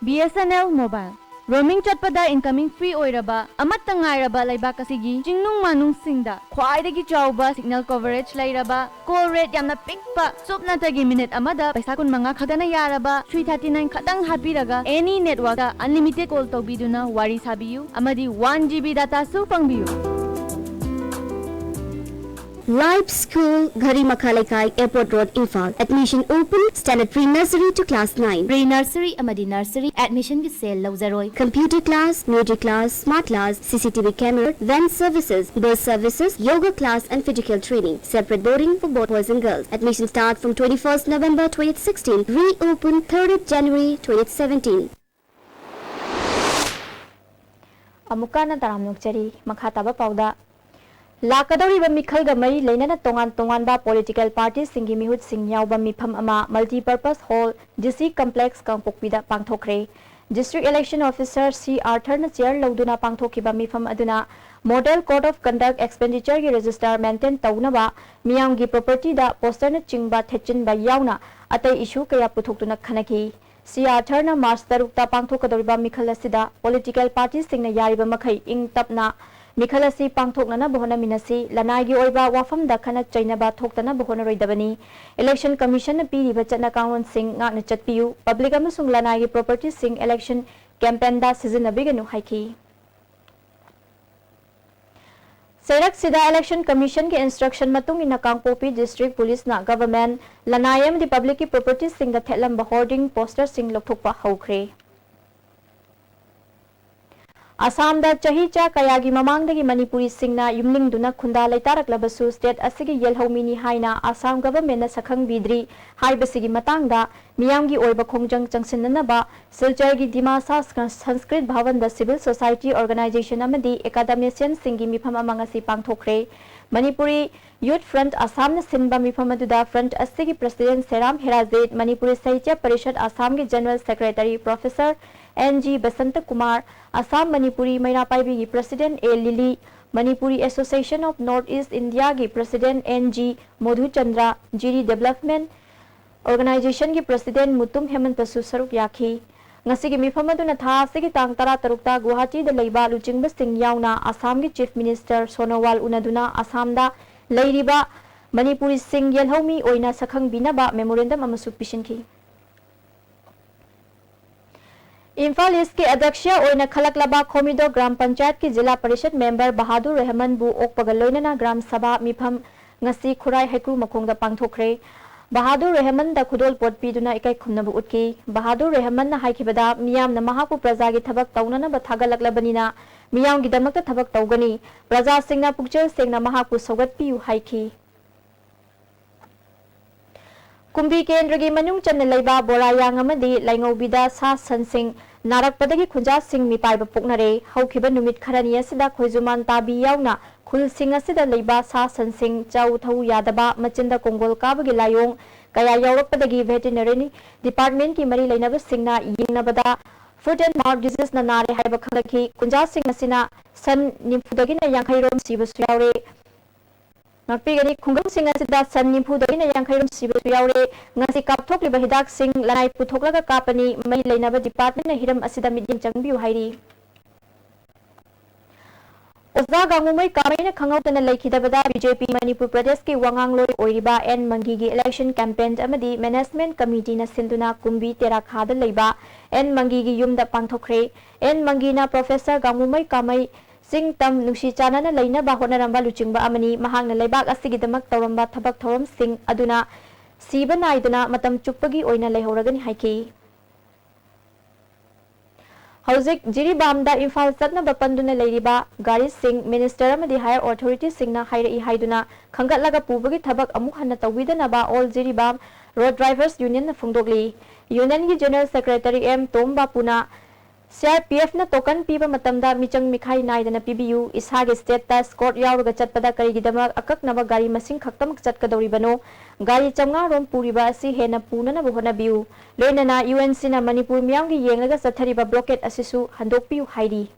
BSNL Mobile꯫ Roaming ꯆꯠꯄꯗ incoming free ꯑꯣꯏꯔꯕ, ꯑꯃꯠꯇ ꯉꯥꯏꯔꯕ ꯂꯩꯕꯥꯛ ꯑꯁꯤꯒꯤ ꯆꯤꯡꯅꯨꯡ ꯃꯥꯅꯨꯡꯁꯤꯡꯗ ꯈ꯭ꯋꯥꯏꯗꯒꯤ ꯆꯥꯎꯕ signal coverage ꯂꯩꯔꯕ, call rate ꯌꯥꯝꯅ ꯄꯤꯛꯄ, ꯁꯨꯞꯅꯇꯒꯤ minute ꯑꯃꯗ ꯄꯩꯁꯥ ꯀꯨꯟꯃꯉꯥ ꯈꯛꯇꯅ ꯌꯥꯔꯕ, three thirty nine ꯈꯛꯇꯪ ꯍꯥꯞꯄꯤꯔꯒ any networkꯇ unlimited call ꯇꯧꯕꯤꯗꯨꯅ ꯋꯥꯔꯤ ꯁꯥꯕꯤꯌꯨ ꯑꯃꯗꯤ one GB dataꯁꯨ ꯐꯪꯕꯤꯌꯨ꯫ Life School, ꯘꯔꯤ ꯃꯈꯥ ꯂꯩꯀꯥꯏ, Airport Road, Imphal. Admission open, standard pre-nursery to class nine. Pre-nursery ꯑꯃꯗꯤ nursery admissionꯒꯤ cell ꯂꯧꯖꯔꯣꯏ꯫ Computer class, music class, smart class, CCTV camera, van services, bus services, yoga class and physical training. Separate boarding for both boys and girls. Admission start from twenty-first November twenty sixteen. Reopen third January twenty seventeen. ꯑꯃꯨꯛꯀ ꯍꯟꯅ ꯇꯔꯥꯝꯅ ꯑꯣꯛꯆꯔꯤ꯫ ꯃꯈꯥ ꯇꯥꯕ ꯄꯥꯎꯗ, ꯂꯥꯛꯀꯗꯧꯔꯤꯕ ꯃꯤꯈꯜꯒ ꯃꯔꯤ ꯂꯩꯅꯅ ꯇꯣꯉꯥꯟ ꯇꯣꯉꯥꯟꯕ political partyꯁꯤꯡꯒꯤ ꯃꯤꯍꯨꯠꯁꯤꯡ ꯌꯥꯎꯕ ꯃꯤꯐꯝ ꯑꯃ Multipurpose Hall, DC Complex, ꯀꯥꯡꯄꯣꯛꯄꯤꯗ ꯄꯥꯡꯊꯣꯛꯈ꯭ꯔꯦ꯫ District Election Officer C Arthurꯅ chair ꯂꯧꯗꯨꯅ ꯄꯥꯡꯊꯣꯛꯈꯤꯕ ꯃꯤꯐꯝ ꯑꯗꯨꯅ Model Code of Conduct, Expenditureꯒꯤ register maintain ꯇꯧꯅꯕ, ꯃꯤꯌꯥꯝꯒꯤ propertyꯗ posterꯅꯆꯤꯡꯕ ꯊꯦꯠꯆꯤꯟꯕ ꯌꯥꯎꯅ ꯑꯇꯩ issue ꯀꯌꯥ ꯄꯨꯊꯣꯛꯇꯨꯅ ꯈꯟꯅꯈꯤ꯫ C Arthurꯅ March ꯇꯔꯨꯛꯇ ꯄꯥꯡꯊꯣꯛꯀꯗꯧꯔꯤꯕ ꯃꯤꯈꯜ ꯑꯁꯤꯗ political partyꯁꯤꯡꯅ ꯌꯥꯔꯤꯕ ꯃꯈꯩ ꯏꯪ ꯇꯞꯅ ꯃꯤꯈꯜ ꯑꯁꯤ ꯄꯥꯡꯊꯣꯛꯅꯅꯕ ꯍꯣꯠꯅꯃꯤꯟꯅꯁꯤ꯫ ꯂꯅꯥꯏꯒꯤ ꯑꯣꯏꯕ ꯋꯥꯐꯝꯗ ꯈꯠꯅ ꯆꯩꯅꯕ ꯊꯣꯛꯇꯅꯕ ꯍꯣꯠꯅꯔꯣꯏꯗꯕꯅꯤ꯫ Election Commission ꯅ ꯄꯤꯔꯤꯕ ꯆꯠꯅ ꯀꯥꯡꯂꯣꯟꯁꯤꯡ ꯉꯥꯛꯅ ꯆꯠꯄꯤꯌꯨ꯫ Public ꯑꯃꯁꯨꯡ ꯂꯅꯥꯏꯒꯤ property ꯁꯤꯡ election campaign ꯗ ꯁꯤꯖꯤꯟꯅꯕꯤꯒꯅꯨ ꯍꯥꯏꯈꯤ꯫ ꯆꯩꯔꯛꯁꯤꯗ Election Commission ꯒꯤ instruction ꯃꯇꯨꯡ ꯏꯟꯅ ꯀꯥꯡꯄꯣꯛꯄꯤ District Police ꯅ government, ꯂꯅꯥꯏ ꯑꯃꯗꯤ public ꯀꯤ property ꯁꯤꯡꯗ ꯊꯦꯠꯂꯝꯕ hoarding poster ꯁꯤꯡ ꯂꯧꯊꯣꯛꯄ ꯍꯧꯈ꯭ꯔꯦ꯫ ꯑꯁꯥꯝꯗ ꯆꯍꯤꯆꯥ ꯀꯌꯥꯒꯤ ꯃꯃꯥꯡꯗꯒꯤ ꯃꯅꯤꯄꯨꯔꯤꯁꯤꯡꯅ ꯌꯨꯝꯅꯤꯡꯗꯨꯅ ꯈꯨꯟꯗꯥ ꯂꯩꯇꯥꯔꯛꯂꯕꯁꯨ state ꯑꯁꯤꯒꯤ ꯌꯦꯜꯍꯧꯃꯤꯅꯤ ꯍꯥꯏꯅ ꯑꯁꯥꯝ government ꯅ ꯁꯛꯈꯪꯕꯤꯗ꯭ꯔꯤ ꯍꯥꯏꯕꯁꯤꯒꯤ ꯃꯇꯥꯡꯗ ꯃꯤꯌꯥꯝꯒꯤ ꯑꯣꯏꯕ ꯈꯣꯡꯖꯪ ꯆꯪꯁꯤꯟꯅꯅꯕ ꯁꯤꯜꯆꯔꯒꯤ Dimasa Sanskrit ꯚꯕꯟꯗ civil society organization ꯑꯃꯗꯤ academician ꯁꯤꯡꯒꯤ ꯃꯤꯐꯝ ꯑꯃ ꯉꯁꯤ ꯄꯥꯡꯊꯣꯛꯈ꯭ꯔꯦ꯫ ꯃꯅꯤꯄꯨꯔꯤ Youth Front ꯑꯁꯥꯝꯅ ꯁꯤꯟꯕ ꯃꯤꯐꯝ ꯑꯗꯨꯗ front ꯑꯁꯤꯒꯤ president ꯁꯦꯔꯥꯝ ꯍꯦꯔꯥꯖꯤꯠ, ꯃꯅꯤꯄꯨꯔꯤ ꯁꯥꯍꯤꯇ꯭ꯌ ꯄꯔꯤꯁꯠ ꯑꯁꯥꯝꯒꯤ general secretary professor N G Basanta Kumar, Assam Manipuri Meira ꯄꯥꯏꯕꯤꯒꯤ president A Lili, Manipuri Association of North East India ꯒꯤ president N G Modhuchandra, Jiri development organization ꯒꯤ president ꯃꯨꯇꯨꯝ ꯍꯦꯃꯟꯇꯁꯨ ꯁꯔꯨꯛ ꯌꯥꯈꯤ꯫ ꯉꯁꯤꯒꯤ ꯃꯤꯐꯝ ꯑꯗꯨꯅ ꯊꯥ ꯑꯁꯤꯒꯤ ꯇꯥꯡ ꯇꯔꯥꯇꯔꯨꯛꯇ ꯒꯨꯋꯥꯍꯥꯇꯤꯗ ꯂꯩꯕ ꯂꯨꯆꯤꯡꯕꯁꯤꯡ ꯌꯥꯎꯅ ꯑꯁꯥꯝꯒꯤ chief minister ꯁꯣꯅꯣꯋꯥꯜ ꯎꯅꯗꯨꯅ ꯑꯁꯥꯝꯗ ꯂꯩꯔꯤꯕ ꯃꯅꯤꯄꯨꯔꯤꯁꯤꯡ ꯌꯦꯜꯍꯧꯃꯤ ꯑꯣꯏꯅ ꯁꯛꯈꯪꯕꯤꯅꯕ memorandum ꯑꯃꯁꯨ ꯄꯤꯁꯤꯟꯈꯤ꯫ ꯏꯝꯐꯥꯜ East ꯀꯤ ꯑꯗ꯭ꯌꯛꯁ ꯑꯣꯏꯅ ꯈꯜꯂꯛꯂꯕ ꯈꯣꯃꯤꯗꯣ ꯒ꯭ꯔꯥꯝ ꯄꯟꯆꯥꯌꯠꯀꯤ ꯖꯤꯂꯥ ꯄꯔꯤꯁꯠ member ꯕꯍꯥꯗꯨꯔ ꯔꯦꯍꯃꯟꯕꯨ ꯑꯣꯛꯄꯒ ꯂꯣꯏꯅꯅ ꯒ꯭ꯔꯥꯝ ꯁꯚꯥ ꯃꯤꯐꯝ ꯉꯁꯤ ꯈꯨꯔꯥꯏ ꯍꯩꯀ꯭ꯔꯨ ꯃꯈꯣꯡꯗ ꯄꯥꯡꯊꯣꯛꯈ꯭ꯔꯦ꯫ ꯕꯍꯥꯗꯨꯔ ꯔꯦꯍꯃꯟꯗ ꯈꯨꯗꯣꯜ ꯄꯣꯠ ꯄꯤꯗꯨꯅ ꯏꯀꯥꯏ ꯈꯨꯝꯅꯕ ꯎꯠꯈꯤ꯫ ꯕꯍꯥꯗꯨꯔ ꯔꯦꯍꯃꯟꯅ ꯍꯥꯏꯈꯤꯕꯗ, ꯃꯤꯌꯥꯝꯅ ꯃꯍꯥꯛꯄꯨ ꯄ꯭ꯔꯖꯥꯒꯤ ꯊꯕꯛ ꯇꯧꯅꯅꯕ ꯊꯥꯒꯠꯂꯛꯂꯕꯅꯤꯅ ꯃꯤꯌꯥꯝꯒꯤꯗꯃꯛꯇ ꯊꯕꯛ ꯇꯧꯒꯅꯤ꯫ ꯄ꯭ꯔꯖꯥꯁꯤꯡꯅ ꯄꯨꯛꯆꯦꯜ ꯁꯦꯡꯅ ꯃꯍꯥꯛꯄꯨ ꯁꯧꯒꯠꯄꯤꯌꯨ ꯍꯥꯏꯈꯤ꯫ ꯀꯨꯝꯕꯤ ꯀꯦꯟꯗ꯭ꯔꯒꯤ ꯃꯅꯨꯡ ꯆꯟꯅ ꯂꯩꯕ ꯕꯣꯔꯥꯌꯥꯡ ꯑꯃꯗꯤ ꯂꯥꯏꯉꯧꯕꯤꯗ ꯁꯥ ꯁꯟꯁꯤꯡ ꯅꯥꯔꯛꯄꯗꯒꯤ ꯈꯨꯟꯖꯥꯁꯤꯡ ꯃꯤꯄꯥꯏꯕ ꯄꯣꯛꯅꯔꯦ꯫ ꯍꯧꯈꯤꯕ ꯅꯨꯃꯤꯠ ꯈꯔꯅꯤ ꯑꯁꯤꯗ ꯈꯣꯏꯖꯨꯃꯥꯟ ꯇꯥꯕꯤ ꯌꯥꯎꯅ ꯈꯨꯜꯁꯤꯡ ꯑꯁꯤꯗ ꯂꯩꯕ ꯁꯥ ꯁꯟꯁꯤꯡ ꯆꯥꯎ ꯊꯧ ꯌꯥꯗꯕ, ꯃꯆꯤꯟꯗ ꯀꯣꯡꯒꯣꯜ ꯀꯥꯕꯒꯤ ꯂꯥꯏꯑꯣꯡ ꯀꯌꯥ ꯌꯥꯎꯔꯛꯄꯗꯒꯤ veterinary department ꯀꯤ ꯃꯔꯤ ꯂꯩꯅꯕꯁꯤꯡꯅ ꯌꯦꯡꯅꯕꯗ foot and mouth disease ꯅ ꯅꯥꯔꯦ ꯍꯥꯏꯕ ꯈꯪꯂꯛꯈꯤ꯫ ꯈꯨꯟꯖꯥꯁꯤꯡ ꯑꯁꯤꯅ ꯁꯟ ꯅꯤꯐꯨꯗꯒꯤꯅ ꯌꯥꯡꯈꯩ ꯔꯣꯝ ꯁꯤꯕꯁꯨ ꯌꯥꯎꯔꯦ꯫ ꯉꯥꯛꯄꯤꯒꯅꯤ, ꯈꯨꯡꯒꯪꯁꯤꯡ ꯑꯁꯤꯗ ꯁꯟ ꯅꯤꯐꯨꯗꯒꯤꯅ ꯌꯥꯡꯈꯩ ꯔꯣꯝ ꯁꯤꯕꯁꯨ ꯌꯥꯎꯔꯦ꯫ ꯉꯁꯤ ꯀꯥꯞꯊꯣꯛꯂꯤꯕ ꯍꯤꯗꯥꯛꯁꯤꯡ ꯂꯅꯥꯏ ꯄꯨꯊꯣꯛꯂꯒ ꯀꯥꯞꯄꯅꯤ꯫ ꯃꯔꯤ ꯂꯩꯅꯕ department ꯅ ꯍꯤꯔꯝ ꯑꯁꯤꯗ ꯃꯤꯠꯌꯦꯡ ꯆꯪꯕꯤꯌꯨ ꯍꯥꯏꯔꯤ꯫ ꯑꯣꯖꯥ ꯒꯥꯡꯉꯨꯃꯩ ꯀꯥꯃꯩꯅ ꯈꯪꯍꯧꯗꯅ ꯂꯩꯈꯤꯗꯕꯗ ꯕꯤ ꯖꯦ ꯄꯤ ꯃꯅꯤꯄꯨꯔ ꯄ꯭ꯔꯗꯦꯁꯀꯤ ꯋꯥꯉꯥꯡꯂꯣꯏ ꯑꯣꯏꯔꯤꯕ ꯑꯦꯟ ꯃꯪꯒꯤꯒꯤ ꯏꯂꯦꯛꯁꯟ ꯀꯦꯝꯄꯦꯟ ꯑꯃꯗꯤ ꯃꯦꯅꯦꯖꯃꯦꯟꯠ ꯀꯃꯤꯇꯤꯅ ꯁꯤꯟꯗꯨꯅ ꯀꯨꯝꯕꯤ ꯇꯦꯔꯥꯈꯥꯗ ꯂꯩꯕ ꯑꯦꯟ ꯃꯪꯒꯤꯒꯤ ꯌꯨꯝꯗ ꯄꯥꯡꯊꯣꯛꯈ꯭ꯔꯦ꯫ ꯑꯦꯟ ꯃꯪꯒꯤꯅ ꯄ꯭ꯔꯣꯐꯦꯁꯔ ꯒꯥꯡꯉꯨꯃꯩ ꯀꯥꯃꯩ ꯆꯤꯡ ꯇꯝ ꯅꯨꯡꯁꯤ ꯆꯥꯟꯅꯅ ꯂꯩꯅꯕ ꯍꯣꯠꯅꯔꯝꯕ ꯂꯨꯆꯤꯡꯕ ꯑꯃꯅꯤ꯫ ꯃꯍꯥꯛꯅ ꯂꯩꯕꯥꯛ ꯑꯁꯤꯒꯤꯗꯃꯛ ꯇꯧꯔꯝꯕ ꯊꯕꯛ ꯊꯧꯔꯝꯁꯤꯡ ꯑꯗꯨꯅ ꯁꯤꯕ ꯅꯥꯏꯗꯅ ꯃꯇꯝ ꯆꯨꯞꯄꯒꯤ ꯑꯣꯏꯅ ꯂꯩꯍꯧꯔꯒꯅꯤ ꯍꯥꯏꯈꯤ꯫ ꯍꯧꯖꯤꯛ ꯖꯤꯔꯤꯕꯥꯝꯗ ꯏꯝꯐꯥꯜ ꯆꯠꯅꯕ ꯄꯟꯗꯨꯅ ꯂꯩꯔꯤꯕ ꯒꯥꯔꯤꯁꯤꯡ ꯃꯤꯅꯤꯁꯇꯔ ꯑꯃꯗꯤ ꯍꯥꯌꯔ ꯑꯣꯊꯣꯔꯤꯇꯤꯁꯤꯡꯅ ꯍꯥꯏꯔꯛꯏ ꯍꯥꯏꯗꯨꯅ ꯈꯟꯒꯠꯂꯒ ꯄꯨꯕꯒꯤ ꯊꯕꯛ ꯑꯃꯨꯛ ꯍꯟꯅ ꯇꯧꯕꯤꯗꯅꯕ ꯑꯣꯜ ꯖꯤꯔꯤꯕꯥꯝ ꯔꯣꯗ ꯗ꯭ꯔꯥꯏꯚꯔꯁ ꯌꯨꯅꯤꯌꯟꯅ ꯐꯣꯡꯗꯣꯛꯂꯤ꯫ ꯌꯨꯅꯤꯌꯟꯒꯤ ꯖꯦꯅꯔꯦꯜ ꯁꯦꯀ꯭ꯔꯦꯇꯔꯤ ꯑꯦꯝ ꯇꯣꯝꯕꯥꯄꯨꯅ ꯁꯤ ꯑꯥꯔ ꯄꯤ ꯑꯦꯐꯅ ꯇꯣꯀꯟ ꯄꯤꯕ ꯃꯇꯝꯗ ꯃꯤꯆꯪ ꯃꯤꯈꯥꯏ ꯅꯥꯏꯗꯅ ꯄꯤꯕꯤꯌꯨ꯫ ꯏꯁꯥꯒꯤ ꯁ꯭ꯇꯦꯠꯇ ꯁ꯭ꯀꯣꯔꯠ ꯌꯥꯎꯔꯒ ꯆꯠꯄꯗ ꯀꯔꯤꯒꯤꯗꯃꯛ ꯑꯀꯛꯅꯕ ꯒꯥꯔꯤ ꯃꯁꯤꯡ ꯈꯛꯇꯃꯛ ꯆꯠꯀꯗꯧꯔꯤꯕꯅꯣ? ꯒꯥꯔꯤ ꯆꯥꯝꯃꯉꯥ ꯔꯣꯝ ꯄꯨꯔꯤꯕ ꯑꯁꯤ ꯍꯦꯟꯅ ꯄꯨꯅꯅꯕ ꯍꯣꯠꯅꯕꯤꯌꯨ꯫ ꯂꯣꯏꯅꯅ ꯌꯨ ꯑꯦꯟ ꯁꯤꯅ ꯃꯅꯤꯄꯨꯔ ꯃꯤꯌꯥꯝꯒꯤ ꯌꯦꯡꯂꯒ ꯆꯠꯊꯔꯤꯕ ꯕ꯭ꯂꯣꯀꯦꯠ ꯑꯁꯤꯁꯨ ꯍꯟꯗꯣꯛꯄꯤꯌꯨ ꯍꯥꯏꯔꯤ꯫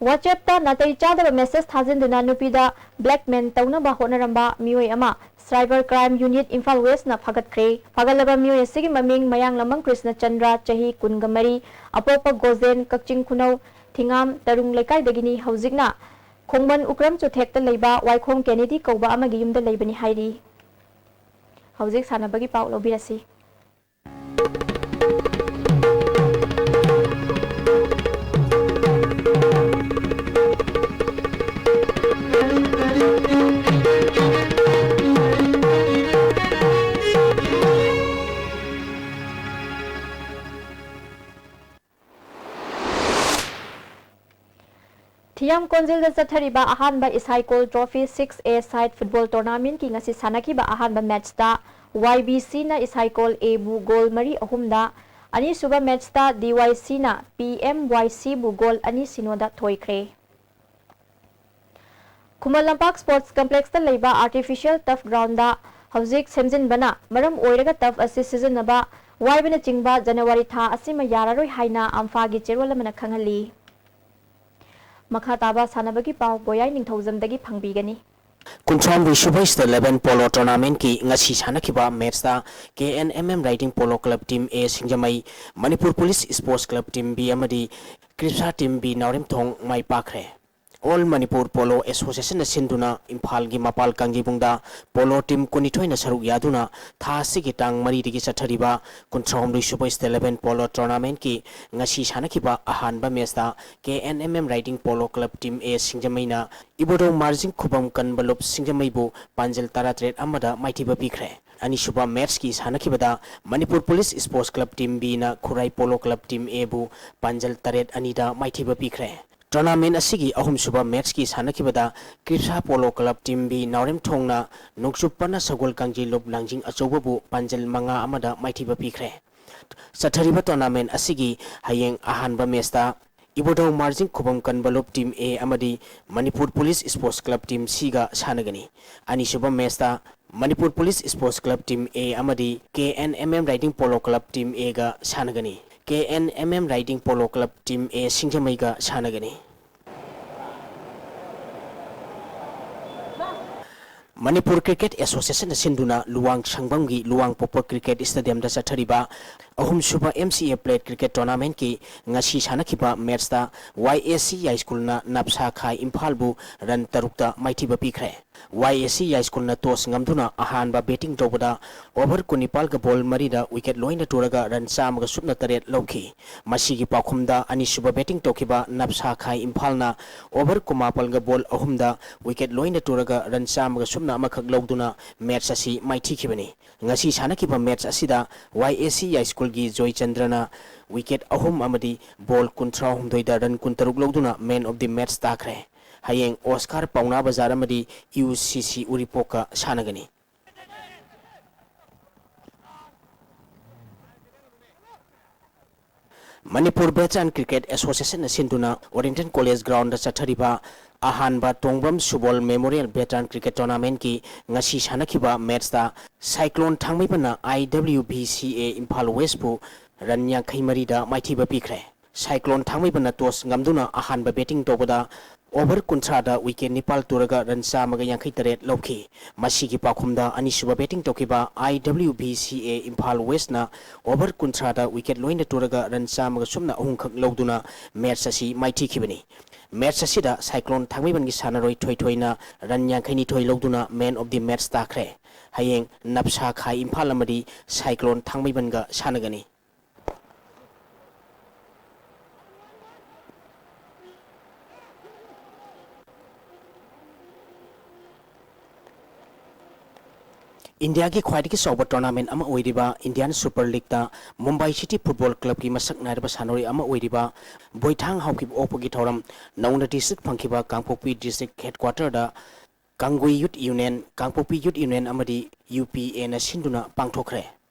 WhatsApp-ꯇ ꯅꯥꯇꯩ ꯆꯥꯗꯕ ꯃꯦꯁꯦꯖ ꯊꯥꯖꯤꯟꯗꯨꯅ ꯅꯨꯄꯤꯗ ꯕ꯭ꯂꯦꯛꯃꯦꯜ ꯇꯧꯅꯕ ꯍꯣꯠꯅꯔꯝꯕ ꯃꯤꯑꯣꯏ ꯑꯃ ꯁꯥꯏꯕꯔ ꯀ꯭ꯔꯥꯏꯝ ꯌꯨꯅꯤꯠ ꯏꯝꯐꯥꯜ ꯋꯦꯁꯅ ꯐꯥꯒꯠꯈ꯭ꯔꯦ꯫ ꯐꯥꯒꯠꯂꯕ ꯃꯤꯑꯣꯏ ꯑꯁꯤꯒꯤ ꯃꯃꯤꯡ ꯃꯌꯥꯡꯂꯝꯕꯝ ꯀ꯭ꯔꯤꯁꯅꯆꯟꯗ꯭ꯔ, ꯆꯍꯤ ꯀꯨꯟꯒ ꯃꯔꯤ, ꯑꯄꯣꯛꯄ ꯒꯣꯖꯦꯟ, ꯀꯛꯆꯤꯡ ꯈꯨꯅꯧ ꯊꯤꯉꯥꯝ ꯇꯔꯨꯡ ꯂꯩꯀꯥꯏꯗꯒꯤꯅꯤ꯫ ꯍꯧꯖꯤꯛꯅ ꯈꯣꯡꯕꯟ ꯎꯀ꯭ꯔꯝ ꯆꯨꯊꯦꯛꯇ ꯂꯩꯕ ꯋꯥꯏꯈꯣꯡ ꯀꯦꯅꯦꯗꯤ ꯀꯧꯕ ꯑꯃꯒꯤ ꯌꯨꯝꯗ ꯂꯩꯕꯅꯤ ꯍꯥꯏꯔꯤ꯫ ꯍꯧꯖꯤꯛ ꯁꯥꯟꯅꯕꯒꯤ ꯄꯥꯎ ꯂꯧꯕꯤꯔꯁꯤ꯫ ꯊꯤꯌꯥꯝ ꯀꯣꯟꯖꯤꯜꯗ ꯆꯠꯊꯔꯤꯕ ꯑꯍꯥꯟꯕ ꯏꯁꯥꯏꯀꯣꯜ ꯇ꯭ꯔꯣꯐꯤ ꯁꯤꯛꯁ ꯑꯦ ꯁꯥꯏꯠ ꯐꯨꯠꯕꯣꯜ ꯇꯣꯔꯅꯥꯃꯦꯟꯠꯀꯤ ꯉꯁꯤ ꯁꯥꯟꯅꯈꯤꯕ ꯑꯍꯥꯟꯕ ꯃꯦꯆꯇ ꯋꯥꯏ ꯕꯤ ꯁꯤꯅ ꯏꯁꯥꯏꯀꯣꯜ ꯑꯦꯕꯨ ꯒꯣꯜ ꯃꯔꯤ ꯑꯍꯨꯝꯗ, ꯑꯅꯤꯁꯨꯕ ꯃꯦꯆꯇ ꯗꯤ ꯋꯥꯏ ꯁꯤꯅ ꯄꯤ ꯑꯦꯝ ꯋꯥꯏ ꯁꯤꯕꯨ ꯒꯣꯜ ꯑꯅꯤ ꯁꯤꯅꯣꯗ ꯊꯣꯏꯈ꯭ꯔꯦ꯫ ꯈꯨꯃꯟ ꯂꯝꯄꯥꯛ ꯁ꯭ꯄꯣꯔꯠꯁ ꯀꯝꯄ꯭ꯂꯦꯛꯁꯇ ꯂꯩꯕ ꯑꯥꯔꯇꯤꯐꯤꯁꯤꯌꯦꯜ ꯇꯔꯐ ꯒ꯭ꯔꯥꯎꯟꯗ ꯍꯧꯖꯤꯛ ꯁꯦꯝꯖꯤꯟꯕꯅ ꯃꯔꯝ ꯑꯣꯏꯔꯒ ꯇꯔꯐ ꯑꯁꯤ ꯁꯤꯖꯤꯟꯅꯕ ꯋꯥꯏꯕꯅꯆꯤꯡꯕ ꯖꯅꯋꯥꯔꯤ ꯊꯥ ꯑꯁꯤꯃ ꯌꯥꯔꯔꯣꯏ ꯍꯥꯏꯅ ꯑꯝꯐꯥꯒꯤ ꯆꯦꯔꯣꯜ ꯑꯃꯅ ꯈꯪꯍꯜꯂꯤ꯫ ꯃꯈꯥ ꯇꯥꯕ ꯁꯥꯟꯅꯕꯒꯤ ꯄꯥꯎ ꯒꯣꯌꯥꯏ ꯅꯤꯡꯊꯧꯖꯝꯗꯒꯤ ꯐꯪꯕꯤꯒꯅꯤ꯫ ꯀꯨꯟꯊ꯭ꯔꯥꯍꯨꯝꯗꯣꯏ ꯁꯨꯕ ꯁ꯭ꯇꯦꯠ ꯂꯦꯚꯦꯜ ꯄꯣꯂꯣ ꯇꯣꯔꯅꯥꯃꯦꯟꯠꯀꯤ ꯉꯁꯤ ꯁꯥꯟꯅꯈꯤꯕ ꯃꯦꯆꯇ K N M M riding polo club team A Singjamei, Manipur police sports club team B ꯑꯃꯗꯤ ꯀ꯭ꯔꯤꯞꯁꯥ ꯇꯤꯝ ꯕꯤ ꯅꯥꯎꯔꯦꯝꯊꯣꯡ ꯃꯥꯏ ꯄꯥꯛꯈ꯭ꯔꯦ꯫ ꯑꯣꯜ ꯃꯅꯤꯄꯨꯔ ꯄꯣꯂꯣ ꯑꯦꯁꯣꯁꯤꯌꯦꯁꯟꯅ ꯁꯤꯟꯗꯨꯅ ꯏꯝꯐꯥꯜꯒꯤ ꯃꯄꯥꯜ ꯀꯥꯡꯖꯩꯕꯨꯡꯗ ꯄꯣꯂꯣ ꯇꯤꯝ ꯀꯨꯟꯅꯤꯊꯣꯏꯅ ꯁꯔꯨꯛ ꯌꯥꯗꯨꯅ ꯊꯥ ꯑꯁꯤꯒꯤ ꯇꯥꯡ ꯃꯔꯤꯗꯒꯤ ꯆꯠꯊꯔꯤꯕ ꯀꯨꯟꯊ꯭ꯔꯥꯍꯨꯝꯗꯣꯏ ꯁꯨꯕ State Level Polo Tournamentꯀꯤ ꯉꯁꯤ ꯁꯥꯟꯅꯈꯤꯕ ꯑꯍꯥꯟꯕ ꯃꯦꯆꯇ K N M M Riding Polo Club Team A ꯁꯤꯡꯖꯃꯩꯅ ꯏꯕꯨꯙꯧ ꯃꯥꯔꯖꯤꯡ ꯈꯨꯕꯝ ꯀꯟꯕ ꯂꯨꯞ ꯁꯤꯡꯖꯃꯩꯕꯨ ꯄꯥꯟꯖꯜ ꯇꯔꯥꯇꯔꯦꯠ ꯑꯃꯗ ꯃꯥꯏꯊꯤꯕ ꯄꯤꯈ꯭ꯔꯦ꯫ ꯑꯅꯤꯁꯨꯕ ꯃꯦꯆꯀꯤ ꯁꯥꯟꯅꯈꯤꯕꯗ Manipur police sports club team ꯕꯤꯅ ꯈꯨꯔꯥꯏ ꯄꯣꯂꯣ ꯀ꯭ꯂꯕ ꯇꯤꯝ ꯑꯦꯕꯨ ꯄꯥꯟꯖꯜ ꯇꯔꯦꯠ ꯑꯅꯤꯗ ꯃꯥꯏꯊꯤꯕ ꯄꯤꯈ꯭ꯔꯦ꯫ ꯇꯣꯔꯅꯥꯃꯦꯟ ꯑꯁꯤꯒꯤ ꯑꯍꯨꯝꯁꯨꯕ ꯃꯦꯆꯀꯤ ꯁꯥꯟꯅꯈꯤꯕꯗ Kripsa polo club team B ꯅꯥꯎꯔꯦꯝꯊꯣꯡꯅ ꯅꯣꯡꯆꯨꯞ ꯄꯅ ꯁꯒꯣꯜ ꯀꯥꯡꯖꯩ ꯂꯨꯞ ꯂꯥꯡꯖꯤꯡ ꯑꯆꯧꯕꯕꯨ ꯄꯥꯟꯖꯜ ꯃꯉꯥ ꯑꯃꯗ ꯃꯥꯏꯊꯤꯕ ꯄꯤꯈ꯭ꯔꯦ꯫ ꯆꯠꯊꯔꯤꯕ ꯇꯣꯔꯅꯥꯃꯦꯟ ꯑꯁꯤꯒꯤ ꯍꯌꯦꯡ ꯑꯍꯥꯟꯕ ꯃꯦꯆꯇ ꯏꯕꯨꯙꯧ ꯃꯥꯔꯖꯤꯡ ꯈꯨꯕꯝ ꯀꯟꯕ ꯂꯨꯞ ꯇꯤꯝ ꯑꯦ ꯑꯃꯗꯤ Manipur police sports club team ꯁꯤꯒ ꯁꯥꯟꯅꯒꯅꯤ꯫ ꯑꯅꯤꯁꯨꯕ ꯃꯦꯆꯇ Manipur police sports club team A ꯑꯃꯗꯤ K N M M Riding Polo Club Team Aꯒ ꯁꯥꯟꯅꯒꯅꯤ꯫ K N M M Riding Polo Club Team A ꯁꯤꯡꯖꯃꯩꯒ ꯁꯥꯟꯅꯒꯅꯤ꯫ ꯃꯅꯤꯄꯨꯔ ꯀ꯭ꯔꯤꯀꯦꯠ ꯑꯦꯁꯣꯁꯤꯌꯦꯁꯟꯅ ꯁꯤꯟꯗꯨꯅ ꯂꯨꯋꯥꯡ ꯁꯪꯕꯝꯒꯤ ꯂꯨꯋꯥꯡꯄꯣꯛꯄ ꯀ꯭ꯔꯤꯀꯦꯠ ꯁ꯭ꯇꯦꯗꯤꯌꯝꯗ ꯆꯠꯊꯔꯤꯕ ꯑꯍꯨꯝꯁꯨꯕ M C A Plate Cricket Tournamentꯀꯤ ꯉꯁꯤ ꯁꯥꯟꯅꯈꯤꯕ ꯃꯦꯆꯇ Y A C ꯌꯥꯏꯁ꯭ꯀꯨꯜꯅ ꯅꯞꯁꯥ ꯈꯥꯏ ꯏꯝꯐꯥꯜꯕꯨ ꯔꯟ ꯇꯔꯨꯛꯇ ꯃꯥꯏꯊꯤꯕ ꯄꯤꯈ꯭ꯔꯦ꯫ Y A C ꯌꯥꯏꯁ꯭ꯀꯨꯜꯅ ꯇꯣꯁ ꯉꯝꯗꯨꯅ ꯑꯍꯥꯟꯕ ꯕꯦꯇꯤꯡ ꯇꯧꯕꯗ ꯑꯣꯚꯔ ꯀꯨꯟꯅꯤꯄꯥꯜꯒ ꯕꯣꯜ ꯃꯔꯤꯗ ꯋꯤꯀꯦꯠ ꯂꯣꯏꯅ ꯇꯨꯔꯒ ꯔꯟ ꯆꯥꯝꯃꯒ ꯁꯨꯞꯅ ꯇꯔꯦꯠ ꯂꯧꯈꯤ꯫ ꯃꯁꯤꯒꯤ ꯄꯥꯎꯈꯨꯝꯗ ꯑꯅꯤꯁꯨꯕ ꯕꯦꯇꯤꯡ ꯇꯧꯈꯤꯕ ꯅꯞꯁꯥ ꯈꯥꯏ ꯏꯝꯐꯥꯜꯅ ꯑꯣꯚꯔ ꯀꯨꯟꯃꯥꯄꯜꯒ ꯕꯣꯜ ꯑꯍꯨꯝꯗ ꯋꯤꯀꯦꯠ ꯂꯣꯏꯅ ꯇꯨꯔꯒ ꯔꯟ ꯆꯥꯝꯃꯒ ꯁꯨꯞꯅ ꯑꯃꯈꯛ ꯂꯧꯗꯨꯅ ꯃꯦꯆ ꯑꯁꯤ ꯃꯥꯏꯊꯤꯈꯤꯕꯅꯤ꯫ ꯉꯁꯤ ꯁꯥꯟꯅꯈꯤꯕ ꯃꯦꯆ ꯑꯁꯤꯗ Y A C ꯌꯥꯏꯁ꯭ꯀꯨꯜꯒꯤ ꯖꯣꯏꯆꯟꯗ꯭ꯔꯅ ꯋꯤꯀꯦꯠ ꯑꯍꯨꯝ ꯑꯃꯗꯤ ꯕꯣꯜ ꯀꯨꯟꯊ꯭ꯔꯥꯍꯨꯝꯗꯣꯏꯗ ꯔꯟ ꯀꯨꯟꯇꯔꯨꯛ ꯂꯧꯗꯨꯅ Man of the Match ꯇꯥꯈ꯭ꯔꯦ꯫ ꯍꯌꯦꯡ ꯑꯣꯁꯀꯥꯔ ꯄꯥꯎꯅꯥ ꯕꯖꯥꯔ ꯑꯃꯗꯤ U C C ꯎꯔꯤꯄꯣꯛꯀ ꯁꯥꯟꯅꯒꯅꯤ꯫ ꯃꯅꯤꯄꯨꯔ Veteran Cricket Associationꯅ ꯁꯤꯟꯗꯨꯅ Warrington College Groundꯗ ꯆꯠꯊꯔꯤꯕ ꯑꯍꯥꯟꯕ ꯇꯣꯡꯕ꯭ꯔꯝ ꯁꯨꯕꯣꯜ Memorial Veteran Cricket Tournamentꯀꯤ ꯉꯁꯤ ꯁꯥꯟꯅꯈꯤꯕ ꯃꯦꯆꯇ Cyclone ꯊꯥꯡꯃꯩꯕꯟꯅ I W B C A Imphal Westꯄꯨ ꯔꯟ ꯌꯥꯡꯈꯩ ꯃꯔꯤꯗ ꯃꯥꯏꯊꯤꯕ ꯄꯤꯈ꯭ꯔꯦ꯫ Cyclone ꯊꯥꯡꯃꯩꯕꯟꯅ ꯇꯣꯁ ꯉꯝꯗꯨꯅ ꯑꯍꯥꯟꯕ ꯕꯦꯇꯤꯡ ꯇꯧꯕꯗ ꯑꯣꯚꯔ ꯀꯨꯟꯊ꯭ꯔꯥꯗ ꯋꯤꯀꯦꯠ ꯅꯤꯄꯥꯜ ꯇꯨꯔꯒ ꯔꯟ ꯆꯥꯝꯃꯒ ꯌꯥꯡꯈꯩ ꯇꯔꯦꯠ ꯂꯧꯈꯤ꯫ ꯃꯁꯤꯒꯤ ꯄꯥꯎꯈꯨꯝꯗ ꯑꯅꯤꯁꯨꯕ ꯕꯦꯇꯤꯡ ꯇꯧꯈꯤꯕ IWBCA ꯏꯝꯐꯥꯜ ꯋꯦꯁꯅ ꯑꯣꯚꯔ ꯀꯨꯟꯊ꯭ꯔꯥꯗ ꯋꯤꯀꯦꯠ ꯂꯣꯏꯅ ꯇꯨꯔꯒ ꯔꯟ ꯆꯥꯝꯃꯒ ꯁꯨꯞꯅ ꯑꯍꯨꯝꯈꯛ ꯂꯧꯗꯨꯅ ꯃꯦꯠꯆ ꯑꯁꯤ ꯃꯥꯏꯊꯤꯈꯤꯕꯅꯤ꯫ ꯃꯦꯠꯆ ꯑꯁꯤꯗ ꯁꯥꯏꯀ꯭ꯂꯣꯟ ꯊꯥꯡꯃꯩꯕꯟꯒꯤ ꯁꯥꯟꯅꯔꯣꯏ ꯊꯣꯏꯊꯣꯏꯅ ꯔꯟ ꯌꯥꯡꯈꯩꯅꯤꯊꯣꯏ ꯂꯧꯗꯨꯅ Man of the Match ꯇꯥꯈ꯭ꯔꯦ꯫ ꯍꯌꯦꯡ ꯅꯞꯁꯥ ꯈꯥꯏ ꯏꯝꯐꯥꯜ ꯑꯃꯗꯤ ꯁꯥꯏꯀ꯭ꯂꯣꯟ ꯊꯥꯡꯃꯩꯕꯟꯒ ꯁꯥꯟꯅꯒꯅꯤ꯫ ꯏꯟꯗꯤꯌꯥꯒꯤ ꯈ꯭ꯋꯥꯏꯗꯒꯤ ꯆꯥꯎꯕ ꯇꯣꯔꯅꯥꯃꯦꯟ ꯑꯃ ꯑꯣꯏꯔꯤꯕ ꯏꯟꯗꯤꯌꯥꯟ ꯁꯨꯄꯔ ꯂꯤꯒꯇ ꯃꯨꯝꯕꯥꯏ ꯁꯤꯇꯤ ꯐꯨꯠꯕꯣꯜ ꯀ꯭ꯂꯕꯀꯤ ꯃꯁꯛ ꯅꯥꯏꯔꯕ ꯁꯥꯟꯅꯔꯣꯏ ꯑꯃ ꯑꯣꯏꯔꯤꯕ ꯕꯣꯏꯊꯥꯡ ꯍꯥꯎꯀꯤꯞ ꯑꯣꯛꯄꯒꯤ ꯊꯧꯔꯝ ꯅꯧꯅ ꯗꯤꯁꯇ꯭ꯔꯤꯛ ꯐꯪꯈꯤꯕ ꯀꯥꯡꯄꯣꯛꯄꯤ ꯗꯤꯁꯇ꯭ꯔꯤꯛ ꯍꯦꯗꯀ꯭ꯋꯥꯇꯔꯗ ꯀꯥꯡꯒꯨꯏ ꯌꯨꯠ ꯌꯨꯅꯤꯌꯟ, ꯀꯥꯡꯄꯣꯛꯄꯤ ꯌꯨꯠ ꯌꯨꯅꯤꯌꯟ ꯑꯃꯗꯤ UPAꯅ ꯁꯤꯟꯗꯨꯅ ꯄꯥꯡꯊꯣꯛꯈ꯭ꯔꯦ꯫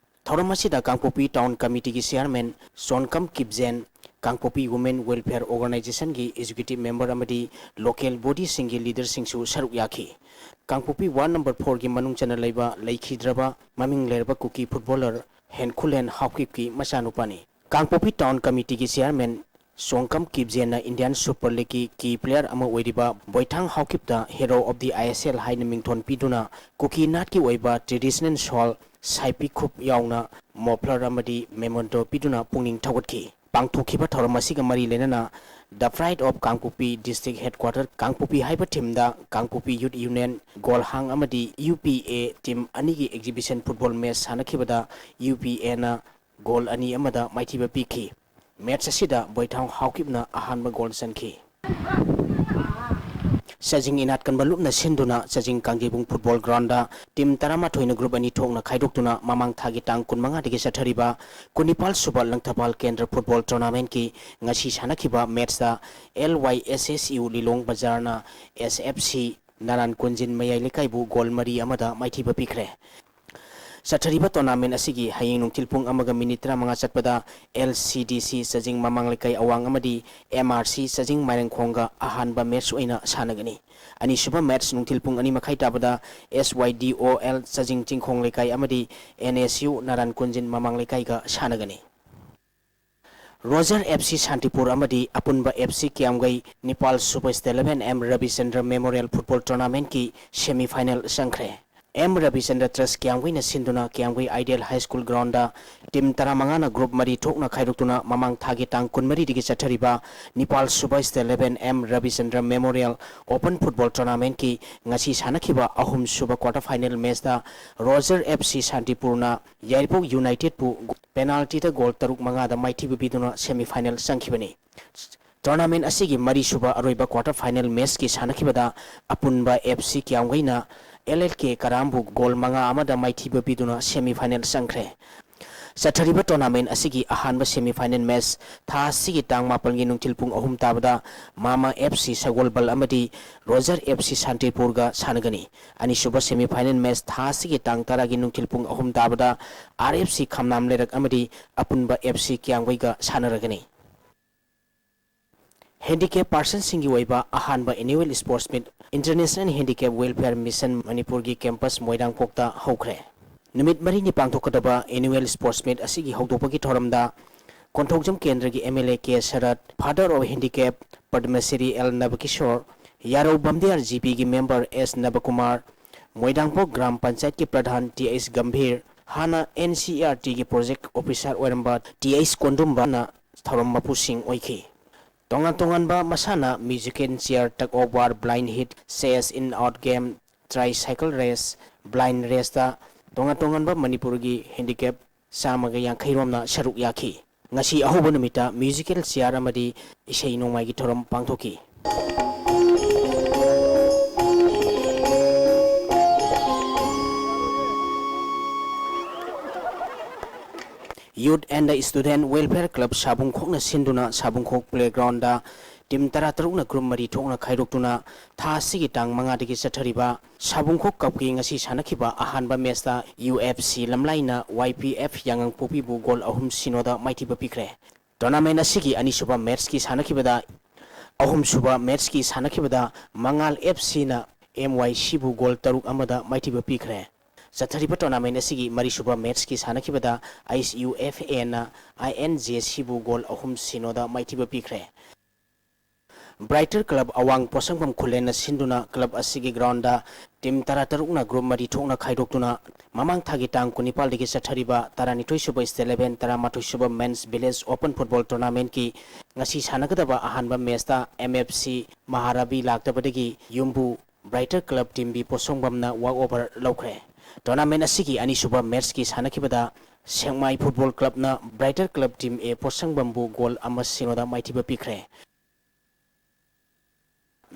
ꯊꯧꯔꯝ ꯑꯁꯤꯗ ꯀꯥꯡꯄꯣꯛꯄꯤ ꯇꯥꯎꯟ ꯀꯃꯤꯇꯤꯒꯤ ꯆꯤꯌꯥꯔꯃꯦꯟ ꯁꯣꯟꯀꯝ ꯀꯤꯞꯖꯦꯟ, ꯀꯥꯡꯄꯣꯛꯄꯤ ꯋꯨꯃꯦꯟ ꯋꯦꯜꯐꯤꯌꯔ ꯑꯣꯔꯒꯅꯥꯏꯖꯦꯁꯟꯒꯤ ꯑꯦꯛꯖꯤꯀ꯭ꯌꯨꯇꯤꯕ ꯃꯦꯝꯕꯔ ꯑꯃꯗꯤ ꯂꯣꯀꯦꯜ ꯕꯣꯗꯤꯁꯤꯡꯒꯤ ꯂꯤꯗꯔꯁꯤꯡꯁꯨ ꯁꯔꯨꯛ ꯌꯥꯈꯤ꯫ ꯀꯥꯡꯄꯣꯛꯄꯤ ꯋꯥꯔꯗ ꯅꯝꯕꯔ ꯐꯣꯔꯒꯤ ꯃꯅꯨꯡ ꯆꯟꯅ ꯂꯩꯕ ꯂꯩꯈꯤꯗ꯭ꯔꯕ ꯃꯃꯤꯡ ꯂꯩꯔꯕ ꯀꯨꯀꯤ ꯐꯨꯠꯕꯣꯂꯔ ꯍꯦꯟꯈꯨꯂꯦꯟ ꯍꯥꯎꯀꯤꯞꯀꯤ ꯃꯆꯥꯅꯨꯄꯥꯅꯤ꯫ ꯀꯥꯡꯄꯣꯛꯄꯤ ꯇꯥꯎꯟ ꯀꯃꯤꯇꯤꯒꯤ ꯆꯤꯌꯥꯔꯃꯦꯟ ꯁꯣꯡꯀꯝ ꯀꯤꯞꯖꯦꯟꯅ ꯏꯟꯗꯤꯌꯥꯟ ꯁꯨꯄꯔ ꯂꯤꯒꯀꯤ ꯀꯤ ꯄ꯭ꯂꯦꯌꯔ ꯑꯃ ꯑꯣꯏꯔꯤꯕ Boithang ꯍꯥꯎꯀꯤꯞꯇ Hero of the ISL ꯍꯥꯏꯅ ꯃꯤꯡꯊꯣꯟ ꯄꯤꯗꯨꯅ ꯀꯨꯀꯤ ꯅꯥꯠꯀꯤ ꯑꯣꯏꯕ ꯇ꯭ꯔꯦꯗꯤꯁꯅꯦꯜ ꯁꯣꯜ, ꯁꯥꯏꯄꯤꯈꯨꯞ ꯌꯥꯎꯅ ꯃꯣꯐ꯭ꯂꯔ ꯑꯃꯗꯤ ꯃꯦꯃꯣꯟꯇꯣ ꯄꯤꯗꯨꯅ ꯄꯨꯛꯅꯤꯡ ꯊꯧꯒꯠꯈꯤ꯫ ꯄꯥꯡꯊꯣꯛꯈꯤꯕ ꯊꯧꯔꯝ ꯑꯁꯤꯒ ꯃꯔꯤ ꯂꯩꯅꯅ The Pride of Kangpokpi district headquarter Kangpokpi ꯍꯥꯏꯕ ꯊꯤꯝꯗ ꯀꯥꯡꯄꯣꯛꯄꯤ ꯌꯨꯠ ꯌꯨꯅꯤꯌꯟ ꯒꯣꯜꯍꯥꯡ ꯑꯃꯗꯤ UPA ꯇꯤꯝ ꯑꯅꯤꯒꯤ ꯑꯦꯛꯖꯤꯕꯤꯁꯟ ꯐꯨꯠꯕꯣꯜ ꯃꯦꯆ ꯁꯥꯟꯅꯈꯤꯕꯗ UPAꯅ ꯒꯣꯜ ꯑꯅꯤ ꯑꯃꯗ ꯃꯥꯏꯊꯤꯕ ꯄꯤꯈꯤ꯫ ꯃꯦꯆ ꯑꯁꯤꯗ ꯕꯣꯏꯊꯥꯡ ꯍꯥꯎꯀꯤꯞꯅ ꯑꯍꯥꯟꯕ ꯒꯣꯜ ꯆꯟꯈꯤ꯫ ꯆꯥꯖꯤꯡ ꯏꯅꯥꯠ ꯀꯟꯕ ꯂꯨꯞꯅ ꯁꯤꯟꯗꯨꯅ ꯆꯥꯖꯤꯡ ꯀꯥꯡꯖꯩꯕꯨꯡ ꯐꯨꯠꯕꯣꯜ ꯒ꯭ꯔꯥꯎꯟꯗ ꯇꯤꯝ ꯇꯔꯥꯃꯥꯊꯣꯏꯅ ꯒ꯭ꯔꯨꯞ ꯑꯅꯤ ꯊꯣꯛꯅ ꯈꯥꯏꯗꯣꯛꯇꯨꯅ ꯃꯃꯥꯡ ꯊꯥꯒꯤ ꯇꯥꯡ ꯀꯨꯟꯃꯉꯥꯗꯒꯤ ꯆꯠꯊꯔꯤꯕ ꯀꯨꯟꯅꯤꯄꯥꯜ ꯁꯨꯕ ꯂꯪꯊꯕꯥꯜ ꯀꯦꯟꯗ꯭ꯔ ꯐꯨꯠꯕꯣꯜ ꯇꯣꯔꯅꯥꯃꯦꯟꯠꯀꯤ ꯉꯁꯤ ꯁꯥꯟꯅꯈꯤꯕ ꯃꯦꯆꯇ LYSSU ꯂꯤꯂꯣꯡ ꯕꯖꯥꯔꯅ SFC ꯅꯥꯔꯥꯟ ꯀꯣꯟꯖꯤꯟ ꯃꯌꯥꯏ ꯂꯩꯀꯥꯏꯕꯨ ꯒꯣꯜ ꯃꯔꯤ ꯑꯃꯗ ꯃꯥꯏꯊꯤꯕ ꯄꯤꯈ꯭ꯔꯦ꯫ ꯆꯠꯊꯔꯤꯕ ꯇꯣꯔꯅꯥꯃꯦꯟ ꯑꯁꯤꯒꯤ ꯍꯌꯦꯡ ꯅꯨꯡꯊꯤꯜ ꯄꯨꯡ ꯑꯃꯒ ꯃꯤꯅꯤꯠ ꯇꯔꯥꯃꯉꯥ ꯆꯠꯄꯗ LCDC ꯆꯖꯤꯡ ꯃꯃꯥꯡ ꯂꯩꯀꯥꯏ ꯑꯋꯥꯡ ꯑꯃꯗꯤ MRC ꯆꯖꯤꯡ ꯃꯥꯏꯔꯦꯡꯈꯣꯡꯒ ꯑꯍꯥꯟꯕ ꯃꯦꯠꯆ ꯑꯣꯏꯅ ꯁꯥꯟꯅꯒꯅꯤ꯫ ꯑꯅꯤꯁꯨꯕ ꯃꯦꯠꯆ ꯅꯨꯡꯊꯤꯜ ꯄꯨꯡ ꯑꯅꯤ ꯃꯈꯥꯏ ꯇꯥꯕꯗ SYDOL ꯆꯖꯤꯡ ꯆꯤꯡꯈꯣꯡ ꯂꯩꯀꯥꯏ ꯑꯃꯗꯤ NSU ꯅꯥꯔꯥꯟ ꯀꯨꯟꯖꯤꯟ ꯃꯃꯥꯡ ꯂꯩꯀꯥꯏꯒ ꯁꯥꯟꯅꯒꯅꯤ꯫ ꯔꯣꯖꯔ ꯑꯦꯐ ꯁꯤ ꯁꯥꯟꯇꯤꯄꯨꯔ ꯑꯃꯗꯤ ꯑꯄꯨꯟꯕ ꯑꯦꯐ ꯁꯤ ꯀꯤꯌꯥꯝꯒꯩ ꯅꯤꯄꯥꯜ ꯁꯨꯕ state eleven M Rabichandra memorial football ꯇꯣꯔꯅꯥꯃꯦꯟꯠꯀꯤ ꯁꯦꯃꯤ ꯐꯥꯏꯅꯦꯜ ꯆꯪꯈ꯭ꯔꯦ꯫ ꯑꯦꯝ ꯔꯕꯤꯆꯟꯗ꯭ꯔ ꯇ꯭ꯔꯁ ꯀꯤꯌꯥꯝꯒꯩꯅ ꯁꯤꯟꯗꯨꯅ Kiyamgei ideal high school ground team ꯇꯔꯥꯃꯉꯥꯅ ꯒ꯭ꯔꯨꯞ ꯃꯔꯤ ꯊꯣꯛꯅ ꯈꯥꯏꯗꯣꯛꯇꯨꯅ ꯃꯃꯥꯡ ꯊꯥꯒꯤ ꯇꯥꯡ ꯀꯨꯟꯃꯔꯤꯗꯒꯤ ꯆꯠꯊꯔꯤꯕ ꯅꯤꯄꯥꯜ ꯁꯨꯕ state eleven M Rabichandra memorial open football ꯇꯣꯔꯅꯥꯃꯦꯟꯠꯀꯤ ꯉꯁꯤ ꯁꯥꯟꯅꯈꯤꯕ ꯑꯍꯨꯝ ꯁꯨꯕ ꯀ꯭ꯋꯥꯇꯔ ꯐꯥꯏꯅꯦꯜ ꯃꯦꯆꯇ ꯔꯣꯖꯔ ꯑꯦꯐ ꯁꯤ ꯁꯥꯟꯇꯤꯄꯨꯔꯅ ꯌꯥꯏꯔꯤꯄꯣꯛ ꯌꯨꯅꯥꯏꯇꯦꯗꯄꯨ ꯄꯦꯅꯥꯜꯇꯤꯗ ꯒꯣꯜ ꯇꯔꯨꯛ ꯃꯉꯥꯗ ꯃꯥꯏꯊꯤꯕ ꯄꯤꯗꯨꯅ ꯁꯦꯃꯤ ꯐꯥꯏꯅꯦꯜ ꯆꯪꯈꯤꯕꯅꯤ꯫ ꯇꯣꯔꯅꯥꯃꯦꯟꯠ ꯑꯁꯤꯒꯤ ꯃꯔꯤꯁꯨꯕ ꯑꯔꯣꯏꯕ ꯀ꯭ꯋꯥꯇꯔ ꯐꯥꯏꯅꯦꯜ ꯃꯦꯆꯀꯤ ꯁꯥꯟꯅꯈꯤꯕꯗ ꯑꯄꯨꯟꯕ ꯑꯦꯐ ꯁꯤ ꯀꯤꯌꯥꯝꯒꯩꯅ ꯑꯦꯜ ꯑꯦꯜ ꯀꯦ ꯀꯔꯥꯝꯕꯨ ꯒꯣꯜ ꯃꯉꯥ ꯑꯃꯗ ꯃꯥꯏꯊꯤꯕ ꯄꯤꯗꯨꯅ ꯁꯦꯃꯤ ꯐꯥꯏꯅꯦꯜ ꯆꯪꯈ꯭ꯔꯦ꯫ ꯆꯠꯊꯔꯤꯕ ꯇꯣꯔꯅꯥꯃꯦꯟꯠ ꯑꯁꯤꯒꯤ ꯑꯍꯥꯟꯕ ꯁꯦꯃꯤ ꯐꯥꯏꯅꯦꯜ ꯃꯦꯆ ꯊꯥ ꯑꯁꯤꯒꯤ ꯇꯥꯡ ꯃꯥꯄꯜꯒꯤ ꯅꯨꯡꯊꯤꯜ ꯄꯨꯡ ꯑꯍꯨꯝ ꯇꯥꯕꯗ ꯃꯥꯃ ꯑꯦꯐ ꯁꯤ ꯁꯒꯣꯜꯕꯜ ꯑꯃꯗꯤ ꯔꯣꯖꯔ ꯑꯦꯐ ꯁꯤ ꯁꯥꯟꯇꯤꯄꯨꯔꯒ ꯁꯥꯟꯅꯒꯅꯤ꯫ ꯑꯅꯤꯁꯨꯕ ꯁꯦꯃꯤ ꯐꯥꯏꯅꯦꯜ ꯃꯦꯆ ꯊꯥ ꯑꯁꯤꯒꯤ ꯇꯥꯡ ꯇꯔꯥꯒꯤ ꯅꯨꯡꯊꯤꯜ ꯄꯨꯡ ꯑꯍꯨꯝ ꯇꯥꯕꯗ ꯑꯥꯔ ꯑꯦꯐ ꯁꯤ ꯈꯝꯅꯥꯝ ꯂꯩꯔꯛ ꯑꯃꯗꯤ ꯑꯄꯨꯟꯕ ꯑꯦꯐ ꯁꯤ ꯀꯤꯌꯥꯝꯒꯩꯒ ꯁꯥꯟꯅꯔꯒꯅꯤ꯫ ꯍꯦꯟꯗꯤꯀꯦꯞ ꯄꯥꯔꯁꯟꯁꯤꯡꯒꯤ ꯑꯣꯏꯕ ꯑꯍꯥꯟꯕ annual sports meet international handicap welfare mission ꯃꯅꯤꯄꯨꯔꯒꯤ ꯀꯦꯝꯄꯁ ꯃꯣꯏꯔꯥꯡꯈꯣꯛꯇ ꯍꯧꯈ꯭ꯔꯦ꯫ ꯅꯨꯃꯤꯠ ꯃꯔꯤꯅꯤ ꯄꯥꯡꯊꯣꯛꯀꯗꯕ ꯑꯦꯅꯨꯋꯦꯜ ꯁ꯭ꯄꯣꯔꯠꯁ ꯃꯤꯠ ꯑꯁꯤꯒꯤ ꯍꯧꯗꯣꯛꯄꯒꯤ ꯊꯧꯔꯝꯗ ꯀꯣꯟꯊꯧꯖꯝ ꯀꯦꯟꯗ꯭ꯔꯒꯤ M L A K Sarat, father of handicap Padmashri L Nabakishore, Yarou Bamdiar G ꯄꯤꯒꯤ ꯃꯦꯝꯕꯔ ꯑꯦꯁ ꯅꯕꯀꯨꯃꯥꯔ, ꯃꯣꯏꯔꯥꯡꯈꯣꯛ ꯒ꯭ꯔꯥꯝ ꯄꯟꯆꯥꯌꯠꯀꯤ ꯄ꯭ꯔꯙꯥꯟ ꯇꯤ ꯑꯩꯆ ꯒꯝꯚꯤꯔ, ꯍꯥꯟꯅ ꯑꯦꯟ ꯁꯤ ꯏ ꯑꯥꯔ ꯇꯤꯒꯤ ꯄ꯭ꯔꯣꯖꯦꯛ ꯑꯣꯐꯤꯁꯥꯔ ꯑꯣꯏꯔꯝꯕ ꯇꯤ ꯑꯩꯆ ꯀꯣꯟꯗꯨꯝꯕꯅ ꯊꯧꯔꯝ ꯃꯄꯨꯁꯤꯡ ꯑꯣꯏꯈꯤ꯫ ꯇꯣꯉꯥꯟ ꯇꯣꯉꯥꯟꯕ ꯃꯁꯥꯟꯅ, musical chair, tug of war, blind hit, chess, in out game, tricycle race, blind ꯔꯦꯁꯇ ꯇꯣꯉꯥꯟ ꯇꯣꯉꯥꯟꯕ ꯃꯅꯤꯄꯨꯔꯒꯤ ꯍꯦꯟꯗꯤꯀꯦꯞ ꯆꯥꯝꯃꯒ ꯌꯥꯡꯈꯩ ꯔꯣꯝꯅ ꯁꯔꯨꯛ ꯌꯥꯈꯤ꯫ ꯉꯁꯤ ꯑꯍꯧꯕ ꯅꯨꯃꯤꯠꯇ ꯃ꯭ꯌꯨꯖꯤꯀꯦꯜ ꯆꯤꯌꯔ ꯑꯃꯗꯤ ꯏꯁꯩ ꯅꯣꯡꯃꯥꯏꯒꯤ ꯊꯧꯔꯝ ꯄꯥꯡꯊꯣꯛꯈꯤ꯫ Youth and the Student Welfare Club ꯁꯥꯕꯨꯡꯈꯣꯛꯅ ꯁꯤꯟꯗꯨꯅ ꯁꯥꯕꯨꯡꯈꯣꯛ ꯄ꯭ꯂꯦꯒ꯭ꯔꯥꯎꯟꯗ ꯇꯤꯝ ꯇꯔꯥꯇꯔꯨꯛꯅ ꯒ꯭ꯔꯨꯞ ꯃꯔꯤ ꯊꯣꯛꯅ ꯈꯥꯏꯗꯣꯛꯇꯨꯅ ꯊꯥ ꯑꯁꯤꯒꯤ ꯇꯥꯡ ꯃꯉꯥꯗꯒꯤ ꯆꯠꯊꯔꯤꯕ ꯁꯥꯕꯨꯡꯈꯣꯛ ꯀꯞꯀꯤ ꯉꯁꯤ ꯁꯥꯟꯅꯈꯤꯕ ꯑꯍꯥꯟꯕ ꯃꯦꯆꯇ ꯌꯨ ꯑꯦꯐ ꯁꯤ ꯂꯝꯂꯥꯏꯅ ꯋꯥꯏ ꯄꯤ ꯑꯦꯐ ꯌꯥꯉꯪꯄꯣꯛꯄꯤꯕꯨ ꯒꯣꯜ ꯑꯍꯨꯝ ꯁꯤꯅꯣꯗ ꯃꯥꯏꯊꯤꯕ ꯄꯤꯈ꯭ꯔꯦ꯫ ꯇꯣꯔꯅꯥꯃꯦꯟ ꯑꯁꯤꯒꯤ ꯑꯅꯤꯁꯨꯕ ꯃꯦꯆꯀꯤ ꯁꯥꯟꯅꯈꯤꯕꯗ, ꯑꯍꯨꯝꯁꯨꯕ ꯃꯦꯆꯀꯤ ꯁꯥꯟꯅꯈꯤꯕꯗ ꯃꯉꯥꯜ ꯑꯦꯐ ꯁꯤꯅ ꯑꯦꯝ ꯋꯥꯏ ꯁꯤꯕꯨ ꯒꯣꯜ ꯇꯔꯨꯛ ꯑꯃꯗ ꯃꯥꯏꯊꯤꯕ ꯄꯤꯈ꯭ꯔꯦ꯫ ꯆꯠꯊꯔꯤꯕ tournament ꯑꯁꯤꯒꯤ ꯃꯔꯤꯁꯨꯕ matchꯀꯤ ꯁꯥꯟꯅꯈꯤꯕꯗ ꯑꯥꯏꯁ ꯌꯨ ꯑꯦꯐ ꯑꯦꯅ ꯑꯥꯏ ꯑꯦꯟ ꯖꯦ ꯁꯤꯕꯨ goal ꯑꯍꯨꯝ ꯁꯤꯅꯣꯗ ꯃꯥꯏꯊꯤꯕ ꯄꯤꯈ꯭ꯔꯦ꯫ Brighter Club ꯑꯋꯥꯡ ꯄꯣꯠꯁꯪꯐꯝ ꯈꯨꯜꯂꯦꯟꯅ ꯁꯤꯟꯗꯨꯅ club ꯑꯁꯤꯒꯤ groundꯗ team ꯇꯔꯥꯇꯔꯨꯛꯅ group ꯃꯔꯤ ꯊꯣꯛꯅ ꯈꯥꯏꯗꯣꯛꯇꯨꯅ ꯃꯃꯥꯡ ꯊꯥꯒꯤ ꯇꯥꯡ ꯀꯨꯟꯅꯤꯄꯥꯜꯗꯒꯤ ꯆꯠꯊꯔꯤꯕ ꯇꯔꯥꯅꯤꯊꯣꯏꯁꯨꯕ State Eleven, ꯇꯔꯥꯃꯥꯊꯣꯏꯁꯨꯕ Men's Village Open Football Tournamentꯀꯤ ꯉꯁꯤ ꯁꯥꯟꯅꯒꯗꯕ ꯑꯍꯥꯟꯕ matchꯇ M F C ꯃꯍꯥꯔꯥꯕꯤ ꯂꯥꯛꯇꯕꯗꯒꯤ ꯌꯨꯝꯕꯨ Brighter Club Team B ꯄꯣꯠꯁꯪꯐꯝꯅ walk over ꯂꯧꯈ꯭ꯔꯦ꯫ Tournament ꯑꯁꯤꯒꯤ ꯑꯅꯤꯁꯨꯕ matchꯀꯤ ꯁꯥꯟꯅꯈꯤꯕꯗ ꯁꯦꯛꯃꯥꯏ Football Clubꯅ Brighter Club Team A ꯄꯣꯠꯁꯪꯐꯝꯕꯨ goal ꯑꯃ ꯁꯤꯅꯣꯗ ꯃꯥꯏꯊꯤꯕ ꯄꯤꯈ꯭ꯔꯦ꯫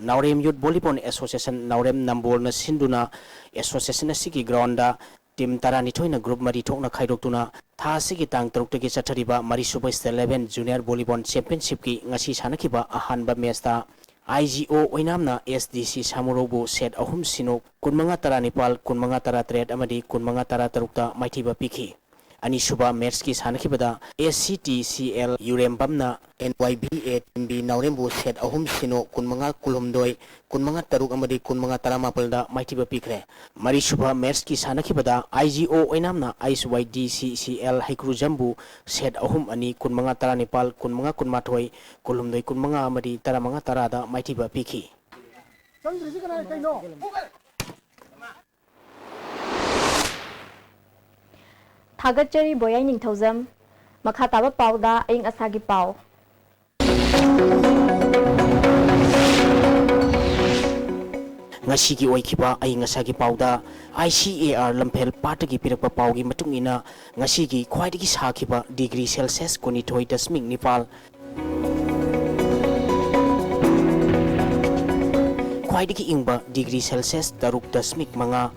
ꯅꯥꯎꯔꯦꯝ Youth Volleyball Association ꯅꯥꯎꯔꯦꯝ ꯅꯝꯕꯣꯜꯅ ꯁꯤꯟꯗꯨꯅ association ꯑꯁꯤꯒꯤ groundꯗ team ꯇꯔꯥꯅꯤꯊꯣꯏꯅ group ꯃꯔꯤ ꯊꯣꯛꯅ ꯈꯥꯏꯗꯣꯛꯇꯨꯅ ꯊꯥ ꯑꯁꯤꯒꯤ ꯇꯥꯡ ꯇꯔꯨꯛꯇꯒꯤ ꯆꯠꯊꯔꯤꯕ ꯃꯔꯤꯁꯨꯕ State Eleven Junior Volleyball Championshipꯀꯤ ꯉꯁꯤ ꯁꯥꯟꯅꯈꯤꯕ ꯑꯍꯥꯟꯕ matchꯇ I G O ꯑꯣꯏꯅꯥꯝꯅ S D C ꯁꯥꯃꯨꯔꯧꯕꯨ set ꯑꯍꯨꯝ ꯁꯤꯅꯣ, ꯀꯨꯟꯃꯉꯥ ꯇꯔꯥꯅꯤꯄꯥꯜ, ꯀꯨꯟꯃꯉꯥ ꯇꯔꯥꯇꯔꯦꯠ ꯑꯃꯗꯤ ꯀꯨꯟꯃꯉꯥ ꯇꯔꯥꯇꯔꯨꯛꯇ ꯃꯥꯏꯊꯤꯕ ꯄꯤꯈꯤ꯫ ꯑꯅꯤꯁꯨꯕ matchꯀꯤ ꯁꯥꯟꯅꯈꯤꯕꯗ S C T C L ꯌꯨꯔꯦꯝꯕꯝꯅ N Y B A Team B ꯅꯥꯎꯔꯦꯝꯕꯨ set ꯑꯍꯨꯝ ꯁꯤꯅꯣ, ꯀꯨꯟꯃꯉꯥ ꯀꯨꯟꯍꯨꯝꯗꯣꯏ, ꯀꯨꯟꯃꯉꯥ ꯇꯔꯨꯛ ꯑꯃꯗꯤ ꯀꯨꯟꯃꯉꯥ ꯇꯔꯥꯃꯥꯄꯜꯗ ꯃꯥꯏꯊꯤꯕ ꯄꯤꯈ꯭ꯔꯦ꯫ ꯃꯔꯤꯁꯨꯕ matchꯀꯤ ꯁꯥꯟꯅꯈꯤꯕꯗ I G O ꯑꯣꯏꯅꯥꯝꯅ S Y D C C L ꯍꯩꯀ꯭ꯔꯨꯖꯝꯕꯨ set ꯑꯍꯨꯝ ꯑꯅꯤ, ꯀꯨꯟꯃꯉꯥ ꯇꯔꯥꯅꯤꯄꯥꯜ, ꯀꯨꯟꯃꯉꯥ ꯀꯨꯟꯃꯥꯊꯣꯏ, ꯀꯨꯟꯍꯨꯝꯗꯣꯏ ꯀꯨꯟꯃꯉꯥ ꯑꯃꯗꯤ ꯇꯔꯥꯃꯉꯥ ꯇꯔꯥꯗ ꯃꯥꯏꯊꯤꯕ ꯄꯤꯈꯤ꯫ ꯆꯪꯗ꯭ꯔꯤꯁꯤ ꯀꯅꯥ ꯀꯩꯅꯣ? ꯊꯥꯒꯠꯆꯔꯤ ꯕꯣꯌꯥꯏ ꯅꯤꯡꯊꯧꯖꯝ꯫ ꯃꯈꯥ ꯇꯥꯕ ꯄꯥꯎꯗ ꯑꯏꯪ ꯑꯁꯥꯒꯤ ꯄꯥꯎ꯫ ꯉꯁꯤꯒꯤ ꯑꯣꯏꯈꯤꯕ ꯑꯏꯪ ꯑꯁꯥꯒꯤ ꯄꯥꯎꯗ I C A R ꯂꯝꯐꯦꯜ ꯄꯥꯠꯇꯒꯤ ꯄꯤꯔꯛꯄ ꯄꯥꯎꯒꯤ ꯃꯇꯨꯡ ꯏꯟꯅ, ꯉꯁꯤꯒꯤ ꯈ꯭ꯋꯥꯏꯗꯒꯤ ꯁꯥꯈꯤꯕ degree Celsius ꯀꯨꯟꯅꯤꯊꯣꯏ ꯗꯁꯃꯤꯛ ꯅꯤꯄꯥꯜ, ꯈ꯭ꯋꯥꯏꯗꯒꯤ ꯏꯪꯕ degree Celsius ꯇꯔꯨꯛ ꯗꯁꯃꯤꯛ ꯃꯉꯥ꯫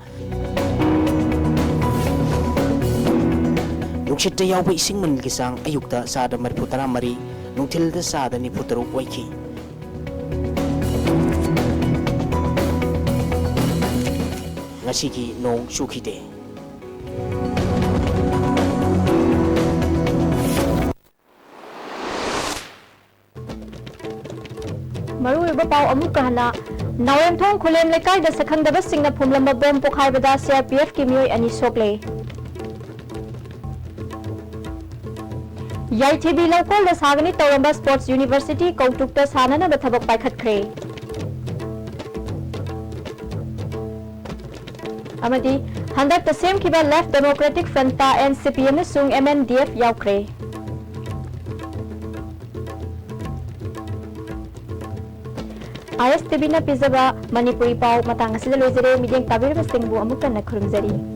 ꯅꯨꯡꯁꯤꯠꯇ ꯌꯥꯎꯕ ꯏꯁꯤꯡ ꯃꯅꯤꯜꯒꯤ ꯆꯥꯡ ꯑꯌꯨꯛꯇ ꯆꯥꯗ ꯃꯔꯤꯐꯨ ꯇꯔꯥꯃꯔꯤ, ꯅꯨꯡꯊꯤꯜꯗ ꯆꯥꯗ ꯅꯤꯐꯨ ꯇꯔꯨꯛ ꯑꯣꯏꯈꯤ꯫ ꯉꯁꯤꯒꯤ ꯅꯣꯡ ꯆꯨꯈꯤꯗꯦ꯫ ꯃꯔꯨꯑꯣꯏꯕ ꯄꯥꯎ ꯑꯃꯨꯛꯀ ꯍꯟꯅ ꯅꯥꯎꯔꯦꯝꯊꯣꯡ ꯈꯨꯂꯦꯝ ꯂꯩꯀꯥꯏꯗ ꯁꯛꯈꯪꯗꯕꯁꯤꯡꯅ ꯐꯨꯝꯂꯝꯕ ꯕꯣꯝ ꯄꯣꯈꯥꯏꯕꯗ ꯁꯤ ꯑꯥꯔ ꯄꯤ ꯑꯦꯐꯀꯤ ꯃꯤꯑꯣꯏ ꯑꯅꯤ ꯁꯣꯛꯂꯦ꯫ ꯌꯥꯏꯊꯤꯕꯤ ꯂꯧꯀꯣꯜꯗ ꯁꯥꯒꯅꯤ ꯇꯧꯔꯝꯕ ꯁ꯭ꯄꯣꯔꯠꯁ ꯌꯨꯅꯤꯚꯔꯁꯤꯇꯤ ꯀꯧꯇ꯭ꯔꯨꯛꯇ ꯁꯥꯅꯅꯕ ꯊꯕꯛ ꯄꯥꯏꯈꯠꯈ꯭ꯔꯦ꯫ ꯑꯃꯗꯤ ꯍꯟꯗꯛꯇ ꯁꯦꯝꯈꯤꯕ left democratic front, N C ꯄꯤ ꯑꯃꯁꯨꯡ ꯑꯦꯝ ꯑꯦꯟ ꯗꯤ ꯑꯦꯐ ꯌꯥꯎꯈ꯭ꯔꯦ꯫ ꯑꯥꯏ ꯑꯦꯁ ꯇꯤ ꯚꯤꯅ ꯄꯤꯖꯕ ꯃꯅꯤꯄꯨꯔꯤ ꯄꯥꯎ ꯃꯇꯥꯡ ꯑꯁꯤꯗ ꯂꯣꯏꯖꯔꯦ꯫ ꯃꯤꯠꯌꯦꯡ ꯇꯥꯕꯤꯔꯤꯕꯁꯤꯡꯕꯨ ꯑꯃꯨꯛ ꯍꯟꯅ ꯈꯨꯔꯨꯝꯖꯔꯤ꯫